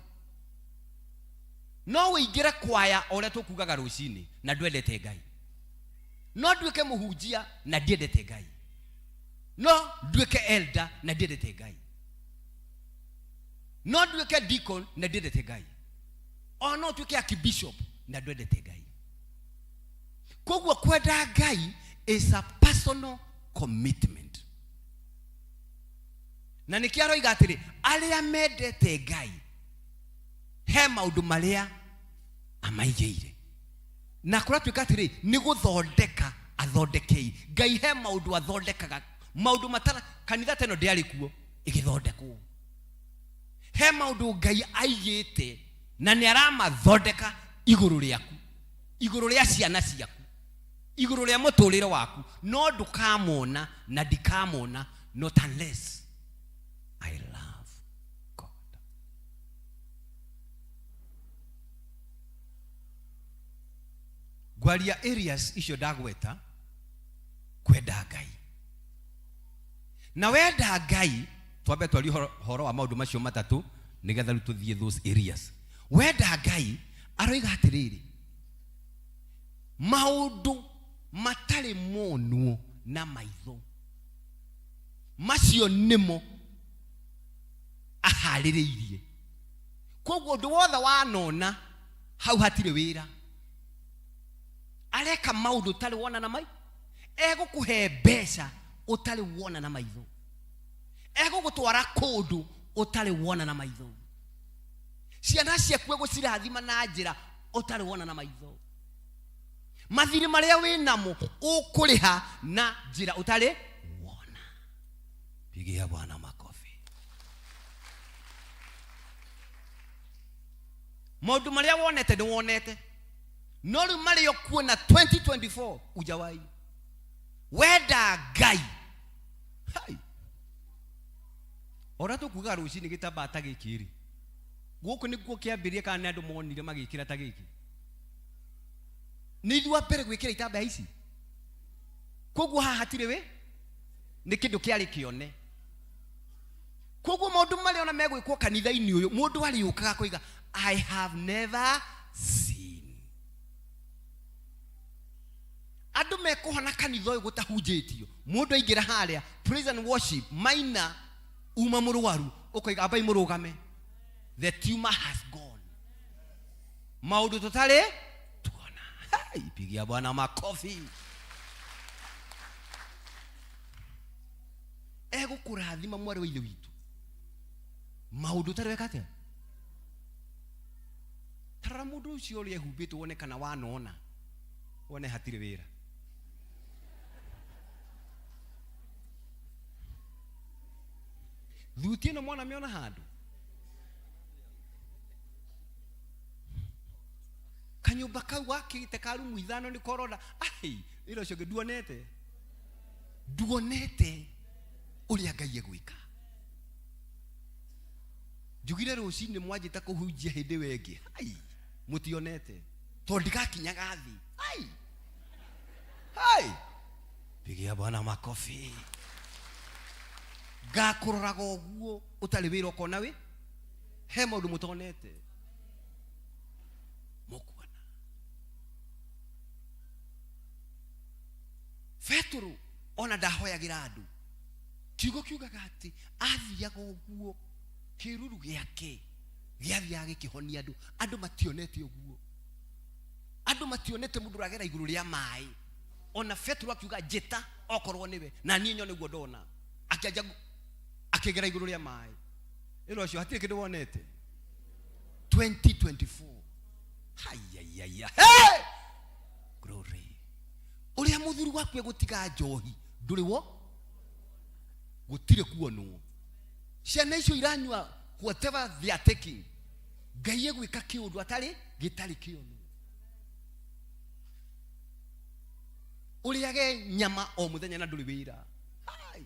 no wĩingĩre kwaya o ũrĩa tũkugaga rũcinĩ na ndwendete Ngai, no nduĩke mũhunjia na ndiendete Ngai, no nduĩke elder na ndiendete Ngai, no nduĩke deacon na ndiendete Ngai, o no nduĩke archbishop na ndwendete Ngai. Koguo kwenda Ngai is a personal commitment. Na nĩkĩo aroiga atĩrĩ, arĩa mendete Ngai he maũndũ marĩa amaigĩire, na kũratuĩka atĩrĩ, nĩ gũthondeka athondekei. Ngai he maũndũ athondekaga, maũndũ matara kanitha ta ĩno ndĩarĩ kuo ĩgĩthondekwo. He maũndũ Ngai aigĩte na nĩ aramathondeka igũrũ rĩaku, igũrũ rĩa ciana ciaku, igũrũ rĩa mũtũrĩre waku, no ndũkamona na ndikamona, not unless I love God. Ngwaria areas icio ndagweta, kwenda Ngai. Na wenda Ngai, twambe twarie ũhoro wa maũndũ macio matatũ nĩgetha rĩu tũthiĩ those areas. Wenda Ngai aroiga atĩrĩrĩ, maũndũ matarĩ monwo na maitho macio nĩmo aharĩrĩirie. Koguo ũndũ wothe wanona hau hatirĩ wĩra, areka maũndũ ũtarĩ wona na maitho, egũkũhe mbeca ũtarĩ wona na maitho, egũgũtwara kũndũ ũtarĩ wona na maitho, ciana ciaku egũcirathima na njĩra ũtarĩ wona na maitho, mathirĩ marĩa wĩ namo ũkũrĩha na njĩra ũtarĩ wona. Pigia Bwana makofi. Maũndũ marĩa wonete nĩ wonete, no rĩu marĩa ũkuona 2024 ujawai. Wenda Ngai. Hai. Ora tũkugaga rũcinĩ gĩtambaya ta gĩkĩ rĩ, gũkũ nĩkuo kĩambĩrĩria kana nĩ andũ monire magĩkĩra ta gĩkĩ? Nĩ ithuĩ a mbere gwĩkĩra itambaya ici? Koguo haha hatirĩ wĩ, nĩ kĩndũ kĩarĩ kĩone. Koguo maũndũ marĩa ona megwĩkwo kanitha-inĩ ũyũ, mũndũ arĩũkaga koiga I have never seen. Andũ mekũhona kanitha ũyũ gũtahunjĩtio, mũndũ aingĩra harĩa praise and worship maina uma mũrwaru, ũkoiga ambai mũrũgame, the tumor has gone. Maũndũ tũtarĩ tuona. Hai, pigia Bwana makofi. Egũkũrathima mwarĩ wa ithe witũ, maũndũ ũtarĩ weka atĩa. Tarora mũndũ ũcio ũrĩa ehumbĩtwo wone kana wanona, wone hatirĩ wĩra. Thuti ĩno mwana mĩona handũ. Kanyũmba kau wakĩte ka rumu ithano nĩ korona. Ai, ĩra ũcio ũngĩ nduonete. Nduonete ũrĩa Ngai egwĩka. Njugire rũcinĩ mwanjĩta kũhunjia hĩndĩ ĩyo ĩngĩ. Ai, mũtionete. Tondũ ndigakinyaga thĩ. Ai. Hai. Pigia Bwana makofi. Ngakũroraga ũguo ũtarĩ wĩra ũkona wĩ he maũndũ mũtonete mũkuona. Petero ona ndahoyagĩra andũ, kiugo kiugaga atĩ athiaga ũguo kĩruru gĩake gĩathiaga gĩkĩhonia andũ. Andũ mationete ũguo, andũ mationete mũndũ ũragera igũrũ rĩa maĩ. Ona Petero akiuga njĩta okorwo nĩwe na niĩ nyone ũguo ndona, akĩanja akĩgera igũrũ rĩa maĩ. Ĩno ũcio hatirĩ kĩndũ wonete. 2024 hayayaya, hey! Glory. Ũrĩa mũthuri waku egũtiga njohi ndũrĩ wo gũtirĩ kuonwo. Ciana icio iranyua whatever they are taking, Ngai egwĩka kĩũndũ atarĩ gĩtarĩ kĩonwo. Ũrĩage nyama o mũthenya na ndũrĩ wĩra. Hai,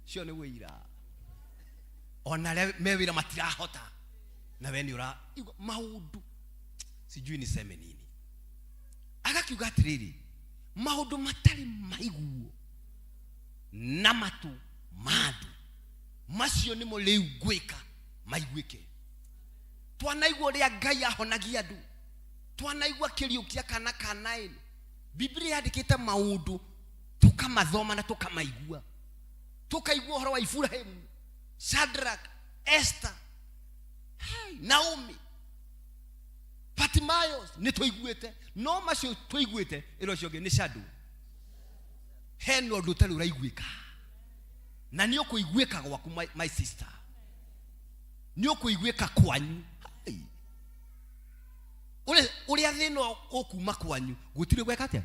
cio nĩ wĩira. Ona arĩa me wĩra matirahota, na we nĩ ũra igua maũndũ sijui niseme nini. Agakiuga atĩrĩrĩ, maũndũ matarĩ maiguo na matũ ma andũ, macio nĩmo rĩu ngwĩka maiguĩke. Twanaigua ũrĩa Ngai ahonagia andũ, twanaigua kĩriũkia kana ka Naini. Biblia yandĩkĩte maũndũ tũkamathoma na tũkamaigua, tũkaigua ũhoro wa Ibrahimu, Shadrach, Esther, hey, Naomi, Bartimaeus, nĩ tũiguĩte. No macio tũiguĩte ĩro ũcio ũngĩ nĩ shadow. Hena ũndũ ũtarĩ ũraiguĩka, na nĩ ũkũiguĩka gwaku my sister, nĩ ũkũiguĩka kwanyu. Hai. Ũrĩa thĩna ũkuma kwanyu gũtirĩ gweka atĩa,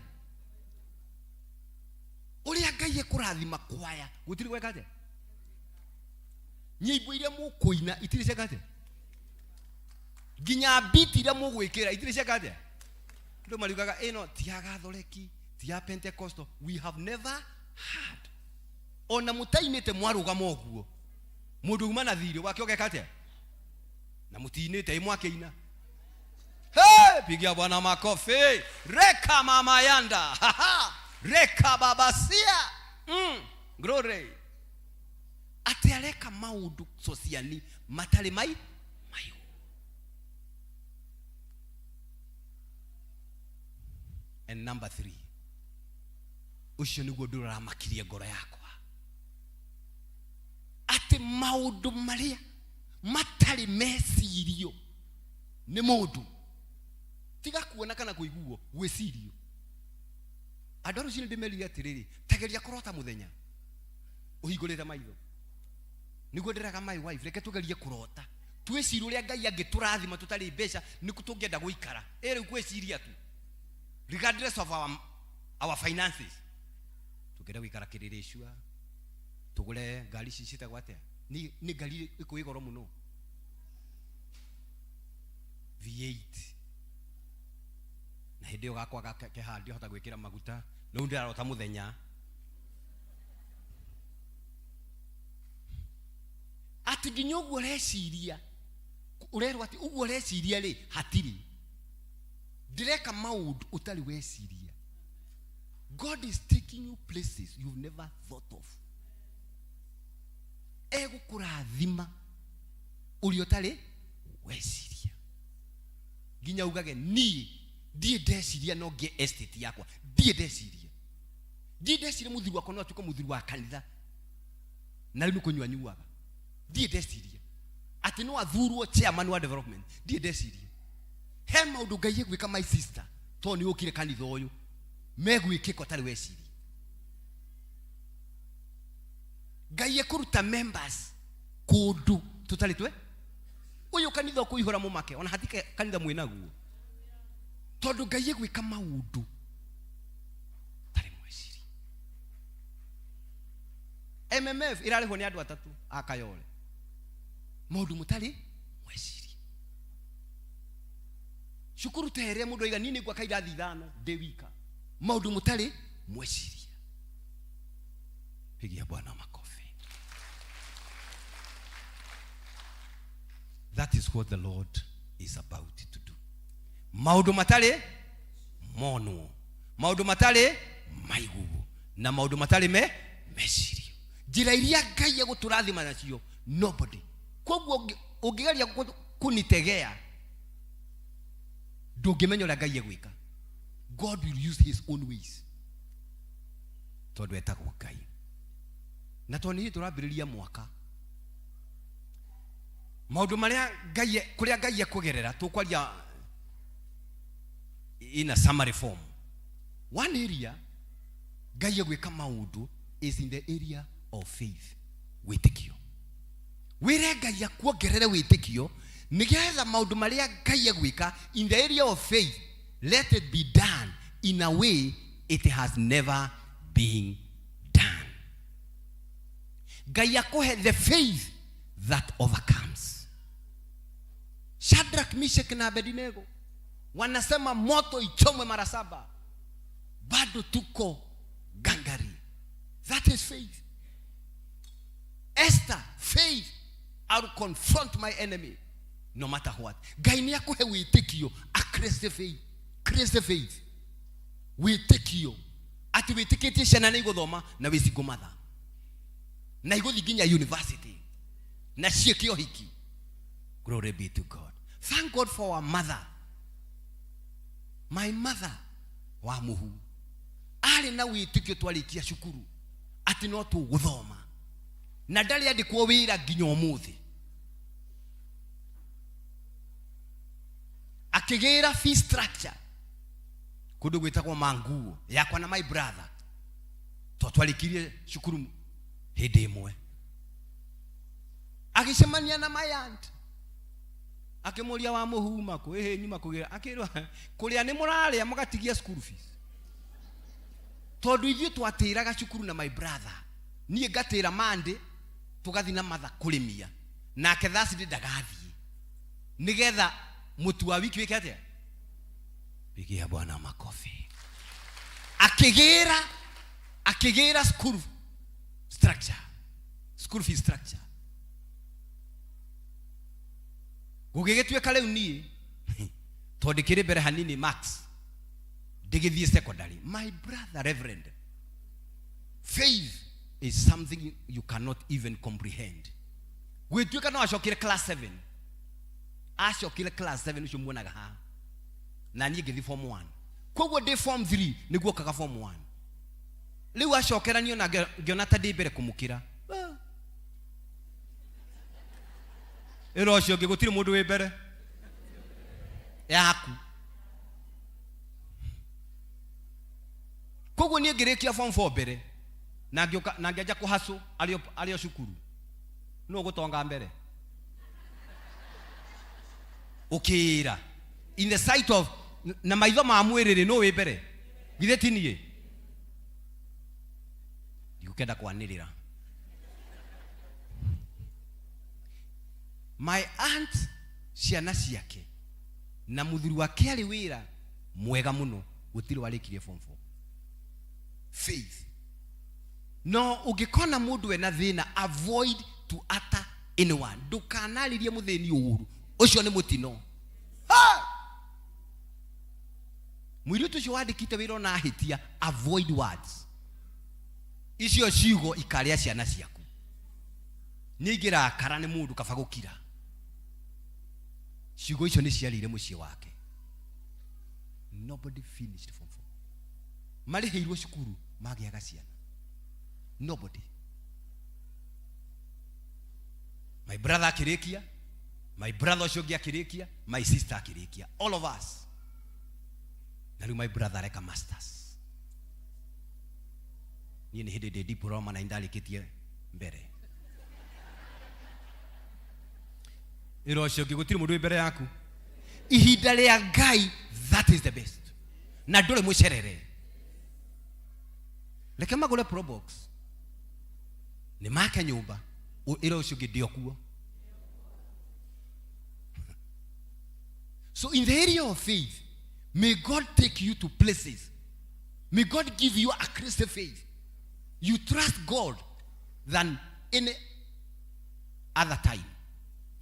ũrĩa Ngai ekũrathima kwaya gũtirĩ gweka atĩa, nyĩmbo iria mũkũina itirĩ cieka atĩa, nginya biti iria mũgwĩkĩra itirĩ cieka atĩa. Andũ mariugaga ĩno ti ya Gathoreki, ti ya Pentecostal, we have never heard. Ona mũtainĩte mwarũgama ũguo, mũndũ uma na thirĩ wake ũgeka atĩa, na mũtinĩte ĩ mwakĩina. Hey, pigia Bwana makofi. Reka mama yanda. Ha ha. Reka babasia. Glory. Ati areka maundu sociani matari mai mayo. And number 3. Ucio niguo nduramakirie ngoro yakwa. Ati maundu maria matari mecirio nĩ mũndũ, tiga kuona kana kũiguo, gwĩcirio. Andũ a rũcinĩ ndĩmerire atĩrĩrĩ, tageria kũrota mũthenya ũhingũrĩte maitho. Nĩguo ndĩraga my wife, reke tũgerie kũrota, twĩcirie ũrĩa Ngai angĩtũrathima tũtarĩ mbeca, nĩkũ tũngĩenda gũikara. Ĩ rĩu gwĩciria tu regardless of our finances, tũngĩenda gũikara Kĩrĩrĩcua, tũgũre ngari ici ciĩtagwo atĩa? Nĩ ngari ĩkũĩ goro mũno, V8. Na hĩndĩ ĩyo gakwa keha ndĩhota gwĩkĩra maguta, rĩu ndĩrarota mũthenya. Atĩ nginya ũguo ũreciria, ũrerwo atĩ ũguo ũreciria rĩ, hatirĩ. Ndĩreka maũndũ ũtarĩ weciria. God is taking you places you've never thought of. Egũkũrathima ũrĩa ũtarĩ weciria. Nginya ugage niĩ ndiĩ ndeciria no ngĩe estate yakwa, ndiĩ ndeciria, ndiĩ ndeciria mũthuri wakwa no atuĩke mũthuri wa kanitha na rĩu nĩ kũnyua nyuaga, ndiĩ ndeciria atĩ no athurwo chairman wa development, ndiĩ ndeciria. He maũndũ Ngai egwĩka my sister, tondũ nĩ ũkire kanitha ũyũ megwĩkĩka ũtarĩ weciria. Ngai ekũruta members kũndũ tũtarĩ twe ũyũ kanitha ũkũihũra mũmake, ona hatirĩ kanitha mwĩnaguo, tondũ Ngai egwĩka maũndũ tarĩ mweciri. MMF ĩrarĩhwo nĩ andũ atatũ a Kayole, maũndũ mũtarĩ mweciri. Cukuru ta ĩrĩa mũndũ aiga niĩ nĩ ngwaka irathi ithano ndĩ wika. Maũndũ mũtarĩ mweciria. Pigia Bwana makofi. That is what the Lord is about to do. Maũndũ matarĩ monwo, maũndũ matarĩ maiguo, na maũndũ matarĩ me mecirio. Njĩra iria Ngai egũtũrathima nacio nobody. Koguo ũngĩgeria kũnitegea ndũngĩmenya ũrĩa Ngai egwĩka. God will use his own ways tondũ etagwo Ngai. Na tondũ nĩ hĩndĩ tũrambĩrĩria mwaka, maũndũ marĩa Ngai kũrĩa Ngai ekũgerera tũkwaria in a summary form. One area Ngai egwĩka maũndũ is in the area of faith, wĩtĩkio. Wĩre Ngai akuongerere wĩtĩkio nĩgetha maũndũ marĩa Ngai egwĩka in the area of faith, let it be done in a way it has never been done. Ngai akũhe the faith that overcomes. Shadrach, Meshach na Abednego wanasema moto ichomwe mara 7, bado tuko gangari. That is faith. Esther, faith, I will confront my enemy no matter what. Ngai nĩ akũhe wĩtĩkio, a crazy faith, crazy faith. Wĩtĩkio atĩ wĩtĩkĩtie ciana nĩ igũthoma na wĩ single mother na igũthiĩ nginya university na ciĩke ũhiki. Glory be to God. Thank God for our mother. My mother wa mũhu arĩ na wĩtĩkio twarĩkia cukuru atĩ no tũgũthoma na ndarĩ andĩkwo wĩra nginya ũmũthĩ. Akĩgĩra fee structure kũndũ gwĩtagwo Manguo yakwa na my brother, to twarĩkirie cukuru hĩndĩ ĩmwe. Agĩcemania na my aunt akĩmũria wa mũhuma kũ ĩhĩ nyuma kũgĩra, akĩrwo kũrĩa nĩ mũrarĩa mũgatigia school fees, tondũ ithuĩ twatĩraga cukuru na my brother, niĩ ngatĩra Monday tũgathiĩ na mother kũrĩmia, nake Thursday ndagathiĩ nĩgetha mũtu wa wiki wĩke atĩa? Pigia Bwana makofi. Akĩgĩra, akĩgĩra school structure, school fee structure. Gũgĩgĩtuĩka rĩu niĩ tondũ ndĩkĩrĩ mbere hanini max ndĩgĩthiĩ secondary. My brother reverend, faith is something you cannot even comprehend. Gwĩtuĩka no acokire class 7, acokire class 7 ũcio muonaga haha, na niĩ ngĩthiĩ form 1. Koguo ndĩ form 3 nĩguo okaga form 1. Rĩu acokeranio na ngĩona ta ndĩ mbere kũmũkĩra. Ĩra ũcio ũngĩ gũtirĩ mũndũ wĩ mbere yaku. Koguo niĩ ngĩrĩkia form 4 mbere na ngĩũka na ngĩanjia kũhacũ arĩ o cukuru. Nũ ũgũtonga mbere? Ũkĩĩra in the sight of na maitho ma mwĩrĩ rĩ, nũ wĩ mbere? Githĩ ti niĩ? Ndigũkenda kwanĩrĩra. My aunt ciana ciake na mũthuri wake arĩ wĩra mwega mũno, gũtirĩ warĩkirie form 4. Faith. No ũngĩkona mũndũ ena thĩna, avoid to utter anyone. Ndũkanarĩrie mũthĩni ũru, ũcio nĩ mũtino. Ha! Mũirĩtu ũcio wandĩkĩte wĩra ona ahĩtia, avoid words. Icio ciugo ikarĩa ciana ciaku. Niĩ ingĩrakara nĩ mũndũ kaba gũkira. Ciugo icio nĩ ciarĩire mũciĩ wake. Nobody finished form 4. Marĩhĩirwo cukuru magĩaga ciana. Nobody. My brother akĩrĩkia, my brother ũcio ũngĩ akĩrĩkia, my sister akĩrĩkia, all of us. Na rĩu my brother areka masters. Niĩ nĩ hĩndĩ ndĩ diploma na nĩndarĩkĩtie mbere. Ĩra ũcio ũngĩ gũtirĩ mũndũ wĩ mbere yaku. Ihinda rĩa Ngai, that is the best. Na ndũrĩ mũcerere. Reke magũre Probox. Nĩ make nyũmba. Ĩra ũcio ũngĩ ndĩ o kuo. So in the area of faith, may God take you to places. May God give you a crazy faith. You trust God than any other time.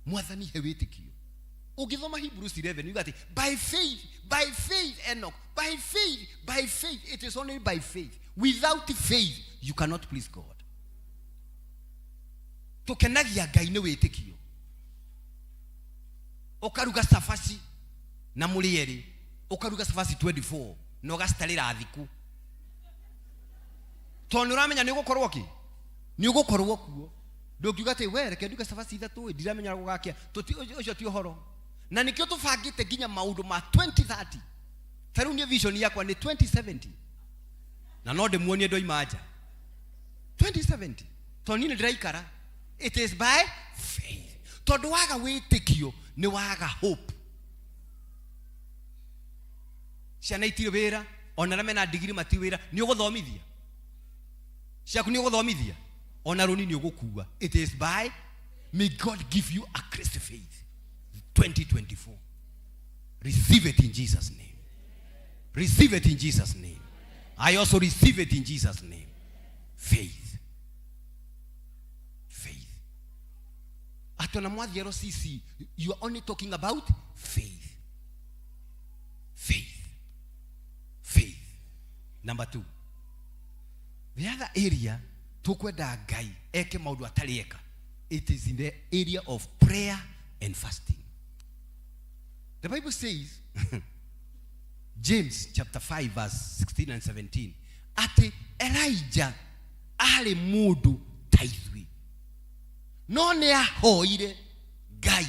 Mwathani he wĩtĩkio. Ũngĩthoma Hebrews 11 yuga atĩ by faith, by faith Enoch, by faith, by faith. It is only by faith. Without faith you cannot please God. Tũkenagia Ngai nĩ wĩtĩkio. Ũkaruga cabaci na mũrĩ erĩ, ũkaruga cabaci 24 na ũgacitarĩra thikũ, tondũ nĩ ũramenya nĩ ũgũkorwo kĩ, nĩ ũgũkorwo kuo. Ndũngiuga atĩ we reke nduge cabaci ithatũ ĩ, ndiramenya gũgakĩa. Ũcio ti ũhoro. Na nĩkĩo tũbangĩte nginya maũndũ ma 2030. Ta rĩu niĩ vision yakwa nĩ 2070, na no ndĩmuonie ndoima nja 2070, tondũ niĩ nĩ ndĩraikara. It is by faith, tondũ waga wĩtĩkio nĩ waga hope. Ciana itirĩ wĩra, ona arĩa mena ndigiri mati wĩra. Nĩ ũgũthomithia ciaku, nĩ ũgũthomithia ona rũni nĩ ũgũkua. It is by, may God give you a crazy faith 2024. Receive it in Jesus' name. Receive it in Jesus' name. I also receive it in Jesus' name. Faith, faith. Atĩ ona mwathiĩ RCC, you are only talking about faith, faith, faith. Number two, the other area tukwenda Ngai eke maũndũ atarĩ eka, it is in the area of prayer and fasting. The Bible says, James chapter 5 verse 16 and 17, atĩ Elijah arĩ mũndũ ta ithuĩ, no nĩ ahoire Ngai,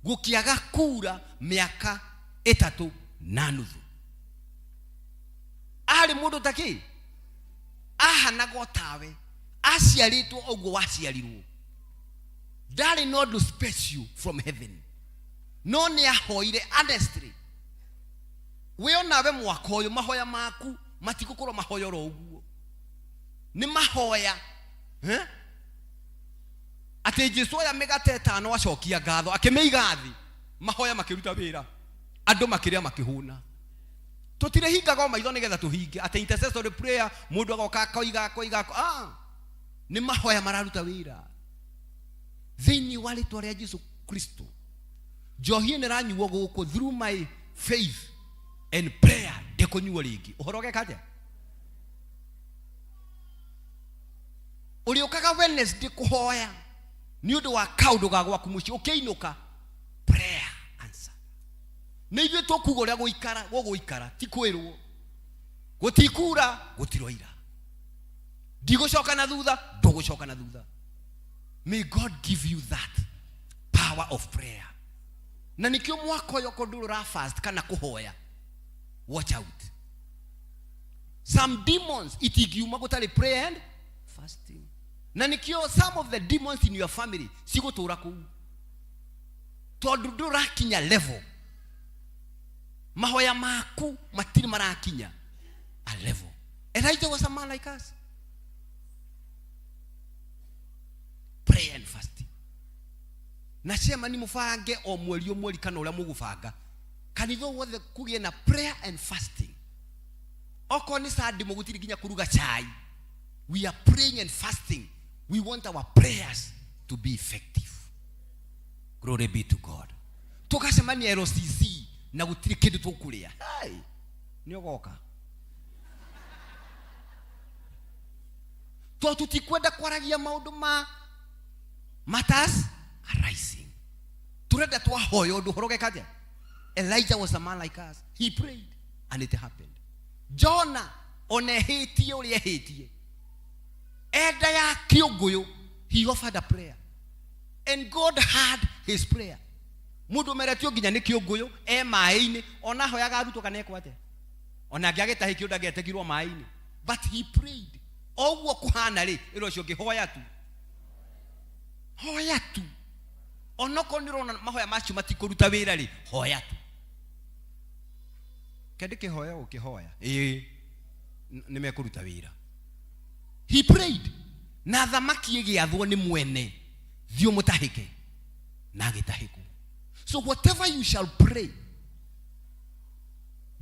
gũkĩaga kura mĩaka 3 na nuthu. Arĩ mũndũ ta kĩ, ahanaga o tawe, aciarĩtwo ũguo waciarirwo, ndarĩ na ũndũ special from heaven, no nĩ ahoire honestly. We onawe mwaka ũyũ mahoya maku matigũkorwo mahoya oro ũguo, nĩ mahoya, eh? Atĩ Jesu oya mĩgate 5, acokia ngatho, akĩmĩiga thĩ, mahoya makĩruta wĩra, andũ makĩrĩa makĩhũna. Tũtirĩhingaga o maitho nĩgetha tũhinge atĩ intercessory prayer, mũndũ agoka akoiga akoiga ah, nĩ mahoya mararuta wĩra thĩinĩ wa rĩtwa rĩa Jesu Kristo. Njohi ĩno ĩranyuo gũkũ, through my faith and prayer ndĩkũnyuo rĩngĩ. Ũhoro ũgeka atĩa? Ũrĩũkaga Wednesday kũhoya nĩ ũndũ wa kaũndũ ga gwaku mũciĩ, ũkĩinũka prayer answer. Nĩ ithuĩ tũkuga ũrĩa gũikara, gũgũikara ti kwĩrwo. Gũtikura, gũtiroira, ndigũcoka na thutha, ndũgũcoka na thutha. May God give you that power of prayer. Na nĩkĩo mwaka ũyũ okorwo ndũrĩ ũra fast kana kũhoya, watch out. Some demons itingiuma gũtarĩ prayer and fasting. Na nĩkĩo some of the demons in your family cigũtũra kũu, tondũ ndũrakinya level, mahoya maku matirĩ marakinya a level. Elijah was a man like us. Prayer and fasting. Na ciama ni mũbange o mweri o mweri, kana ũrĩa mũgũbanga kanitha wothe kũgĩe na prayer and fasting. Okorwo nĩ Sunday mũgũtirĩ nginya kũruga chai, we are praying and fasting. We want our prayers to be effective. Glory be to God. Tũgacemania LCC na gũtirĩ kĩndũ tũkũrĩa. Hey, nĩ ũgoka tondũ tũtikwenda kwaragia maũndũ ma matters arising. Turenda twahoya ũndũ, ũhoro ũgeka atĩa? Elijah was a man like us. He prayed and it happened. Jona ona ehĩtie ũrĩa ehĩtie, enda ya kĩũngũyũ, he offered a prayer and God heard his prayer. Mũndũ ũmeretio nginya nĩ kĩũngũyũ e maĩ-inĩ, ona ahoyaga arutwo kana ekwo atĩa, ona angĩagĩtahĩkio ndangĩetegirwo maĩ-inĩ, but he prayed. O ũguo kũhana rĩ, ĩra ũcio ũngĩ, hoya tu, hoya tu. Onokorwo nĩ ũrona mahoya macio matikũruta wĩra rĩ, hoya tu. Kende kĩhoya ũkĩhoya ĩĩ nĩ mekũruta wĩra. He prayed na thamaki ĩgĩathwo nĩ mwene, thiĩ ũmũtahĩke, na agĩtahĩkwo. So whatever you shall pray.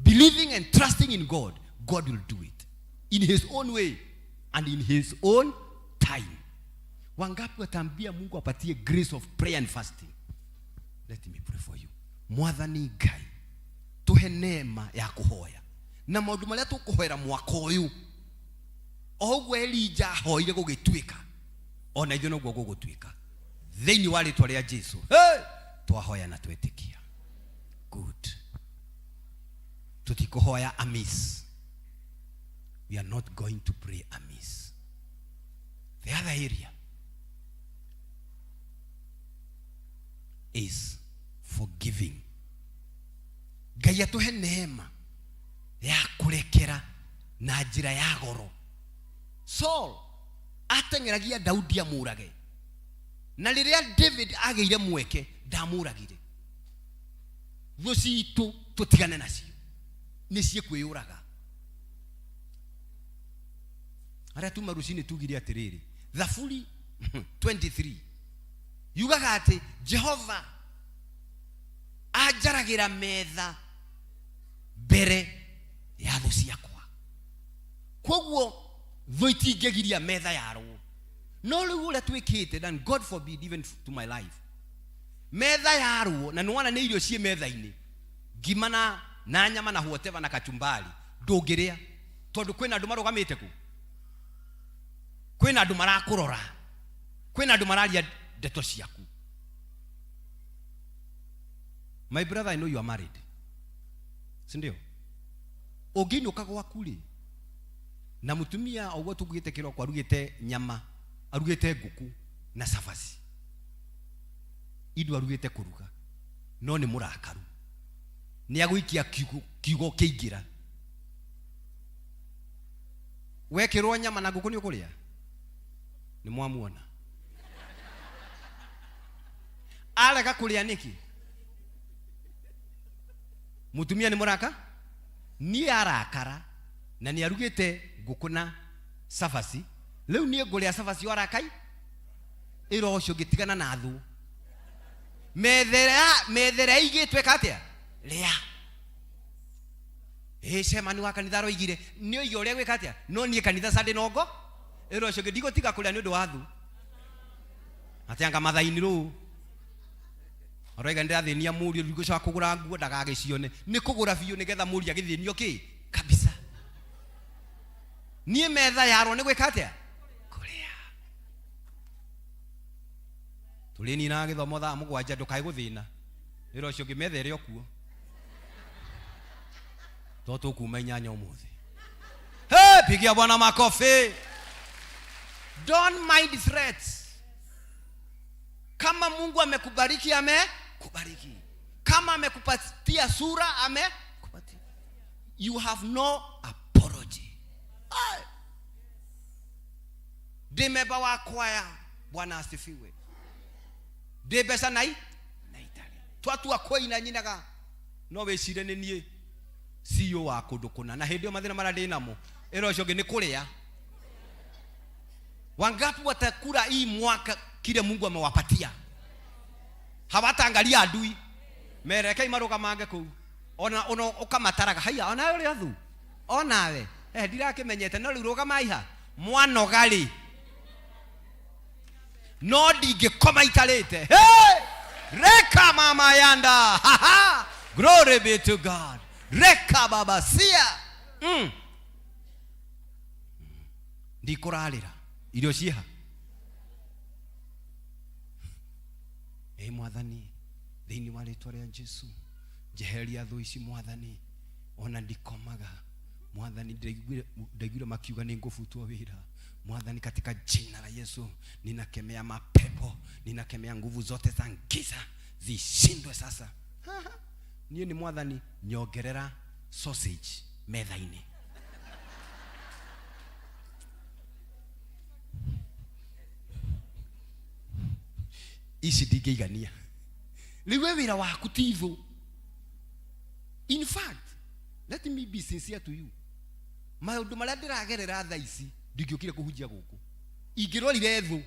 Believing and trusting in God, God will do it in his own way and in his own time. Wangapi wataambia Mungu apatie grace of prayer and fasting? Let me pray for you. Mwathani Ngai, tuhe neema ya kuhoya na maundu maria tukuhoera mwaka uyu, o ũguo Elija ahoire gũgĩtuĩka, ona ithuĩ noguo gũgũtuĩka thĩinĩ wa rĩtwa rĩa Jesu. Hey! Twahoya na twetĩkia. Good. Tutikuhoya amiss. We are not going to pray amiss. The other area is forgiving. Ngai atũhe neema ya kũrekera na njĩra ya goro. Saul ateng'eragia Daudi amũrage, na rĩrĩa David agĩire mweke ndamũragire. Thũ citũ tũtigane nacio, nĩ ciĩkwĩyũraga. Arĩa tuma rũcinĩ tugire atĩrĩrĩ, Thaburi 23 yugaga atĩ Jehova anjaragĩra metha mbere ya thũ ciakwa. Koguo thũ itingĩgiria metha yarwo. No rĩu ũrĩa twĩkĩte, and God forbid even to my life, metha yarwo na nĩwona nĩ irio ciĩ metha-inĩ, ngima na nyama na whatever na kachumbari, ndũngĩrĩa tondũ kwĩna andũ marũgamĩte kũ, kwĩna andũ marakũrora, kwĩna andũ mararia ndeto ciaku. My brother, I know you are married, si ndio? Ũngĩinũka gwaku rĩ, na mũtumia ũguo tũgĩte kĩroko arugĩte nyama, arugĩte ngũkũ na cabaci, indo arugĩte kũruga, no nĩ mũrakaru, nĩ agũikia kiugo kĩingĩra. Wekĩrwo nyama na ngũkũ nĩ ũkũrĩa? Nĩ mwamuona arega kũrĩa nĩkĩ? Mũtumia nĩ mũraka, niĩ arakara na nĩ arugĩte ngũkũ na cabaci, rĩu niĩ ngũrĩa cabaci o arakai ĩra ũcio ngĩtigana na thũ. Methere ĩigĩtwo ĩka atĩa? Rĩa. Ĩ cemani wa kanitha aroigire nĩ oige ũrĩa gwĩka atĩa, no niĩ kanitha Sunday nongo ĩra ũcio ngĩ ndigũtiga kũrĩa nĩ ũndũ wa thũ. Atianga mathaini rũu aroiga ndĩrathĩnia mũriũ ndigũcoka kũgũra nguo ndagagĩcione, nĩ kũgũra biũ nĩgetha mũriũ agĩthĩnio kĩ kabisa. Niĩ metha yarwo nĩ gwĩka atĩa? Kũrĩa. Tũrĩninaga gĩthomo thaa mũgwanja, ndũkae gũthĩna. Wĩra ũcio ũngĩ metha ĩrĩ o kuo, to tũkuma inyanya ũmũthĩ. Hey, pigia Bwana makofi. Don't mind threats. Kama Mungu amekubariki, amekubariki. Kama amekupatia sura, amekupatia. You have no apology. Aye. Ndĩ memba wa kwaya, Bwana asifiwe. Ndĩ mbeca na na itarĩ. Twatua kũina nyinaga, no wĩcire nĩ niĩ CEO wa kũndũ kũna, na hĩndĩ ĩyo mathĩna marĩa ndĩ namo, ĩra ũcio ũngĩ nĩ kũrĩa. Wangapi watakula hii mwaka kile Mungu amewapatia? Hawataangalia adui. Merekei marũgamange kũu. Ona ona ũkamataraga, haiya, ona ũrĩa thu. Onawe. Ndirakimenyete, no rĩu rũgamai ha. Mwanoga rĩ. No ndingĩkoma itarĩte. Hey! Reka mama yanda. Ha ha. Glory be to God. Reka baba sia. Ndikũrarĩra. Irio ciĩha. Ĩ Mwathani, thĩinĩ wa rĩtwa rĩa Jesu, njeheria thũ ici Mwathani, ona ndikomaga. Mwathani, ndaiguire makiuga nĩ ngũbutwo wĩra. Mwathani, katika jina la Yesu, ninakemea mapepo, ninakemea nguvu zote za giza zishindwe sasa. Niĩ nĩ Mwathani, nyongerera sausage metha-inĩ. Ici ndingĩigania. Rĩu we wĩra waku ti thũ. In fact, let me be sincere to you. Maũndũ marĩa ndĩragerera thaa ici ndingĩũkire kũhunjia gũkũ. Ingĩrorire thũ,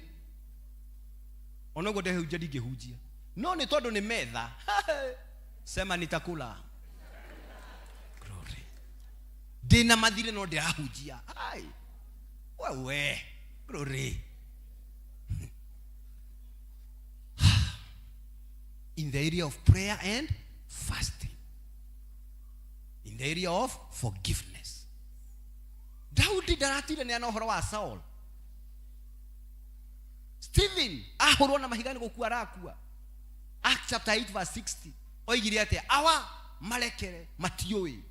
ona ũguo ndehunjia ndingĩhunjia. No nĩ tondũ nĩ metha. Sema nitakula. Glory. Ndĩna mathirĩ no ndĩrahunjia. Ai, wewe, glory. In the area of prayer and fasting, in the area of forgiveness, Daudi ndaratire nĩ ana ũhoro wa Saul. Stephen ahũrwo na mahiga nĩ gũkua arakua. Acts chapter 8 verse 60 oigire atĩa? Awa, marekere, matiũĩ.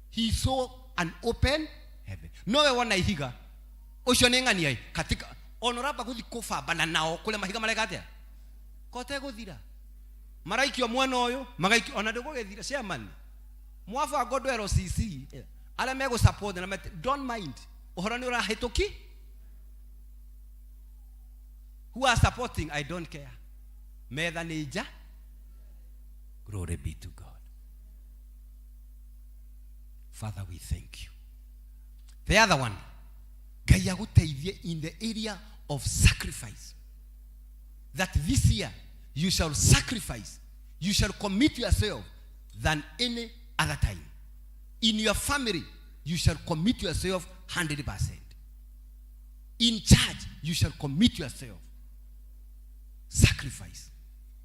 He saw an open heaven. Nowe wona ihiga ũcio nĩ ng'ania katika ona ũramba gũthi kũbambana nao kũrĩa mahiga mareka atĩa kote gũthira maraikio mwena ũyũ magaikio ona ndũgũgĩthira. Chairman mwabanga ũndũ LCC arĩa megũ support na don't mind ũhoro nĩ ũrahĩtũki. Who are supporting, I don't care. Metha nĩ nja. Glory be to God. Father, we thank you. The other one, Ngai agũteithie in the area of sacrifice, that this year you shall sacrifice, you shall commit yourself than any other time. In your family, you shall commit yourself 100%. In church, you shall commit yourself. Sacrifice.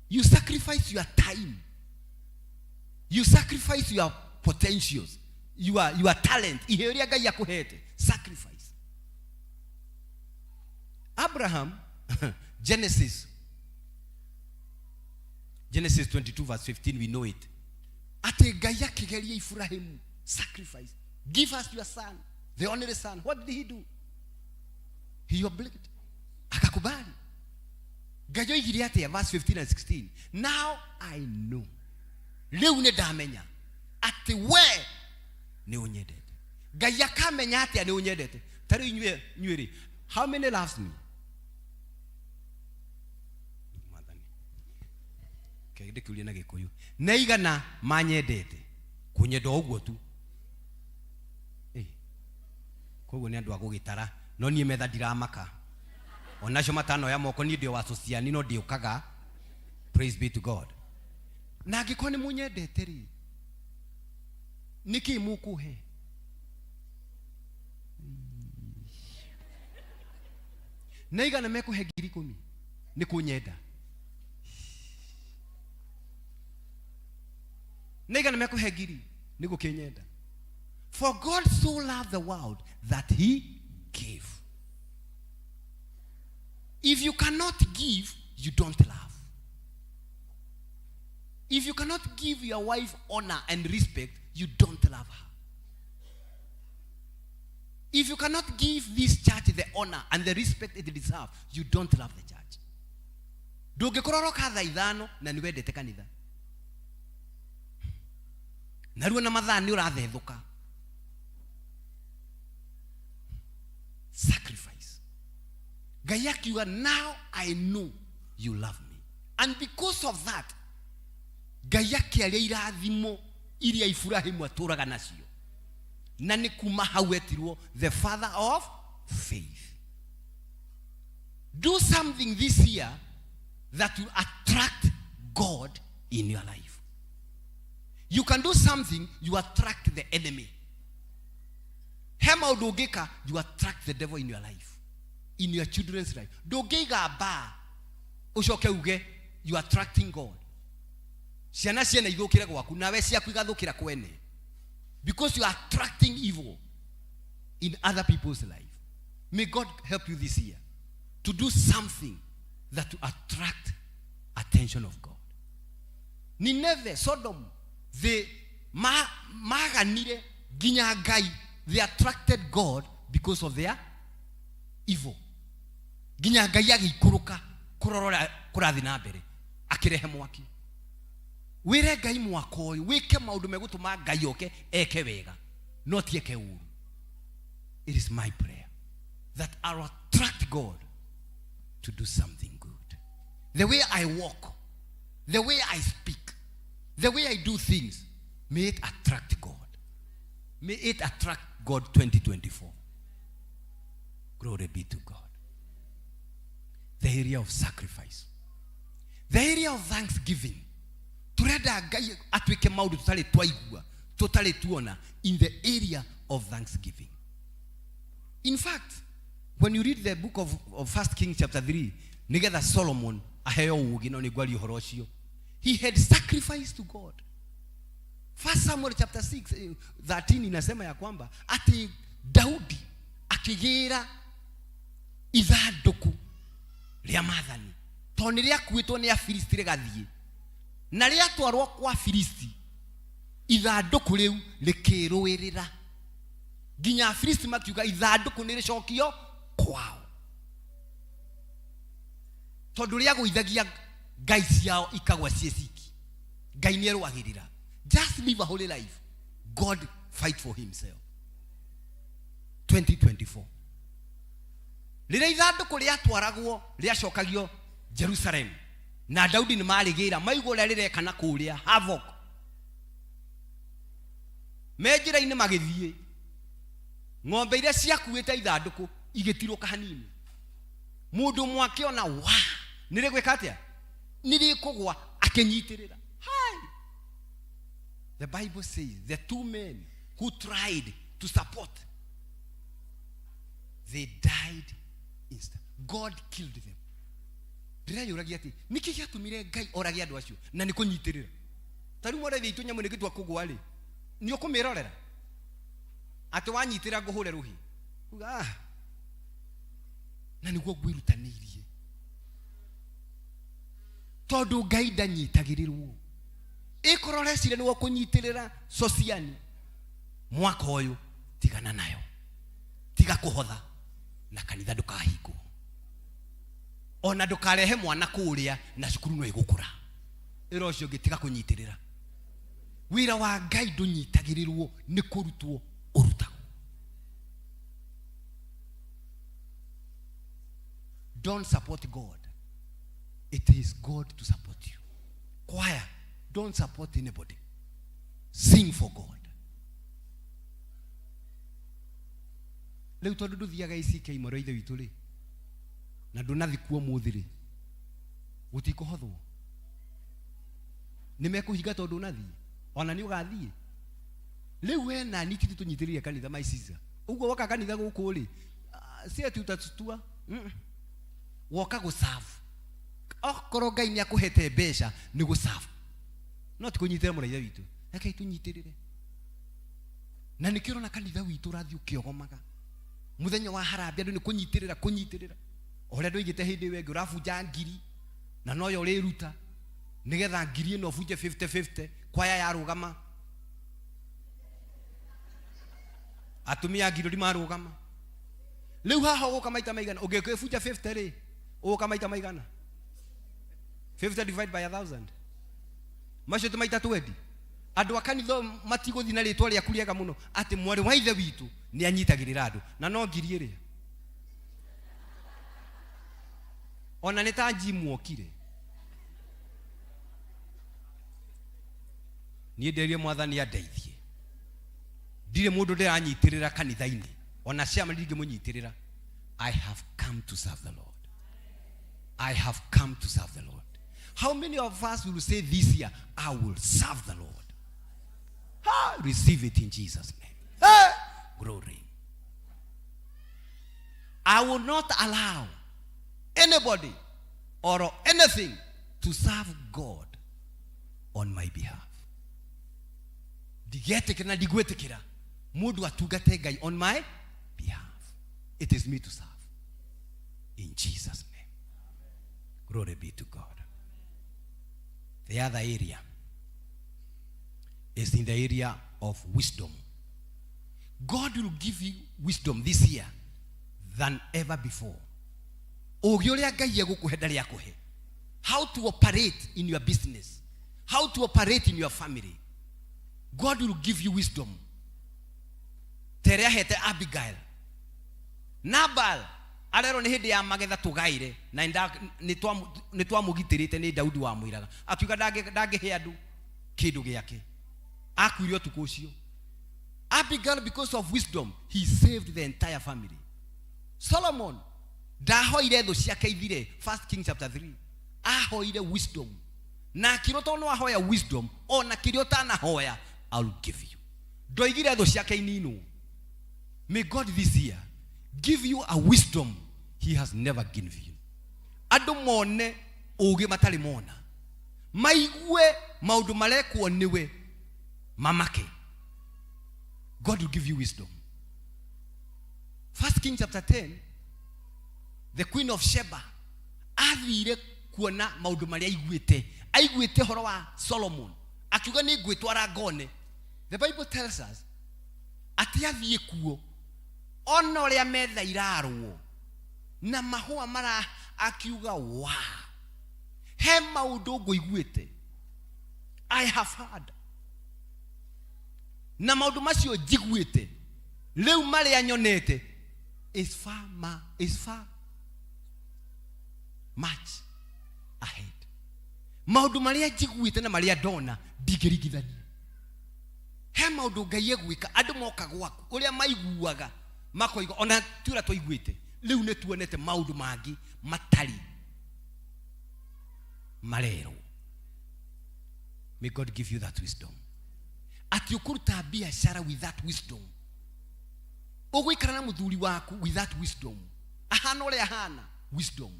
You sacrifice your time. You sacrifice your potentials, your talent. Iheo iria Ngai akũhete. Sacrifice. Abraham, Genesis 22 verse 15, we know it. Atĩ Ngai akĩgeria Ibrahimu, sacrifice. Give us your son, the only son. What did he do? He obliged. Akakubali. Ngai oigire atĩa? Verse 15 and 16. Now I know. Rĩu nĩ ndamenya atĩ we nĩ ũnyendete. Ngai akamenya atĩa nĩ ũnyendete? Ta rĩu inyuĩ rĩ, how many loves me? Mwathani. Kĩndĩ ndĩkĩũrie na Gĩkũyũ. Nĩ aigana manyendete? Kũnyenda o ũguo tu. Koguo nĩ andũ a gũgĩtara, no niĩ metha ndiramaka. Onacio matanoya moko, niĩ ndĩ wa sociani no ndiũkaga. Praise be to God. Na angĩkorwo nĩ mũnyendete rĩ, nĩkĩ mũkũhe? Nĩ aigana mekũhe 10,000 nĩ kũnyenda? Nĩ aigana mekũhe ngiri nĩ gũkĩnyenda? For God so loved the world that he gave. If you cannot give, you don't love. If you cannot give your wife honor and respect, you don't love her. If you cannot give this church the honor and the respect it deserves, you don't love the church. Ndũngĩkorwo ũroka thaa 5 na nĩ wendete kanitha. Naruo na mathaa nĩ ũrathethũka. Sacrifice. Ngai akiuga, now I know you love me. And because of that, Ngai akĩaria irathimo iria Ibrahimu atũraga nacio. Na nĩ kuma hau etirwo the father of faith. Do something this year that will attract God in your life. You can do something, you attract the enemy. He maũndũ ũngĩka, you attract the devil in your life, in your children's life. Ndũngĩiga mbaa ũcoke uge you are attracting God. Ciana ciene ithũkĩre gwaku, nawe ciaku igathũkĩra kwene. Because you are attracting evil in other people's life. May God help you this year to do something that will attract attention of God. Nineveh, Sodom, they maganire nginya Ngai. They attracted God because of their evil. Nginya Ngai agĩikũrũka kũrora kũrathiĩ na mbere, akĩrehe mwaki. Wĩre Ngai mwaka ũyũ wĩke maũndũ megũtũma Ngai oke eke wega, no ti eke ũru. It is my prayer that I will attract God to do something good. The way I walk, the way I speak, the way I do things, may it attract God. May it attract God 2024. Glory be to God. The area of sacrifice. The area of thanksgiving. Turenda Ngai atwike maundu tutari twaigua, tutari tuona in the area of thanksgiving. In fact, when you read the book of First Kings chapter 3, nigetha Solomon aheo ũũgĩ, no nĩngwaria ũhoro ũcio, he had sacrificed to God. First Samuel chapter 6 13 inasema ya kwamba ati Daudi akĩgĩra ithandũkũ rĩa maathani, tondũ nĩ rĩakuĩtwo nĩ Afilisti rĩgathiĩ na rĩatwarwo kwa Filisti, ithandũkũ rĩu rĩkĩrũĩrĩra nginya Afilisti makiuga ithandũkũ nĩ rĩcokio kwao, tondũ rĩagũithagia ngai ciao ikagwa ciĩ ciki. Ngai nĩ erũagĩrĩra. Just live a holy life, God fight for himself. 2024 rĩrĩa ithandũkũ rĩatwaragwo rĩacokagio Jerusalem na Daudi nĩ marĩgĩra maigua ũrĩa rĩreka na kũrĩa havoc me njĩra-inĩ magĩthiĩ, ng'ombe iria ciakuĩte ithandũkũ igĩtirũka hanini, mũndũ ũmwe akĩona wa nĩ rĩgwĩka atĩa, nĩ rĩkũgwa, akĩnyitĩrĩra. Hai! The Bible says the two men who tried to support, they died instant. God killed them. Ndĩreyũragia atĩ nĩkĩ gĩatũmire Ngai orage andũ acio na nĩ kũnyitĩrĩra. Ta rĩu mwara itũ nyamũ nĩ gĩtua kũgwa rĩ, nĩ ũkũmĩrorera atĩ wanyitĩrĩra ngũhũre rũhĩ, uga ah, na nĩguo ngwĩrutanĩirie, tondũ Ngai ndanyitagĩrĩrwo. Ĩkorwo ũreciria nĩguo kũnyitĩrĩra sociani mwaka ũyũ, tigana nayo, tiga kũhotha na kanitha ndũkahingwo, ona ndũkarehe mwana kũrĩa na cukuru no ĩgũkũra. Ĩra ũcio ũngĩ tiga kũnyitĩrĩra. Wĩra wa Ngai ndũnyitagĩrĩrwo, nĩ kũrutwo ũrutagwo. Don't support God, it is God to support you. Choir, don't support anybody, sing for God. Rĩu tondũ ndũthiaga ICK mwero ithe witũ rĩ, na ndũnathi kuo mũthĩ rĩ, gũtikũhothwo, nĩ mekũhinga tondũ ũnathiĩ, ona nĩ ũgathiĩ. Rĩu we na niĩ titũ tũnyitĩrĩire kanitha, my sister, ũguo woka kanitha gũkũ rĩ, si ati utatutua. Woka gũserve. Okorwo Ngai nĩ akũhete mbeca nĩ gũserve, no ti kũnyitĩrĩra mũraitha witũ. Rekei tũnyitĩrĩre, na nĩkĩo ũrona kanitha witũ ũrathiĩ ũkĩogomaga. Mũthenya wa harambee andũ nĩ kũnyitĩrĩra, kũnyitĩrĩra o ũrĩa ndoigĩte hĩndĩ ĩyo ĩngĩ, ũrabunja ngiri na noyo ũrĩruta nĩgetha ngiri ĩno ũbunje 50-50. Kwaya yarũgama, atumia ngiri marũgama rĩu haha ũgũka maita maigana? Ũngĩkĩbunja 50 rĩ, ũgũka maita maigana? 50 divide by 1000, macio ti maita 20. Andũ a kanitha matigũthiĩ na rĩtwa rĩaku rĩega mũno atĩ mwarĩ wa ithe witũ nĩ anyitagĩrĩra andũ na no ngiri ĩrĩa ona nĩ ta njimu okire. Niĩ nderie Mwathani andeithie, ndirĩ mũndũ ndĩranyitĩrĩra kanitha-inĩ, ona ciama ndingĩmũnyitĩrĩra. I have come to serve the Lord. I have come to serve the Lord. How many of us will say this year, I will serve the Lord? Ha! Receive it in Jesus' name. Hey! Glory. I will not allow anybody or anything to serve God on my behalf. Ndigetĩkĩra na ndigwĩtĩkĩra mũndũ atungate Ngai on my behalf. It is me to serve. In Jesus' name. Glory be to God. The other area is in the area of wisdom. God will give you wisdom this year than ever before. Ũũgĩ ũrĩa Ngai egũkũhe ndarĩ akũhe. How to operate in your business, how to operate in your family. God will give you wisdom. Ta ĩrĩa ahete Abigail. Nabal arerwo nĩ hĩndĩ ya magetha tũgaire na nĩ twamũgitĩrĩte nĩ Daudi wamwĩraga, akiuga ndangĩhe andũ kĩndũ gĩake, akuire ũtukũ ũcio. Abigail, because of wisdom, he saved the entire family. Solomon ndahoire thũ ciake ithire. First King chapter 3, ahoire wisdom na akĩrwo tondũ no ahoya wisdom, ona kĩrĩa ũtanahoya, I'll give you. Ndoigire thũ ciake ininwo. May God this year give you a wisdom he has never given you. Andũ mone ũgĩ matarĩ mona, maigue maũndũ marekwo nĩwe mamake. God will give you wisdom. First King chapter 10, the Queen of Sheba athire kuona maũndũ marĩa aiguĩte, aiguĩte ũhoro wa Solomon, akiuga nĩ ngwĩtwara ngone. The Bible tells us atĩ athiĩ kuo ona ũrĩa metha irarwo na mahũa mara, akiuga wow, he maũndũ ngũiguĩte, I have heard, na maũndũ macio njiguĩte rĩu marĩa nyonete is far, ma, is far much ahead. Maũndũ marĩa njiguĩte na marĩa ndona ndingĩringithania. He maũndũ Ngai egwĩka, andũ moka gwaku ũrĩa maiguaga makoiga ona ti ũrĩa twaiguĩte, rĩu nĩ tuonete maũndũ mangĩ matarĩ marerwo. May God give you that wisdom, atĩ ũkũruta biacara with that wisdom, ũgũikara na mũthuri waku with that wisdom, ahana ũrĩa ahana, wisdom.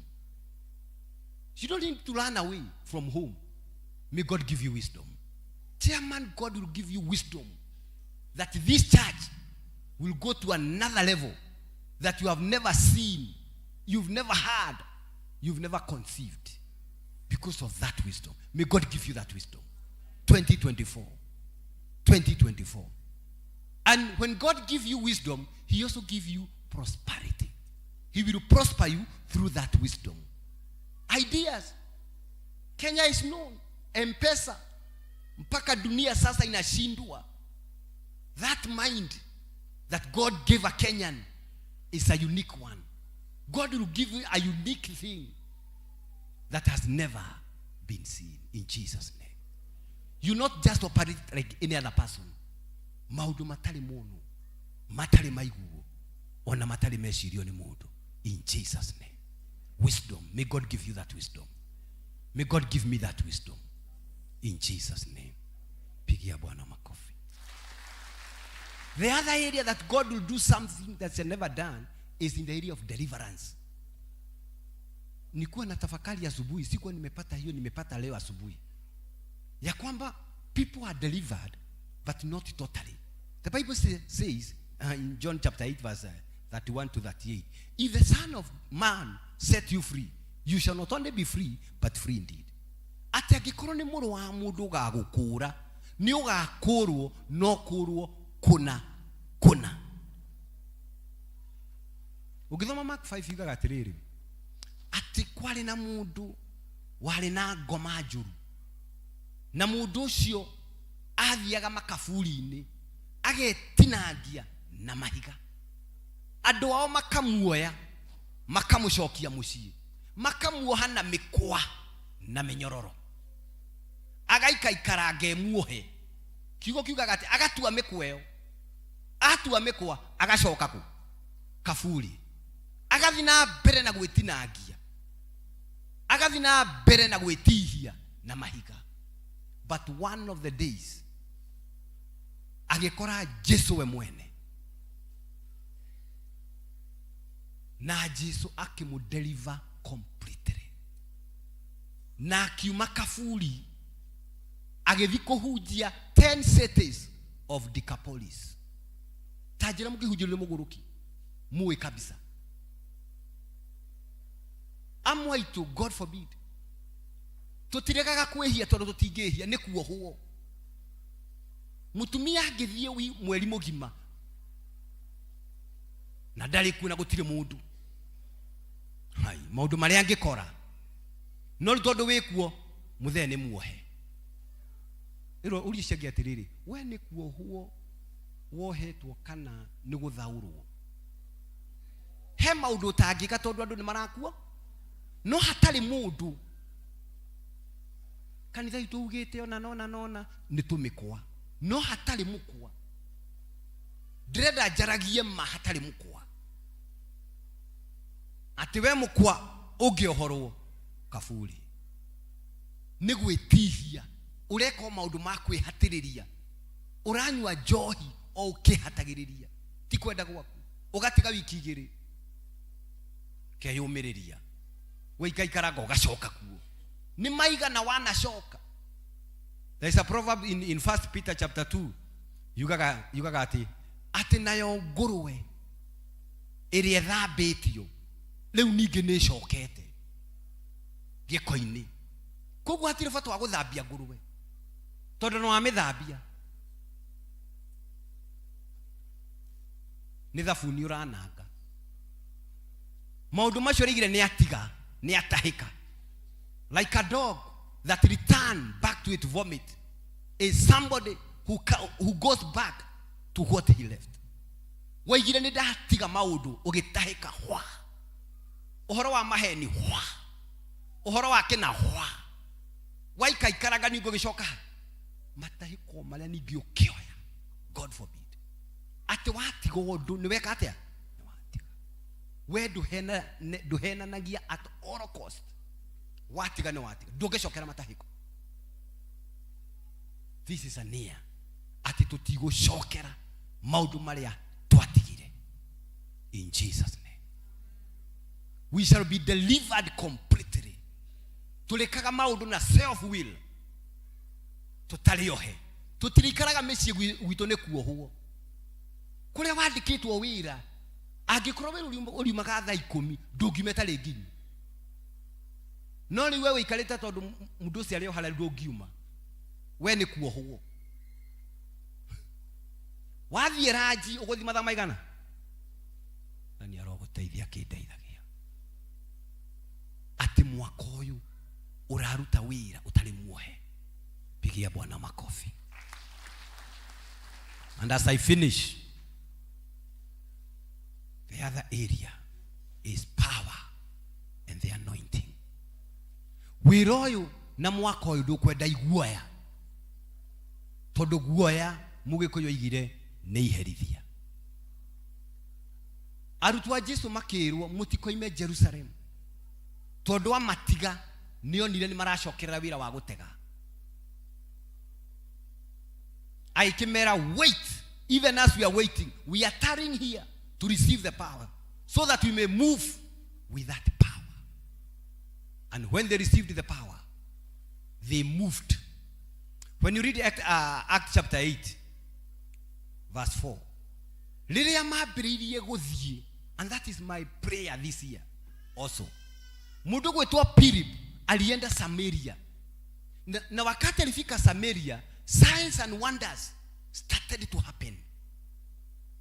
You don't need to run away from home. May God give you wisdom. Chairman, God will give you wisdom that this church will go to another level that you have never seen, you've never heard, you've never conceived, because of that wisdom. May God give you that wisdom. 2024. 2024. And when God gives you wisdom, he also gives you prosperity. He will prosper you through that wisdom. Ideas. Kenya is known. M-Pesa. Mpaka dunia sasa inashindwa. That mind that God gave a Kenyan is a unique one. God will give you a unique thing that has never been seen, in Jesus' name. You not just operate like any other person. Maũndũ matarĩ mono, matarĩ maiguo, ona matarĩ mecirio nĩ mũndũ, in Jesus' name. Wisdom. May God give you that wisdom. May God give me that wisdom, in Jesus' name. Pigia Bwana makofi. The other area that God will do something that's never done is in the area of deliverance. Nikuwa na tafakari asubuhi, sikuwa nimepata hiyo, nimepata leo asubuhi, ya kwamba people are delivered but not totally. The Bible says in John chapter 8 verse 31 to 38, if the Son of Man set you free, you shall not only be free but free indeed. Atĩ angĩkorwo nĩ mũrũ wa mũndũ ũgagũkũũra, nĩ ũgakũũrwo, no kũũrwo kũna kũna. Ũngĩthoma Mark 5 yugaga atĩrĩrĩ, atĩ kwarĩ na mũndũ warĩ na ngoma njũru, na mũndũ ũcio athiaga makaburi-inĩ agetinangia na mahiga, andũ ao makamuoya makamũcokia mũciĩ, makamuoha na mĩkwa na mĩnyororo, agaikaikaranga emuohe. Kiugo kiugaga atĩ agatua mĩkwa ĩyo, atua mĩkwa agacoka kũ kaburi, agathi na mbere na gwĩtinangia, agathi na mbere na gwĩtihia na mahiga. But one of the days agĩkora Jesu we mwene, na Jesu akĩmũdeliver completely, na akiuma kaburi agĩthiĩ kũhunjia 10 cities of Decapolis. Ta njĩra mũkĩhunjĩrio nĩ mũgũrũki mũĩ kabisa. Amwe aitũ, God forbid, tũtiregaga kwĩhia tondũ tũtingĩhia, nĩ kuohwo. Mũtumia angĩthiĩ mweri mũgima na ndarĩ kuo na gũtirĩ mũndũ, hai maũndũ marĩa angĩkora, no rĩu tondũ wĩ kuo mũthee nĩ muohe. Ĩrwo ũrie ciangĩ atĩrĩrĩ, we nĩ kuohwo wohetwo kana nĩ gũthaũrwo? He maũndũ ũtangĩka tondũ andũ nĩ marakuo, no hatarĩ mũndũ. Kanitha itũ ugĩte ona nona nona nĩ tũmĩkwa, no hatarĩ mũkwa. Ndĩrenda njaragie ma hatarĩ mũkwa, atĩ we mũkwa ũngĩohorwo kaburi nĩ gwĩtihia, ũreka o maũndũ ma kwĩhatĩrĩria, ũranyua njohi o ũkĩhatagĩrĩria, ti kwenda gwaku. Ũgatiga wiki igĩrĩ. Keyũmĩrĩria. Waikaikaranga ũgacoka kuo. Nĩ maigana wanacoka. There is a proverb in 1 Peter chapter 2 yugaga yugaga atĩ atĩ nayo ngũrwe ĩrĩa ĩthambĩtio rĩu ningĩ nĩ ĩcokete gĩko-inĩ. Koguo hatirĩ bata wa gũthambia ngũrwe tondũ nĩ wamĩthambia nĩ thabuni ũrananga. Maũndũ macio rĩigire nĩ atiga nĩ atahĩka like a dog that return back to its vomit is somebody who goes back to what he left. Waigire nĩ ndatiga maũndũ ũgĩtahĩka hwa, ũhoro wa maheni hwa, ũhoro wa kĩna hwa, waikaikaranga ningĩ ũgĩcoka ha matahĩko marĩa ningĩ ũkĩoya, God forbid, atĩ watiga ũndũ nĩ weka atĩa? We ndũhenanagia at all cost. Watiga nĩ watiga, ndũngĩcokera matahĩko. This is a near atĩ tũtigũcokera maũndũ marĩa twatigire. In Jesus name we shall be delivered completely. Tũrĩkaga maũndũ na self will, tũtarĩ ohe, tũtirikaraga mĩciĩ gwitũ nĩ kuohwo kũrĩa wandĩkĩtwo wĩra. Angĩkorwo wĩra ũriumaga thaa 10 ndũngiuma ĩtarĩ nginyu, no rĩu we wĩikarĩte tondũ mũndũ ũcio arĩ o harĩa ndũngiuma, we nĩ kuohwo. Wathiĩ ranji ũgũthiĩ mathaa maigana? Na nĩ arogũteithia kĩndeithagia atĩ mwaka ũyũ ũraruta wĩra ũtarĩ muohe. Pigia Bwana makofi. And as I finish, the other area is power and the anointing. Wĩra ũyũ na mwaka ũyũ ndũkwenda iguoya, tondũ guoya Mũgĩkũyũ oigire nĩ iherithia. Arutwo a Jesu makĩrwo mũtikoime Jerusalem, tondũ amatiga nĩonire nĩ maracokerera wĩra wa gũtega. Agĩkĩmera, wait, even as we are waiting, we are tarrying here to receive the power, so that we may move with that power. And when they received the power, they moved. When you read Act chapter 8, verse 4, rĩrĩa mambĩrĩirie gũthiĩ, and that is my prayer this year also. Mũndũ gwĩtwo Philip alienda Samaria. Na wakati alifika Samaria, signs and wonders started to happen.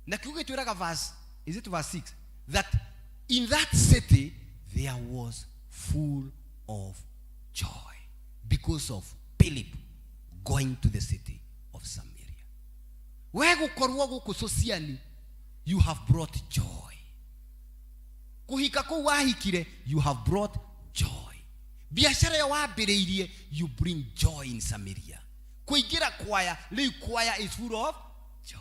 Na kiugo gĩtwĩraga verse, is it verse 6? That in that city there was full of joy because of Philip going to the city of Samaria. We gũkorwo gũkũ Sosiani, you have brought joy. Kũhika kũu wahikire, you have brought joy. Biashara ĩyo wambĩrĩirie, you bring joy in Samaria. Kũingĩra kwaya, rĩu kwaya is full of joy.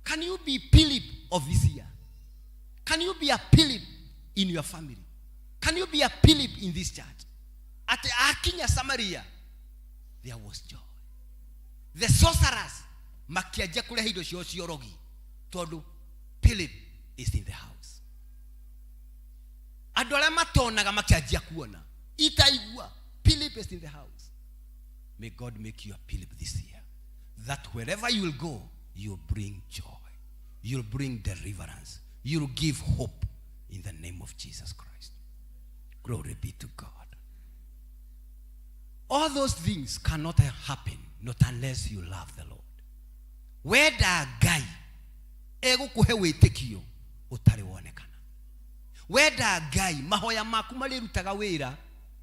Can you be Philip of this year? Can you be a Philip in your family? Can you be a Philip in this church? At akinya Samaria, there was joy. The sorcerers makianjia kũrehe indo ciao cia ũrogi tondũ Philip is in the house. Andũ arĩa matonaga makianjia kuona, itaigua, Philip is in the house. May God make you a Philip this year, that wherever you will go, you'll bring joy, you'll bring deliverance, you'll give hope in the name of Jesus Christ. Glory be to God. All those things cannot happen not unless you love the Lord. Wenda Ngai egũkũhe wĩtĩkio ũtarĩ wonekana. Wenda Ngai mahoya maku marĩrutaga wĩra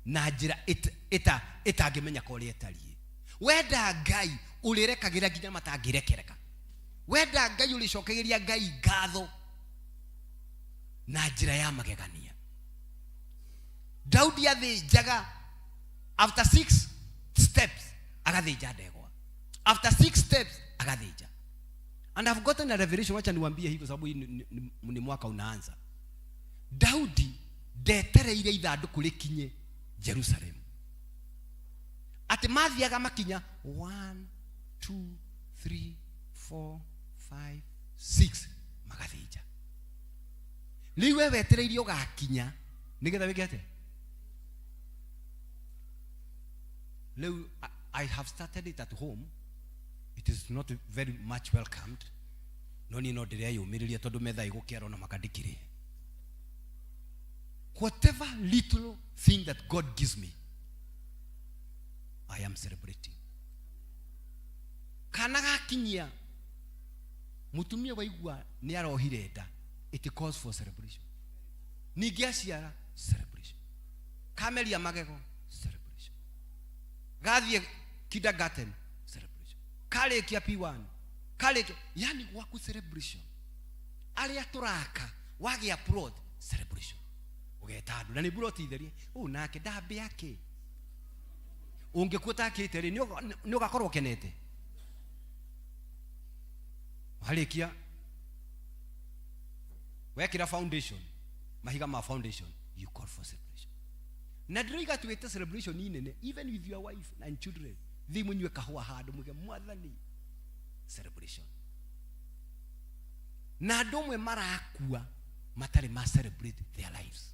na njĩra ĩtangĩmenyeka ũrĩa ĩtariĩ. Wenda Ngai ũrĩrekagĩra nginya matangĩrekereka. Wenda Ngai ũrĩcokagĩria Ngai ngatho na njĩra ya magegania. Daudi athĩnjaga after 6 steps agathĩnja ndegwa, after 6 steps agathĩnja. And I've gotten a revelation, wacha niwaambie hivi sababu hii ni mwaka unaanza. Daudi ndetereire ithandũkũ rĩkinye Jerusalem, atĩ mathiaga makinya 1 2 3 4 5 6 magathĩnja. Rĩu we wetereirie ũgakinya nĩgetha wĩke atĩa? Rĩu I have started it at home. It is not very much welcomed. No niĩ no ndĩreyũmĩrĩria tondũ metha ĩgũkĩara ona makandĩkĩrĩhe. Whatever little thing that God gives me, I am celebrating. Kana gakinyia mutumia waigua nĩ arohire nda, it calls for celebration. Ningĩ aciara, celebration. Kameria magego, celebration. Gathiĩ kindergarten, celebration. Karĩkia P1, karĩkia, yani gwaku celebration. Arĩa tũraka, wagĩa plot, celebration. Ũgeta andũ, na nĩ plot therie, ũũ nake ndambĩ ake. Ũngĩkua ũtakĩte rĩ, nĩ ũgakorwo ũkenete. Warĩkia, wekĩra foundation, mahiga ma foundation, you call for celebration. Na ndĩroiga twĩte celebration nene, even with your wife and children, thiĩ mũnyue kahũa handũ muge mwathani celebration. Na andũ amwe marakua matarĩ ma celebrate their lives.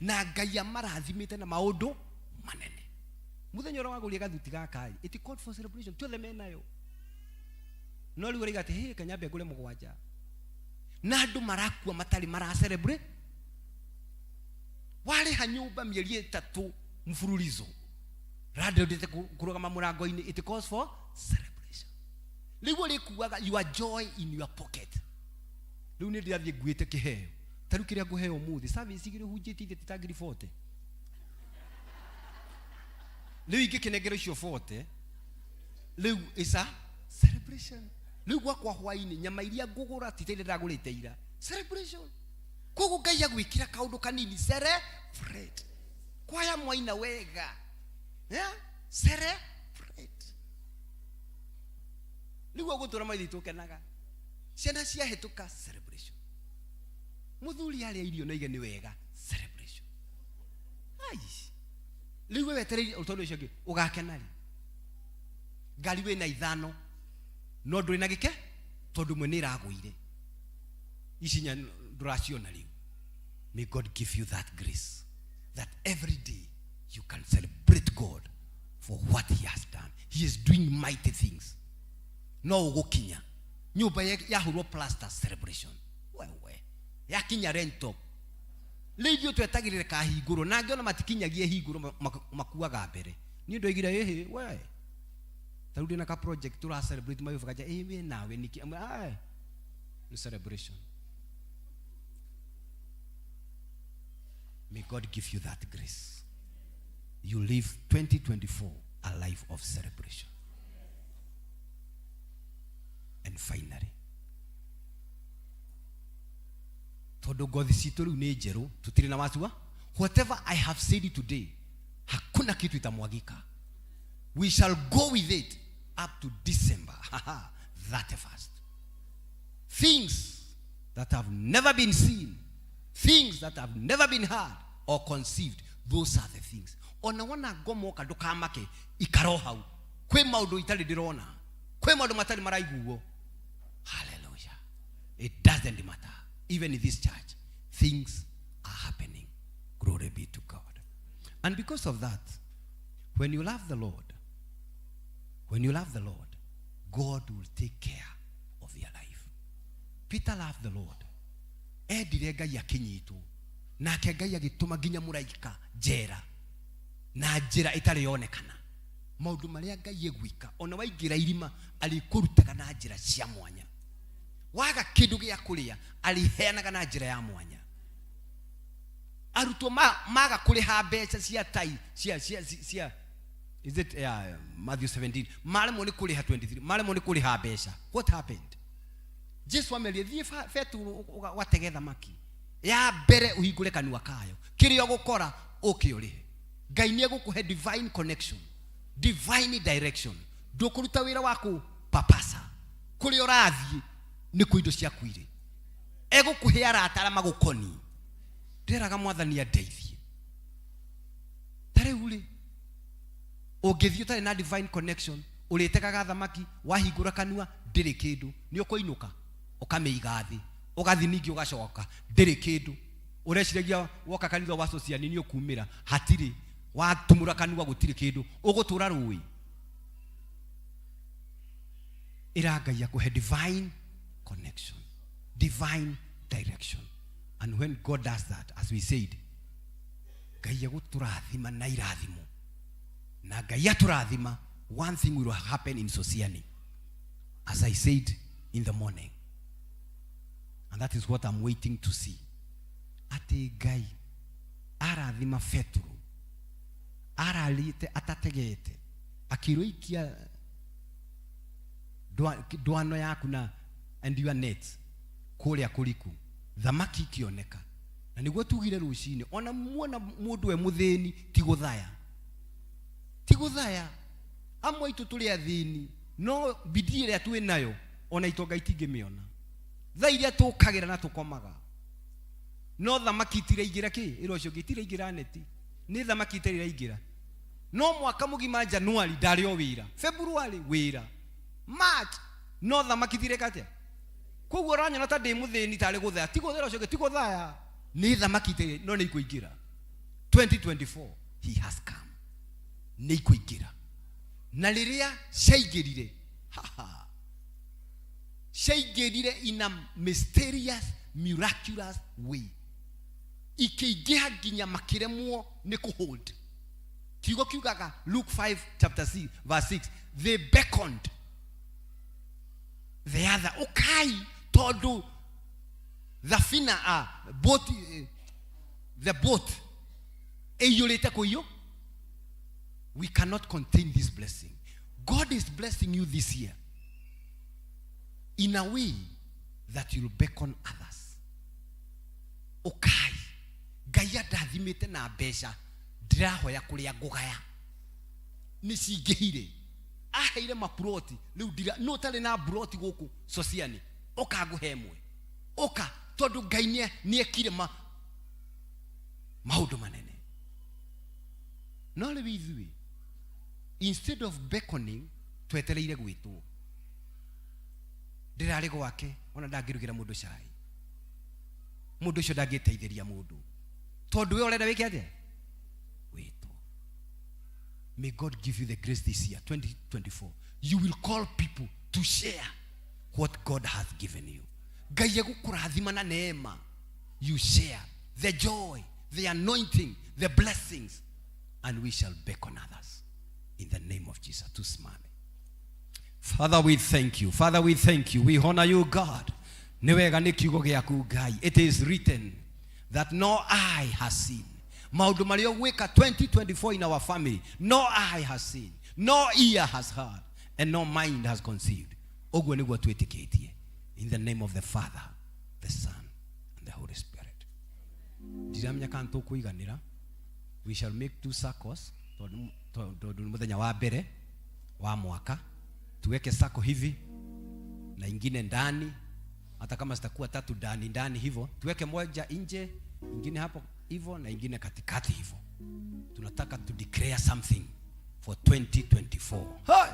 Na Ngai amarathimĩte na maũndũ manene. Mũthenya ũrĩa wagũrire gathuti gaka rĩ, it called for celebration, ti othe menayo. No rĩu ũraiga atĩ, hey, kanyambe ngũre mũgwanja. Na andũ marakua matarĩ mara celebrate. Warĩha nyũmba mĩeri ĩtatũ mfululizo, landlord ndĩte kũrũgama mũrango-inĩ, it calls for celebration. Rĩu ũrĩkuaga your joy in your pocket. Rĩu nĩ ndĩrathiĩ nguĩte kĩheo. Ta rĩu kĩrĩa ngũheo ũmũthĩ, service igĩrĩ hunjĩtie ithe ti ta ngiri 40. Rĩu ingĩkĩnengera icio 40, rĩu is a celebration. Rĩu gwakwa hwainĩ, nyama iria ngũgũra ti ta iria ndagũrĩte ira. Celebration. Koguo Ngai agwĩkĩra kaũndũ kanini, celebrate. Kwaya mwaina wega. Yeah? Celebrate. Rĩu ũgũtũra maitho tũkenaga. Ciana ciahĩtũka, celebration. Mũthuri arĩa irio na aige nĩ wega, celebration. Ai. Rĩu we wetereire tondũ ũcio ũngĩ ũgakena rĩ? Ngari wĩna ithano no ndũrĩ na gĩke tondũ ĩmwe nĩ ĩragũire. Ici inya ndũraciona rĩu. May God give you that grace that every day you can celebrate God for what he has done. He is doing mighty things. No ũgũkinya nyũmba yahũrwo plaster, celebration. Wewe yakinya rento rĩu ithuĩ twetagĩrĩre kahingũrwo na angĩ ona matikinyagie hingũrwo makuaga mbere. Niĩ ndoigire ĩhĩ we ta rĩu ndĩna ka project tũra celebrate mayũ bakaja ĩ we nawe nĩkĩ? Amwe, ae, nĩ celebration. May God give you that grace. You live 2024 a life of celebration. And finally, tondũ ngothi citũ rĩu nĩ njerũ, tũtirĩ na watua. Whatever I have said today, hakuna kitu itamwagika. We shall go with it up to December 31st. Things that have never been seen, things that have never been heard or conceived, those are the things. Ona wona ngomoka ndũkamake, ikara o hau. Kwĩ maũndũ itarĩ ndĩrona, kwĩ maũndũ matarĩ maraiguo. Hallelujah. It doesn't matter. Even in this church, things are happening. Glory be to God. And because of that, when you love the Lord, when you love the Lord, God will take care of your life. Peter loved the Lord. Endire Ngai akinyitwo. Nake Ngai agĩtũma nginya mũraika njera na njĩra ĩtarĩ yonekana. Maũndũ marĩa Ngai egwĩka, ona waingĩra irima, arĩkũrutaga na njĩra cia mwanya. Waga kĩndũ gĩa kũrĩa, arĩheanaga na njĩra ya mwanya. Arutwo maga kũrĩha mbeca cia tai, cia, cia, cia, cia, is it, yeah, Matthew 17, maremwo nĩ kũrĩha 23, maremwo nĩ kũrĩha mbeca. What happened? Jesu amerie, thiĩ Petero ũgatege thamaki. Ya mbere ũhingũre kanua kayo. Kĩrĩa ũgũkora, ũke ũrĩhe. Ngai nĩ egũkũhe divine connection, divine direction. Ndũkũruta wĩra wa kũpapasa. Kũrĩa ũrathiĩ nĩ kũ indo ciaku irĩ. Egũkũhe arata arĩa magũkoniĩ. Ndĩraga mwathani andeithie. Ta rĩu rĩ, ũngĩthiĩ ũtarĩ na divine connection, ũrĩtegaga thamaki, wahingũra kanua, ndĩrĩ kĩndũ. Nĩ ũkũinũka, ũkamĩiga thĩ, ũgathiĩ ningĩ ũgacoka, ndĩrĩ kĩndũ. Ũreciragia woka kanitha wa sociani nĩ ũkumĩra, hatirĩ. Watumũra kanua gũtirĩ kĩndũ, ũgũtũra rũĩ. Ĩra Ngai akũhe divine connection, divine direction. And when God does that, as we said, Ngai egũtũrathima na irathimo. Na Ngai atũrathima, one thing will happen in Sosiani, as I said in the morning, and that is what I'm waiting to see. Atĩ Ngai arathima Petero, ararĩte atategete, akĩrwo ikia ndwano yaku na and your net kũrĩa kũriku, thamaki ikĩoneka. Na nĩguo tugire rũcinĩ, ona muona mũndũ e mũthĩni, ti gũthaya, ti gũthaya. Amwe aitũ tũrĩ athĩni, no bidii ĩrĩa twĩ nayo ona itonga itingĩmĩona. Thaa iria tũkagĩra na tũkomaga, no thamaki itiraingĩra kĩ ĩra ũcio ũngĩ, itiraingĩra neti, nĩ thamaki itarĩ iraingĩra. No mwaka mũgima January ndarĩ o wĩra, February wĩra, March, no thamaki itireka atĩa? Koguo ũranyona ta ndĩ mũthĩni tarĩ gũthaya, ti gũthaya ũcio ũngĩ, ti gũthaya, nĩ thamaki itarĩ, no nĩ ikũingĩra. 2024 he has come, nĩ ikũingĩra. Na rĩrĩa ciaingĩrire, haha ciaingĩrire in a mysterious miraculous way, ikĩingĩha nginya makĩremwo nĩ kũhold. Kiugo kiugaga Luke 5 chapter 6 verse 6, they beckoned the other, ukai, tondu thabina a boat, the boat ĩiyũrĩte kũiyũ. We cannot contain this blessing. God is blessing you this year in a way that you'll beckon others. Ukai, Ngai andathimĩte na mbeca, ndĩrahoya kũrĩa ngũgaya nĩ cingĩhire. Aheire maploti rĩu ndira no ũtarĩ na ploti gũkũ Sosiani, ũka ngũhe ĩmwe, ũka, tondũ Ngai nĩekire maũndũ manene. No rĩu ithuĩ instead of beckoning, twetereire gwĩtwo. Ndĩrarĩ gwake, ona ndangĩrugĩra mũndũ cai, mũndũ ũcio ndangĩteithĩria mũndũ, tondũ we ũrenda wĩke atĩa? Wĩtwo. May God give you the grace this year 2024, you will call people to share what God has given you. Ngai egũkũrathima na neema, you share the joy, the anointing, the blessings, and we shall beckon others in the name of Jesus. Tusimame. Father, we thank you. Father, we thank you. We honor you, God. Nĩ wega nĩ kiugo gĩaku Ngai. It is written that no eye has seen. Maũndũ marĩa ũgwĩka 2024 in our family, no eye has seen, no ear has heard, and no mind has conceived. Ũguo nĩguo twĩtĩkĩtie. In the name of the Father, the Son, and the Holy Spirit. Ndiramenya kana tũkũiganĩra. We shall make two circles, tondũ nĩ mũthenya wa mbere wa mwaka. Tuweke sako hivi na ingine ndani, hata kama zitakuwa tatu ndani ndani hivyo, tuweke moja nje, ingine hapo hivyo na ingine katikati hivyo. Tunataka to declare something for 2024. Hey!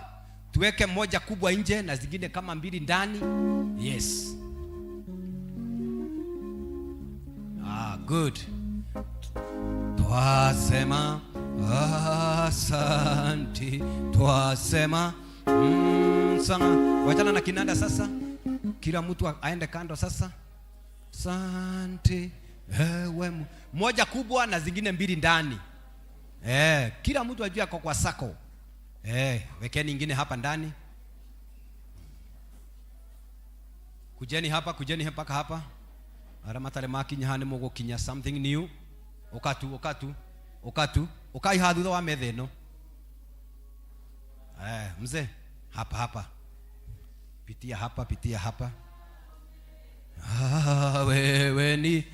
Tuweke moja kubwa nje na zingine kama mbili ndani. Yes. Ah, good. Twasema asante, twasema sana. Wachana na kinanda sasa, kila mtu aende kando sasa. Asante ewe moja kubwa na zingine mbili ndani. Kila mtu ajue ako kwa sako. Wekeni ingine hapa ndani. Kujeni hapa, kujeni mpaka hapa. Ara matare makinya haha nĩ mũgũkinya something new. Ũka tu, ũka tu, ũka tu. Ũkai haha thutha wa metha ĩno. Mzee, hapa hapa. Pitia hapa, pitia hapa. Ah, wewe ni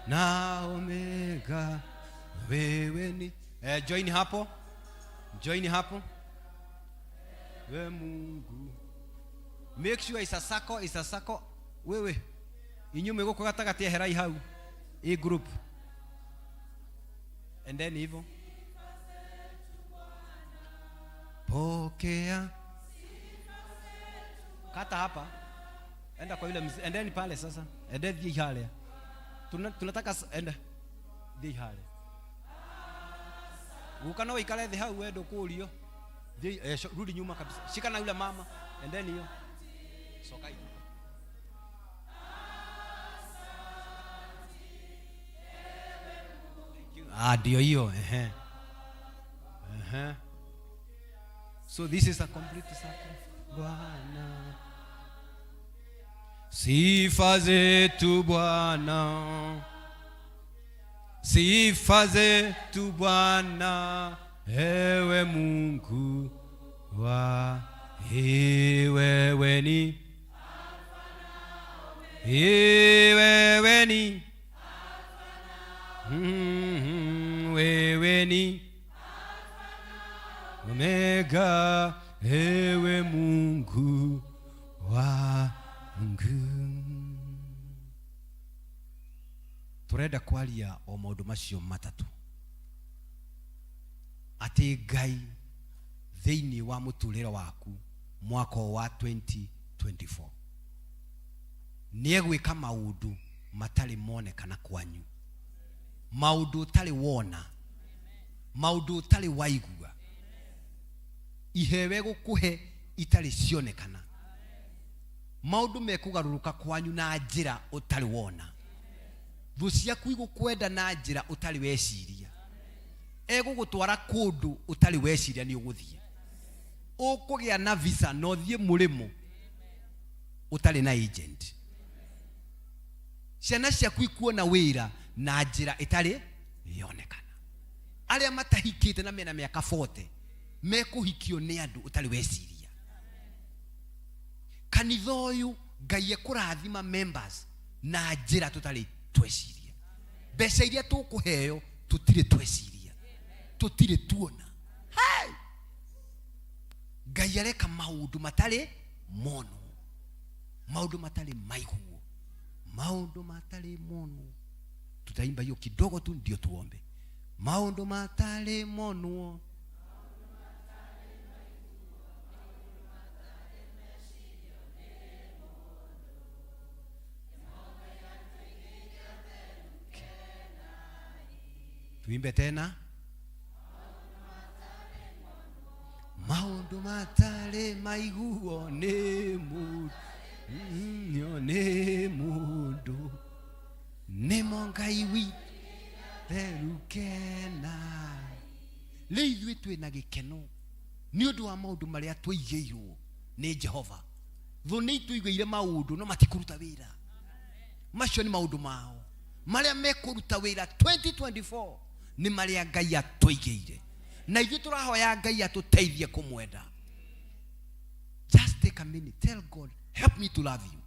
na Omega. Wewe ni join hapo. Join hapo. We Mungu. Make sure it's a circle, it's a circle. Wewe. Inyuĩ mwĩ gũkũ gatagatĩ eherai hau. A group. And then hivyo. Pokea. Kata hapa. Enda kwa yule mzee. Endeni pale sasa. Endeni harĩa. Tunataka enda thiĩ hare guka no ikare thĩ hau we ndũkũrio. Thiĩ, rudi nyuma kabisa, shika na yule mama, endeni hiyo soka hivi. Ah, ndio hiyo. Ehe, ehe. So this is a complete circle. Bwana, sifa zetu Bwana, sifa zetu Bwana, ewe Mungu wa wewe ni, wewe ni, wewe ni Omega, ewe Mungu wangu. Turenda kwaria o maundu macio matatu, ati Ngai thiini wa muturire waku mwaka wa 2024 niegwika maundu matari monekana kwanyu, maundu utari wona, maundu utari waigua, ihewe gukuhe itari cionekana, maundu mekugaruruka kwanyu na njira utari wona, thu ciaku igukwenda na njira utari weciria, egugutwara kundu utari weciria ni uguthie, ukugia na visa na uthie murimo utari na agent, ciana ciaku ikuona wira na njira itari yonekana, aria matahikite na mena miaka 40 mekuhikio ni andu utari weciria. Kanitha uyu Ngai ekurathima members na njira tutari tweciria, mbeca iria tukuheo tutire tweciria, tutire tuona. Hey! Ngai areka maundu matari mono, maundu matari maiguo, maundu matari mono. Tutaimba hiyo kidogo tu ndio tuombe. Maundu matari mono. Tuimbe tena. Maundu matari maiguo ni mundu, ni mundu, nimo Ngai witũ therukena. Rĩu ithuĩ twĩna gĩkeno nĩ ũndũ wa maũndũ marĩa tũigĩirwo nĩ Jehova. Thũ nĩ itũigĩire maũndũ no matikũruta wĩra. Macio nĩ maũndũ mao. Marĩa mekũruta wĩra 2024 nĩ marĩa Ngai atũigĩire. Na ithuĩ tũrahoya Ngai atũteithie kũmwenda. Just take a minute, tell God, help me to love you.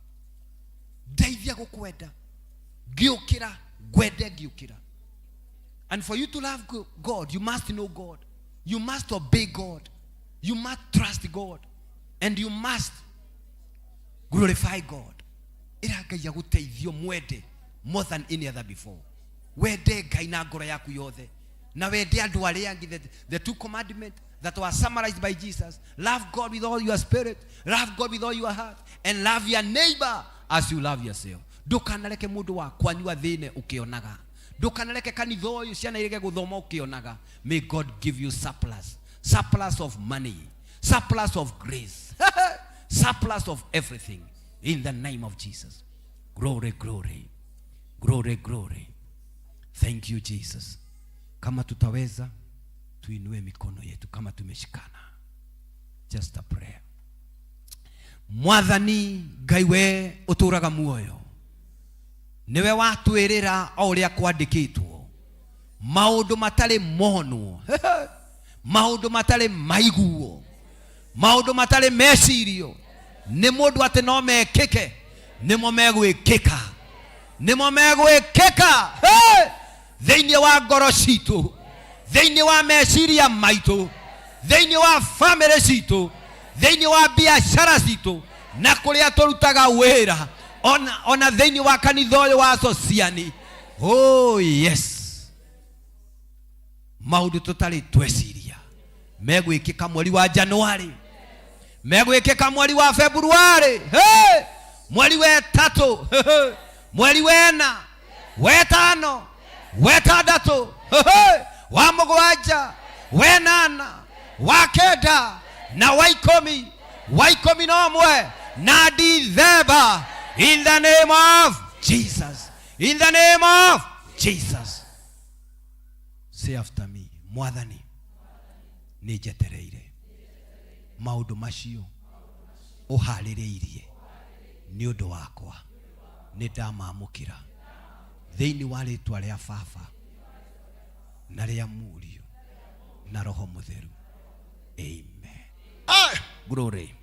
Ndeithia gũkwenda. Ngĩũkĩra, ngwende ngĩũkĩra. And for you to love God, you must know God. You must obey God. You must trust God. And you must glorify God. Ĩra Ngai agũteithie mwende more than any other before. Wende Ngai na ngoro yaku yothe. Na wende andũ arĩa angĩ. The two commandments that were summarized by Jesus. Love God with all your spirit. Love God with all your heart. And love your neighbor as you love yourself. Ndũkanareke mũndũ wa kwanyu athĩne ũkĩonaga. Ndũkanareke kanitha ũyũ ciana irege gũthoma ũkĩonaga. May God give you surplus. Surplus of money. Surplus of grace. Surplus of everything. In the name of Jesus. Glory, glory. Glory, glory. Thank you, Jesus. Kama tutaweza, tuinue mikono yetu kama tumeshikana. Just a prayer. Mwathani Ngai we ũtũũraga muoyo, niwe watwĩrĩra o ũrĩa kwandĩkĩtwo, maũndũ matarĩ monwo, maũndũ matarĩ maiguo, maũndũ matarĩ mecirio nĩ mũndũ atĩ no mekĩke, nĩmo megwĩkĩka, nĩmo megwĩkĩka. Hey! Thĩinĩ wa ngoro citũ, thĩinĩ wa meciria maitũ, thĩinĩ wa famĩlĩ citũ, thĩinĩ wa biacara citũ, na kũrĩa tũrutaga wĩra, ona thĩinĩ wa kanitha ũyũ wa Sociani. Oh yes, maũndũ tũtarĩ tweciria megwĩkĩka mweri wa Januari, megwĩkĩka mweri wa Februari, hey! Mweri wa ĩtatũ, mweri wa ĩna, Wetano, wetandatũ, wa mũgwanja, wenana, wa kenda na wa ikũmi, wa ikũmi na ũmwe na Dithemba, in the name of Jesus, in the name of Jesus. Say after me, Mwathani, nĩ njetereire maũndũ macio ũharĩrĩirie nĩ ũndũ wakwa, nĩ ndamamũkĩra thĩinĩ wa rĩtwa rĩa Baba na rĩa Mũriũ na Roho Mũtheru. Amen. Glory.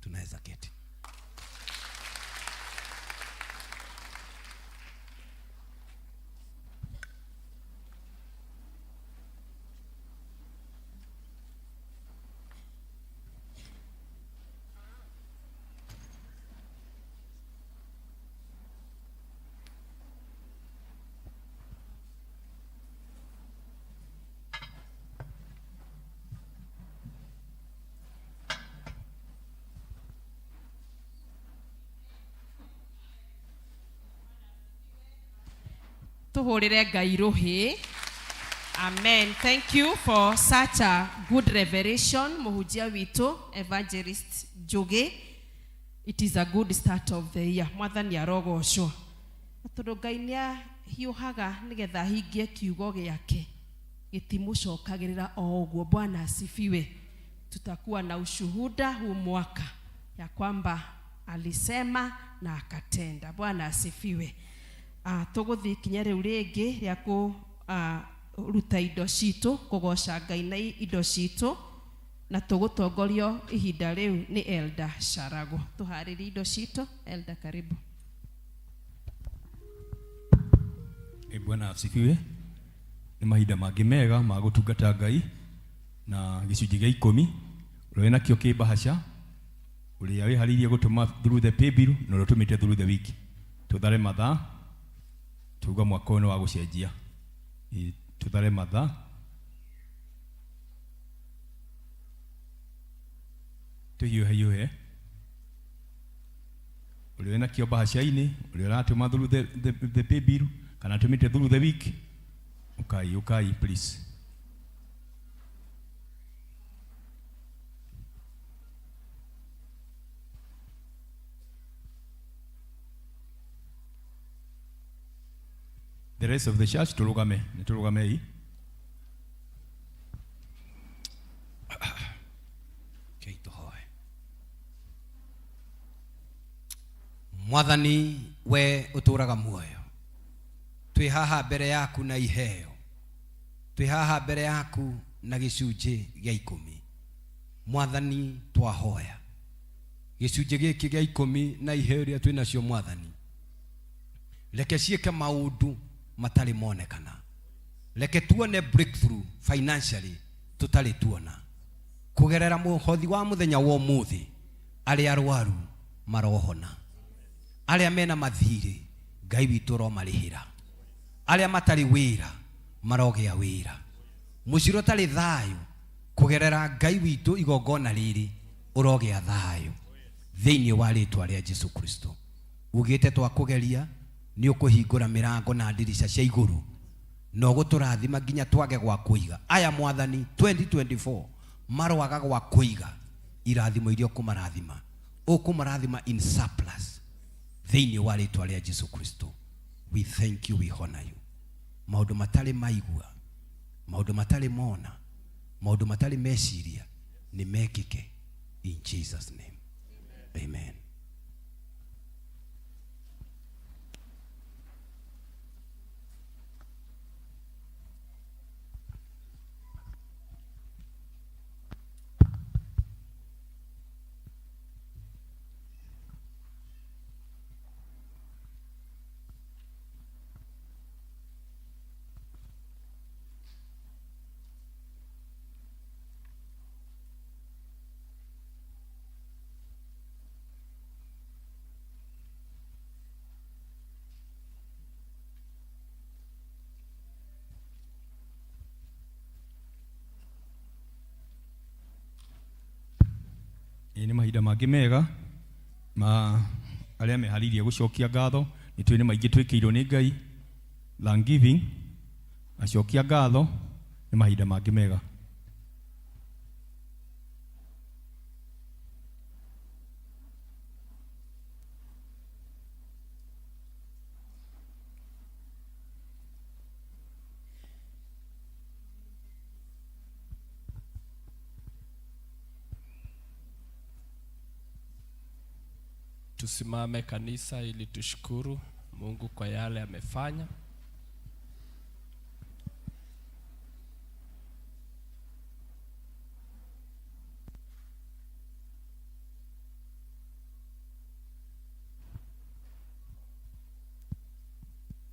Tunaweza keti. Tuhurire Ngai ruhi. Amen. Thank you for such a good revelation, muhunjia witũ Evangelist Njugi. It is a good start of the year. Mwathani arogocwo. Na tondũ Ngai nĩ ahiũhaga nĩgetha ahingie kiugo gĩake, gĩtimũcokagĩrĩra o ũguo. Bwana asifiwe. Tutakuwa na ushuhuda huu mwaka ya kwamba alisema na akatenda. Bwana asifiwe. Tũgũthiĩ ikinya rĩu rĩngĩ rĩa kũruta indo citũ, kũgoca Ngai na indo citũ, na tũgũtongorio ihinda rĩu nĩ Elder Sharago. Tũharĩrie indo citũ. Elder, karibu. Bwana asifiwe. Nĩ mahinda mangĩ mega ma gũtungata Ngai na gĩcunjĩ gĩa ikũmi, ũrĩa wĩna kĩo kĩ bahasha, ũrĩa wĩharĩirie gũtũma through the pay bill na ũrĩa ũtũmĩte through the week. Tũthare mathaa, tuga mwaka ũyũ nĩ wa gũcenjia. Tũthare mathaa. Tũhiũhe hiũhe. Ũrĩa wĩna kĩo bahasha-inĩ, ũrĩa ũratũma through the pay bill kana atũmĩte through the week, ukai, ukai please. The rest of the church tũrũgame, nĩ tũrũgamei. Rekei tũhoe. Mwathani, we ũtũũraga muoyo, twĩ haha mbere yaku na iheo, twĩ haha mbere yaku na gĩcunjĩ gĩa ikũmi. Mwathani, twahoya gĩcunjĩ gĩkĩ gĩa ikũmi na iheo iria twĩ nacio, Mwathani, reke ciĩke maũndũ matarĩ monekana, reke tuone breakthrough financially tũtarĩ tuona kũgerera mũhothi wa mũthenya wa ũmũthĩ. Arĩa arwaru marohona, arĩa mena mathirĩ Ngai witũ ũromarĩhĩra, arĩa matarĩ wĩra marogĩa wĩra, mũciĩ ũtarĩ thayũ kũgerera Ngai witũ igongona rĩrĩ ũrogĩa thayũ thĩinĩ wa rĩtwa rĩa Jesu Kristo. Ugĩte twakũgeria nĩ ũkũhingũra mĩrango na ndirica cia igũrũ na ũgũtũrathima nginya twage gwa kũiga. Aya Mwathani, 2024 marwaga gwa kũiga irathimo iria ũkũmarathima, ũkũmarathima in surplus thĩinĩ wa rĩtwa rĩa Jesu Kristo. We thank you, we honor you. Maũndũ matarĩ maigua, maũndũ matarĩ mona, maũndũ matarĩ meciria nĩ mekĩke in Jesus name. Amen. Ĩĩ, nĩ mahinda mangĩ mega ma arĩa meharĩirie gũcokia ngatho Nĩ tũĩ nĩ maingĩ twĩkĩirwo nĩ Ngai. Thanksgiving, acokia ngatho nĩ mahinda mangĩ mega. Tusimame kanisa ili tushukuru Mungu kwa yale amefanya.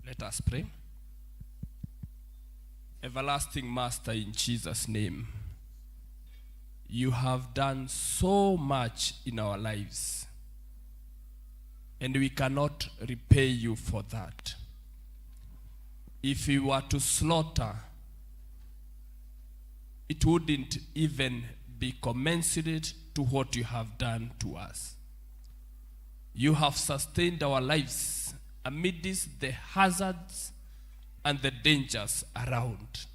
Let us pray. Everlasting Master, in Jesus' name, you have done so much in our lives, and we cannot repay you for that. If we were to slaughter, it wouldn't even be commensurate to what you have done to us. You have sustained our lives amidst the hazards and the dangers around.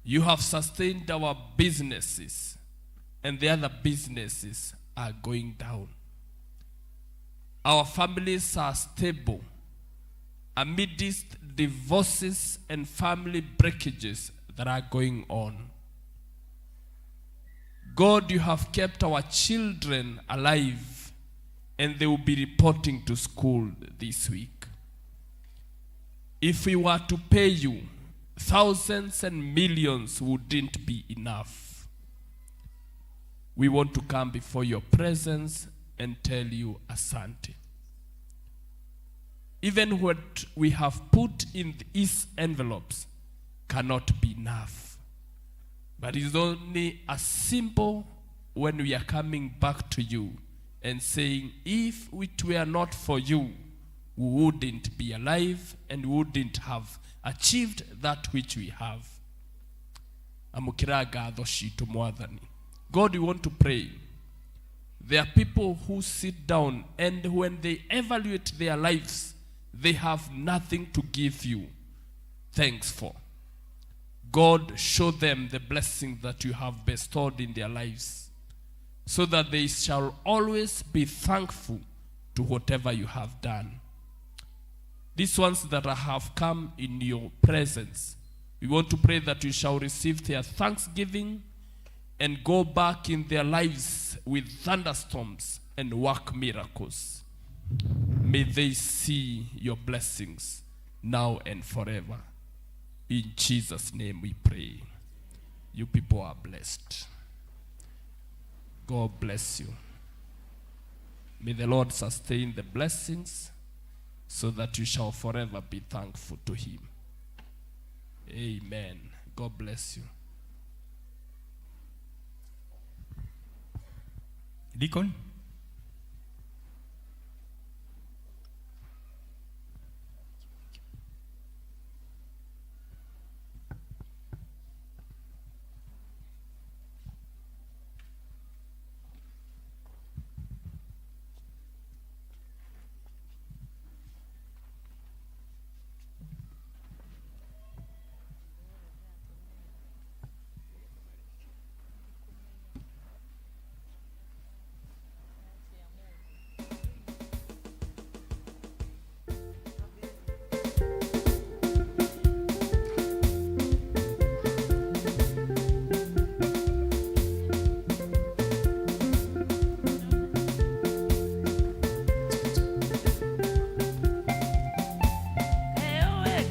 You have sustained our businesses, and the other businesses are going down. Our families are stable amidst divorces and family breakages that are going on. God, you have kept our children alive, and they will be reporting to school this week. If we were to pay you, thousands and millions wouldn't be enough. We want to come before your presence and tell you asante. Even what we have put in these envelopes cannot be enough. But it's only a simple when we are coming back to you and saying, if it were not for you, we wouldn't be alive and wouldn't have achieved that which we have. Amũkĩra ngatho citũ Mwathani. God, we want to pray. There are people who sit down and when they evaluate their lives, they have nothing to give you thanks for. God, show them the blessing that you have bestowed in their lives, so that they shall always be thankful to whatever you have done. These ones that have come in your presence, we want to pray that you shall receive their thanksgiving and go back in their lives with thunderstorms and work miracles. May they see your blessings now and forever. In Jesus' name we pray. You people are blessed. God bless you. May the Lord sustain the blessings so that you shall forever be thankful to him. Amen. God bless you. Deacon?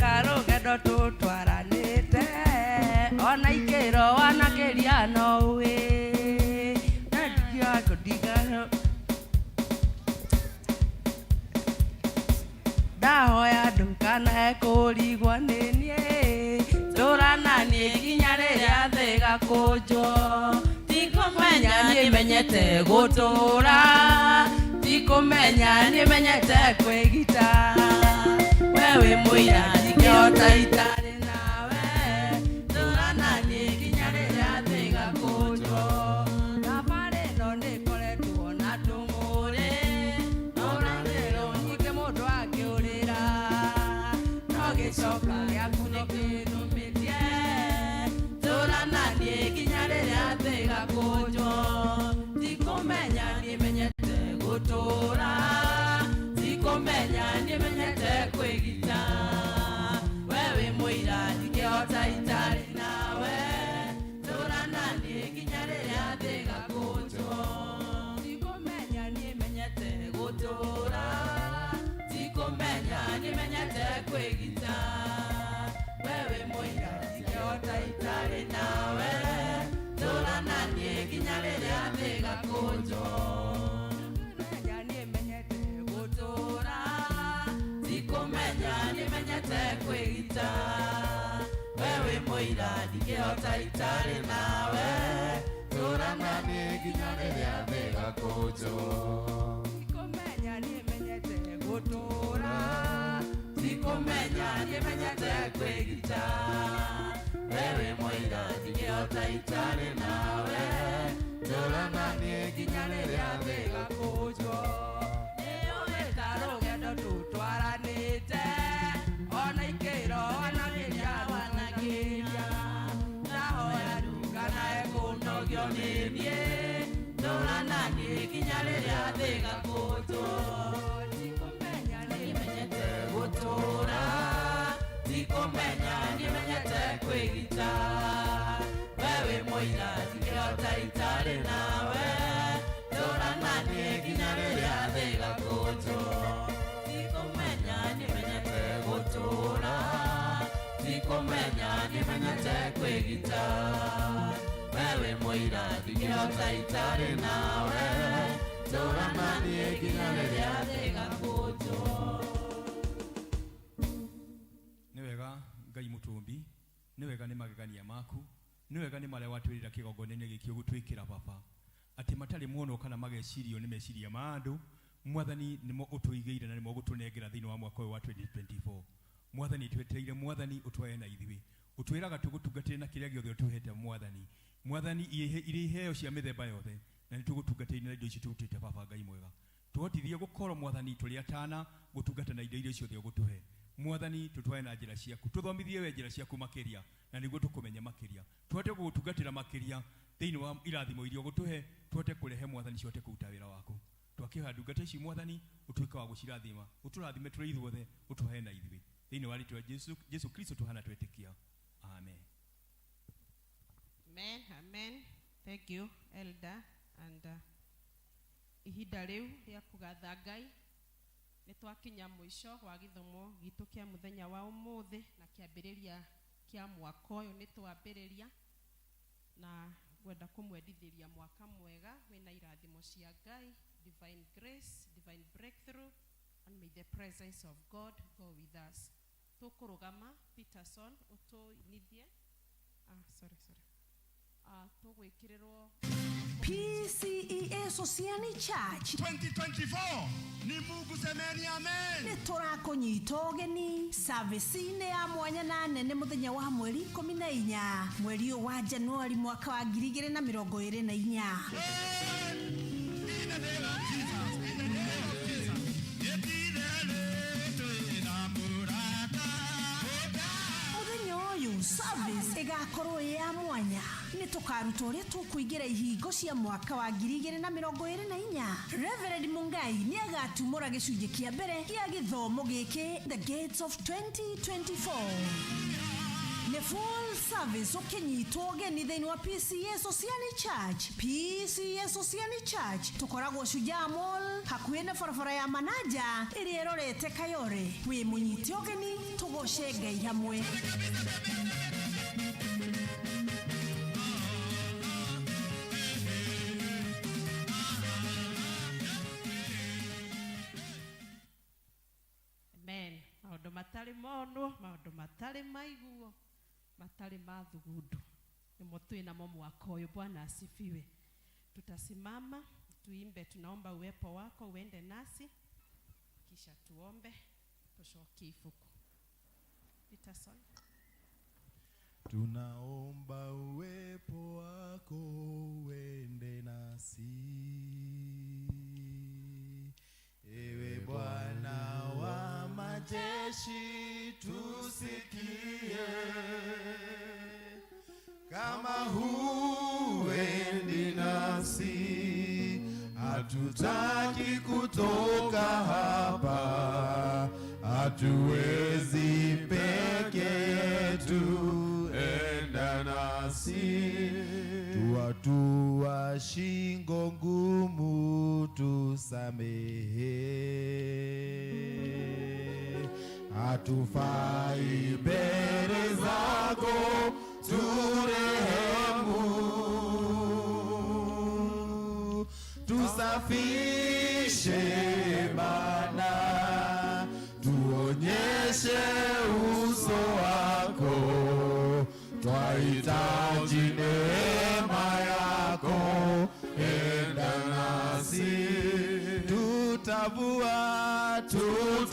Karũgendo tũtwaranĩte ona ikĩro wanakĩria no ũĩ ndahoya ndũkanae kũrigwo nĩ niĩ tũra na niĩ nginya rĩrĩa thĩ ĩgakũnjwo tikũmenya niĩ menyete gũtũra tikũmenya niĩ menyete kwĩgita wewe mũira ndingĩhota itarĩ nawe tũra na niĩ nginya rĩrĩa thĩ ĩgakũnjwo thabarĩ ĩno nĩkoretwo na tũmũrĩ ũrarĩro nyingĩ mũndũ akĩũria. Tikũmenya nĩmenyete kwĩgita we wĩ mũira ndingĩhota itarĩ nawe tũra naniĩ nginya rĩrĩa thĩ ĩgakũnjwo Tikũmenya nĩmenyete gũtũra Tikũmenya nĩmenyete kwĩgita we wĩ mũira ndingĩhota itarĩ nawe tũra naniĩ nginya rĩrĩa thĩ ĩgakũnjwo Tikũmenya nĩmenyete gũtũra Tikũmenya nĩmenyete kwĩgita we wĩ mũira ndingĩhota itarĩ nawe tũra naniĩ nginya rĩrĩa thĩ ĩgakũnjwo Tikũmenya nĩmenyete gũtũra Tikũmenya nĩmenyete kwĩgita we wĩ mũira ndingĩhota itarĩ nawe tũra naniĩ nginya rĩrĩa thĩ ĩgakũnjwo Nĩũĩ ta rũgendo tũtwaranĩte ona ikĩro wanakĩria wanakĩria ndahoya ndukanae kũnogio nĩ niĩ tũra naniĩ nginya rĩrĩa thĩ ĩgakũnjwo Tikũmenya nĩmenyete gũtũra Tikũmenya nĩmenyete kwĩgita we wĩ mũira ndingĩhota itarĩ nawe tũra naniĩ nginya rĩrĩa thĩ ĩgakũnjwo Tikũmenya nĩmenyete gũtũra Tikũmenya nĩmenyete kwĩgita we wĩ mũira ndingĩhota itarĩ nawe tũra naniĩ nginya rĩrĩa thĩ ĩgakũnjwo Nĩ wega Ngai mũtũmbi, nĩ wega nĩ magegania maku, nĩ wega nĩ marĩa watwĩrĩra kĩgongona-inĩ gĩkĩ ũgũtwĩkĩra baba, atĩ matarĩ muonwo kana magecirio nĩ meciria ma andũ, Mwathani nĩmo ũtũigĩire na nĩmo ũgũtũnengera thĩinĩ wa mwaka ũyũ wa 2024. Mwathani twetereire Mwathani ũtwae na ithuĩ, ũtwĩraga tũgũtungatĩre na kĩrĩa gĩothe ũtũhete Mwathani. Mwathani irĩ iheo cia mĩthemba yothe, na nĩ tũgũtungatĩire na indo ici tũrutĩte baba Ngai mwega. Tũhotithie gũkorwo Mwathani tũrĩ atana gũtungata na indo iria ciothe ũgũtũhe. Mwathani tũtwae na njĩra ciaku, tũthomithie we njĩra ciaku makĩria, na nĩguo tũkũmenye makĩria. Tũhote gũgũtungatĩra makĩria thĩinĩ wa irathimo iria ũgũtũhe, tũhote kũrehe Mwathani cihote kũruta wĩra waku. Twakĩhoya ndungata ici Mwathani ũtuĩke wa gũcirathima, ũtũrathime tũrĩ ithuothe, ũtũhe na ithuĩ. Thĩinĩ wa rĩtwa rĩa Jesu Kristo tũhana twetĩkia. Amen. Amen, amen. Thank you, Elder. And ihinda rĩu rĩa kũgatha Ngai nĩ twakinya mũico wa gĩthomo gitũ kĩa mũthenya wa ũmũthĩ na kĩambĩrĩria kĩa mwaka ũyũ nĩ twambĩrĩria na ngwenda kũmwendithĩria mwaka mwega wĩna irathimo cia Ngai, divine grace, divine breakthrough, and may the presence of God go with us. Tũkũrũgama Peterson ũtũinithie. Sorry, sorry. Tũgwĩkĩrĩrwo PCEA Sociani Church 2024 ni Mungu, semeni amen. Nĩ tũrakũnyita ũgeni service-inĩ ya mwanya na nene mũthenya wa mweri 14 mweri ũyũ wa Januari mwaka wa 2024. In the name of Jesus, in the name of Jesus. Mũthenya ũyũ service ĩgakorwo ĩ ya mwanya nĩ tũkaruta ũrĩa tũkũingĩra ihingo cia mwaka wa 2024. Reverend Mungai nĩ agatumũra gĩcunjĩ kĩa mbere kĩa gĩthomo gĩkĩ The Gates of 2024. Nĩ full service ũkĩnyitwo ũgeni thĩinĩ wa PCEA Sociani Church. PCEA Sociani Church tũkoragwo Shujaa Mall hakuhĩ na barabara ya Manaja ĩrĩa ĩrorete Kayore. Wĩ mũnyite ũgeni tũgoce Ngai hamwe. Amen. Maũndũ matarĩ monwo, maũndũ matarĩ maiguo, matarĩ mathugundu nĩmo twĩ namo mwaka ũyũ. Bwana asifiwe. Tutasimama tuimbe, tunaomba uwepo wako uende nasi, kisha tuombe tucokie ibuku. Peterson. Tunaomba uwepo wako uende nasi, ewe Bwana wa majeshi, tusikie. Kama huendi nasi, hatutaki kutoka hapa. Hatuwezi peke yetu, enda nasi. Tuatua shingo ngumu, tusamehe. Hatufai mbele zako, turehemu. Tusafishe Bwana, tuonyeshe uso wako, twahitaji neema yako, enda nasi. Tutavua, tutavua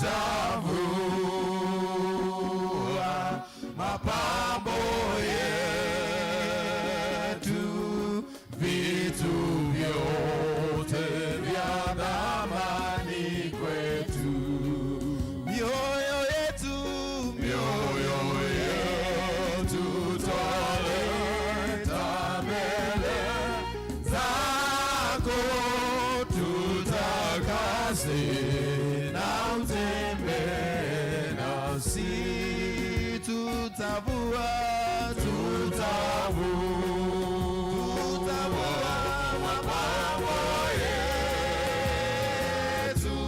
mapambo yetu, vitu vyote vya thamani kwetu, mioyo yetu, mioyo yetu twaleta mbele zako, tutakase na utembee nasi, tutavua, tutavua, tutavua mapambo yetu,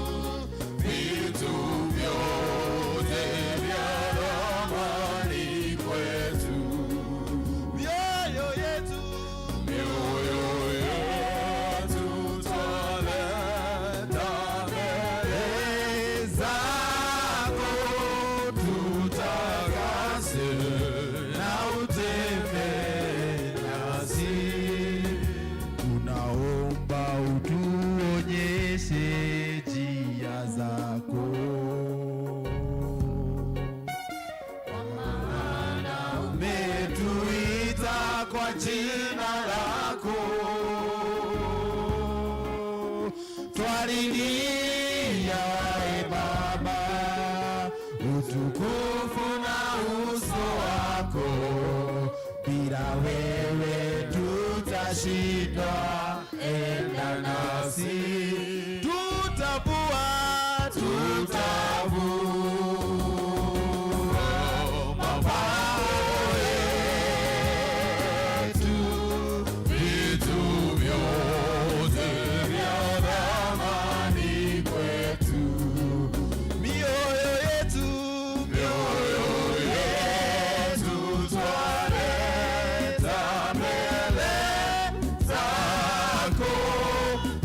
vitu vyote vya thamani kwetu, mioyo yetu, mioyo yetu twaleta mbele zako, tutakase na utembee nasi. Tunaomba utuonyeshe njia zako, umetuita kwa jina lako, twalilia e Baba, utukufu na uso wako, bila wewe tutashindwa, enda nasi. Tutavua, tutavua mapambo yetu, vitu vyote vya thamani kwetu, mioyo yetu, mioyo yetu twaleta mbele zako,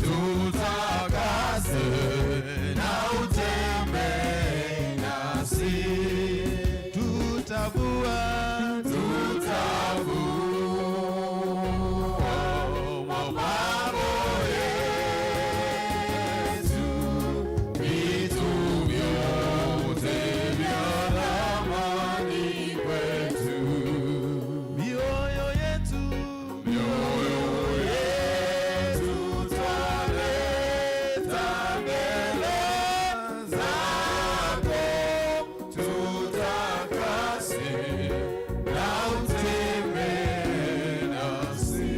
tutakase na utembee nasi, tutavua, tutavua mapambo yetu, vitu vyote vya thamani kwetu, mioyo yetu, mioyo yetu twaleta mbele zako, tutakase na utembee nasi.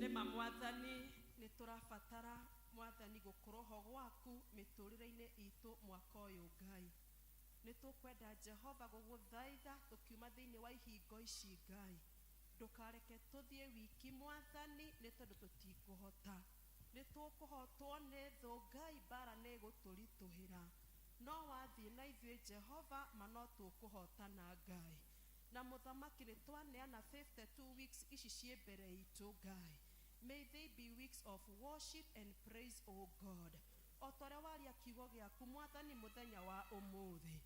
Nĩma Mwathani, nĩ tũrabatara Mwathani gũkorwo ho gwaku mĩtũrĩre-inĩ itũ mwaka ũyũ. Ngai, nĩ tũkwenda Jehova gũgũthaitha tũkiuma thĩinĩ wa ihingo ici. Ngai, ndũkareke tũthiĩ wiki Mwathani, nĩ tondũ tũtikũhota, nĩ tũkũhotwo nĩ thũ. Ngai, mbara nĩ ĩgũtũritũhĩra, no wathiĩ na ithuĩ Jehova, ma no tũkũhotana. Ngai na Mũthamaki, nĩ twaneana 52 weeks ici ciĩ mbere itũ. Ngai, may they be weeks of worship and praise, O God, o ta ũrĩa waria kiugo gĩaku Mwathani mũthenya wa ũmũthĩ.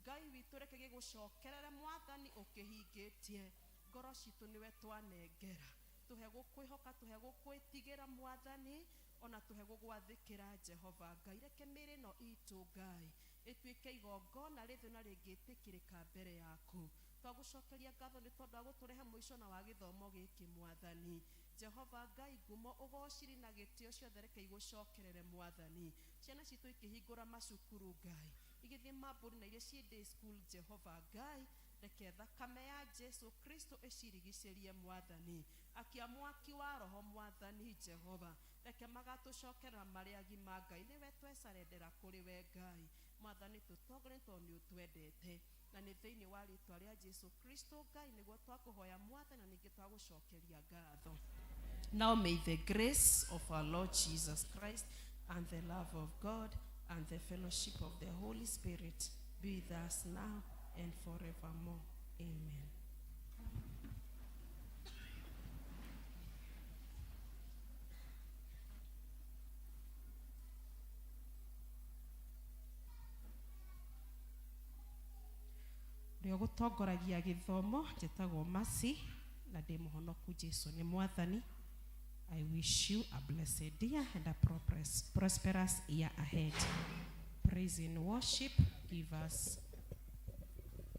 Ngai witũ, reke gĩgũcokerere Mwathani ũkĩhingĩtie. Ngoro citũ nĩwe twanengera, tũhe gũkwĩhoka, tũhe gũkwĩtigĩra Mwathani, ona tũhe gũgwathĩkĩra Jehova. Ngai, reke mĩĩrĩ ĩno itũ, Ngai, ĩtuĩke igongona rĩthũ na rĩngĩtĩkĩrĩka mbere yaku. Twagũcokeria ngatho nĩ tondũ wa gũtũrehe mũico na wa gĩthomo gĩkĩ Mwathani Jehova. Ngai, ngumo, ũgociri na gĩtĩo ciothe reke igũcokerere Mwathani. Ciana citũ ikĩhingũra macukuru, Ngai, igĩthiĩ mambũri na iria ciĩ day school, Jehova Ngai, reke thakame ya Jesu Kristo ĩcirigicĩrie Mwathani. Akia mwaki wa roho Mwathani Jehova, reke magatũcokerera marĩ agima. Ngai, nĩwe twecarendera kũrĩ we. Ngai. Mwathani tũtongorie tondũ nĩ ũtwendete, na nĩ thĩinĩ wa rĩtwa rĩa Jesu Kristo Ngai nĩguo twakũhoya Mwathani, na ningĩ twagũcokeria ngatho. Now may the grace of our Lord Jesus Christ and the love of God and the fellowship of the Holy Spirit be with us now and forevermore. Amen. Ũrĩa ũgũtongoragia gĩthomo njĩtagwo Mercy na ndĩ mũhonoku. Jesu nĩ Mwathani. I wish you a blessed year and a prosperous year ahead. Praise in worship, give us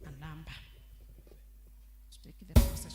a number. To take the procession.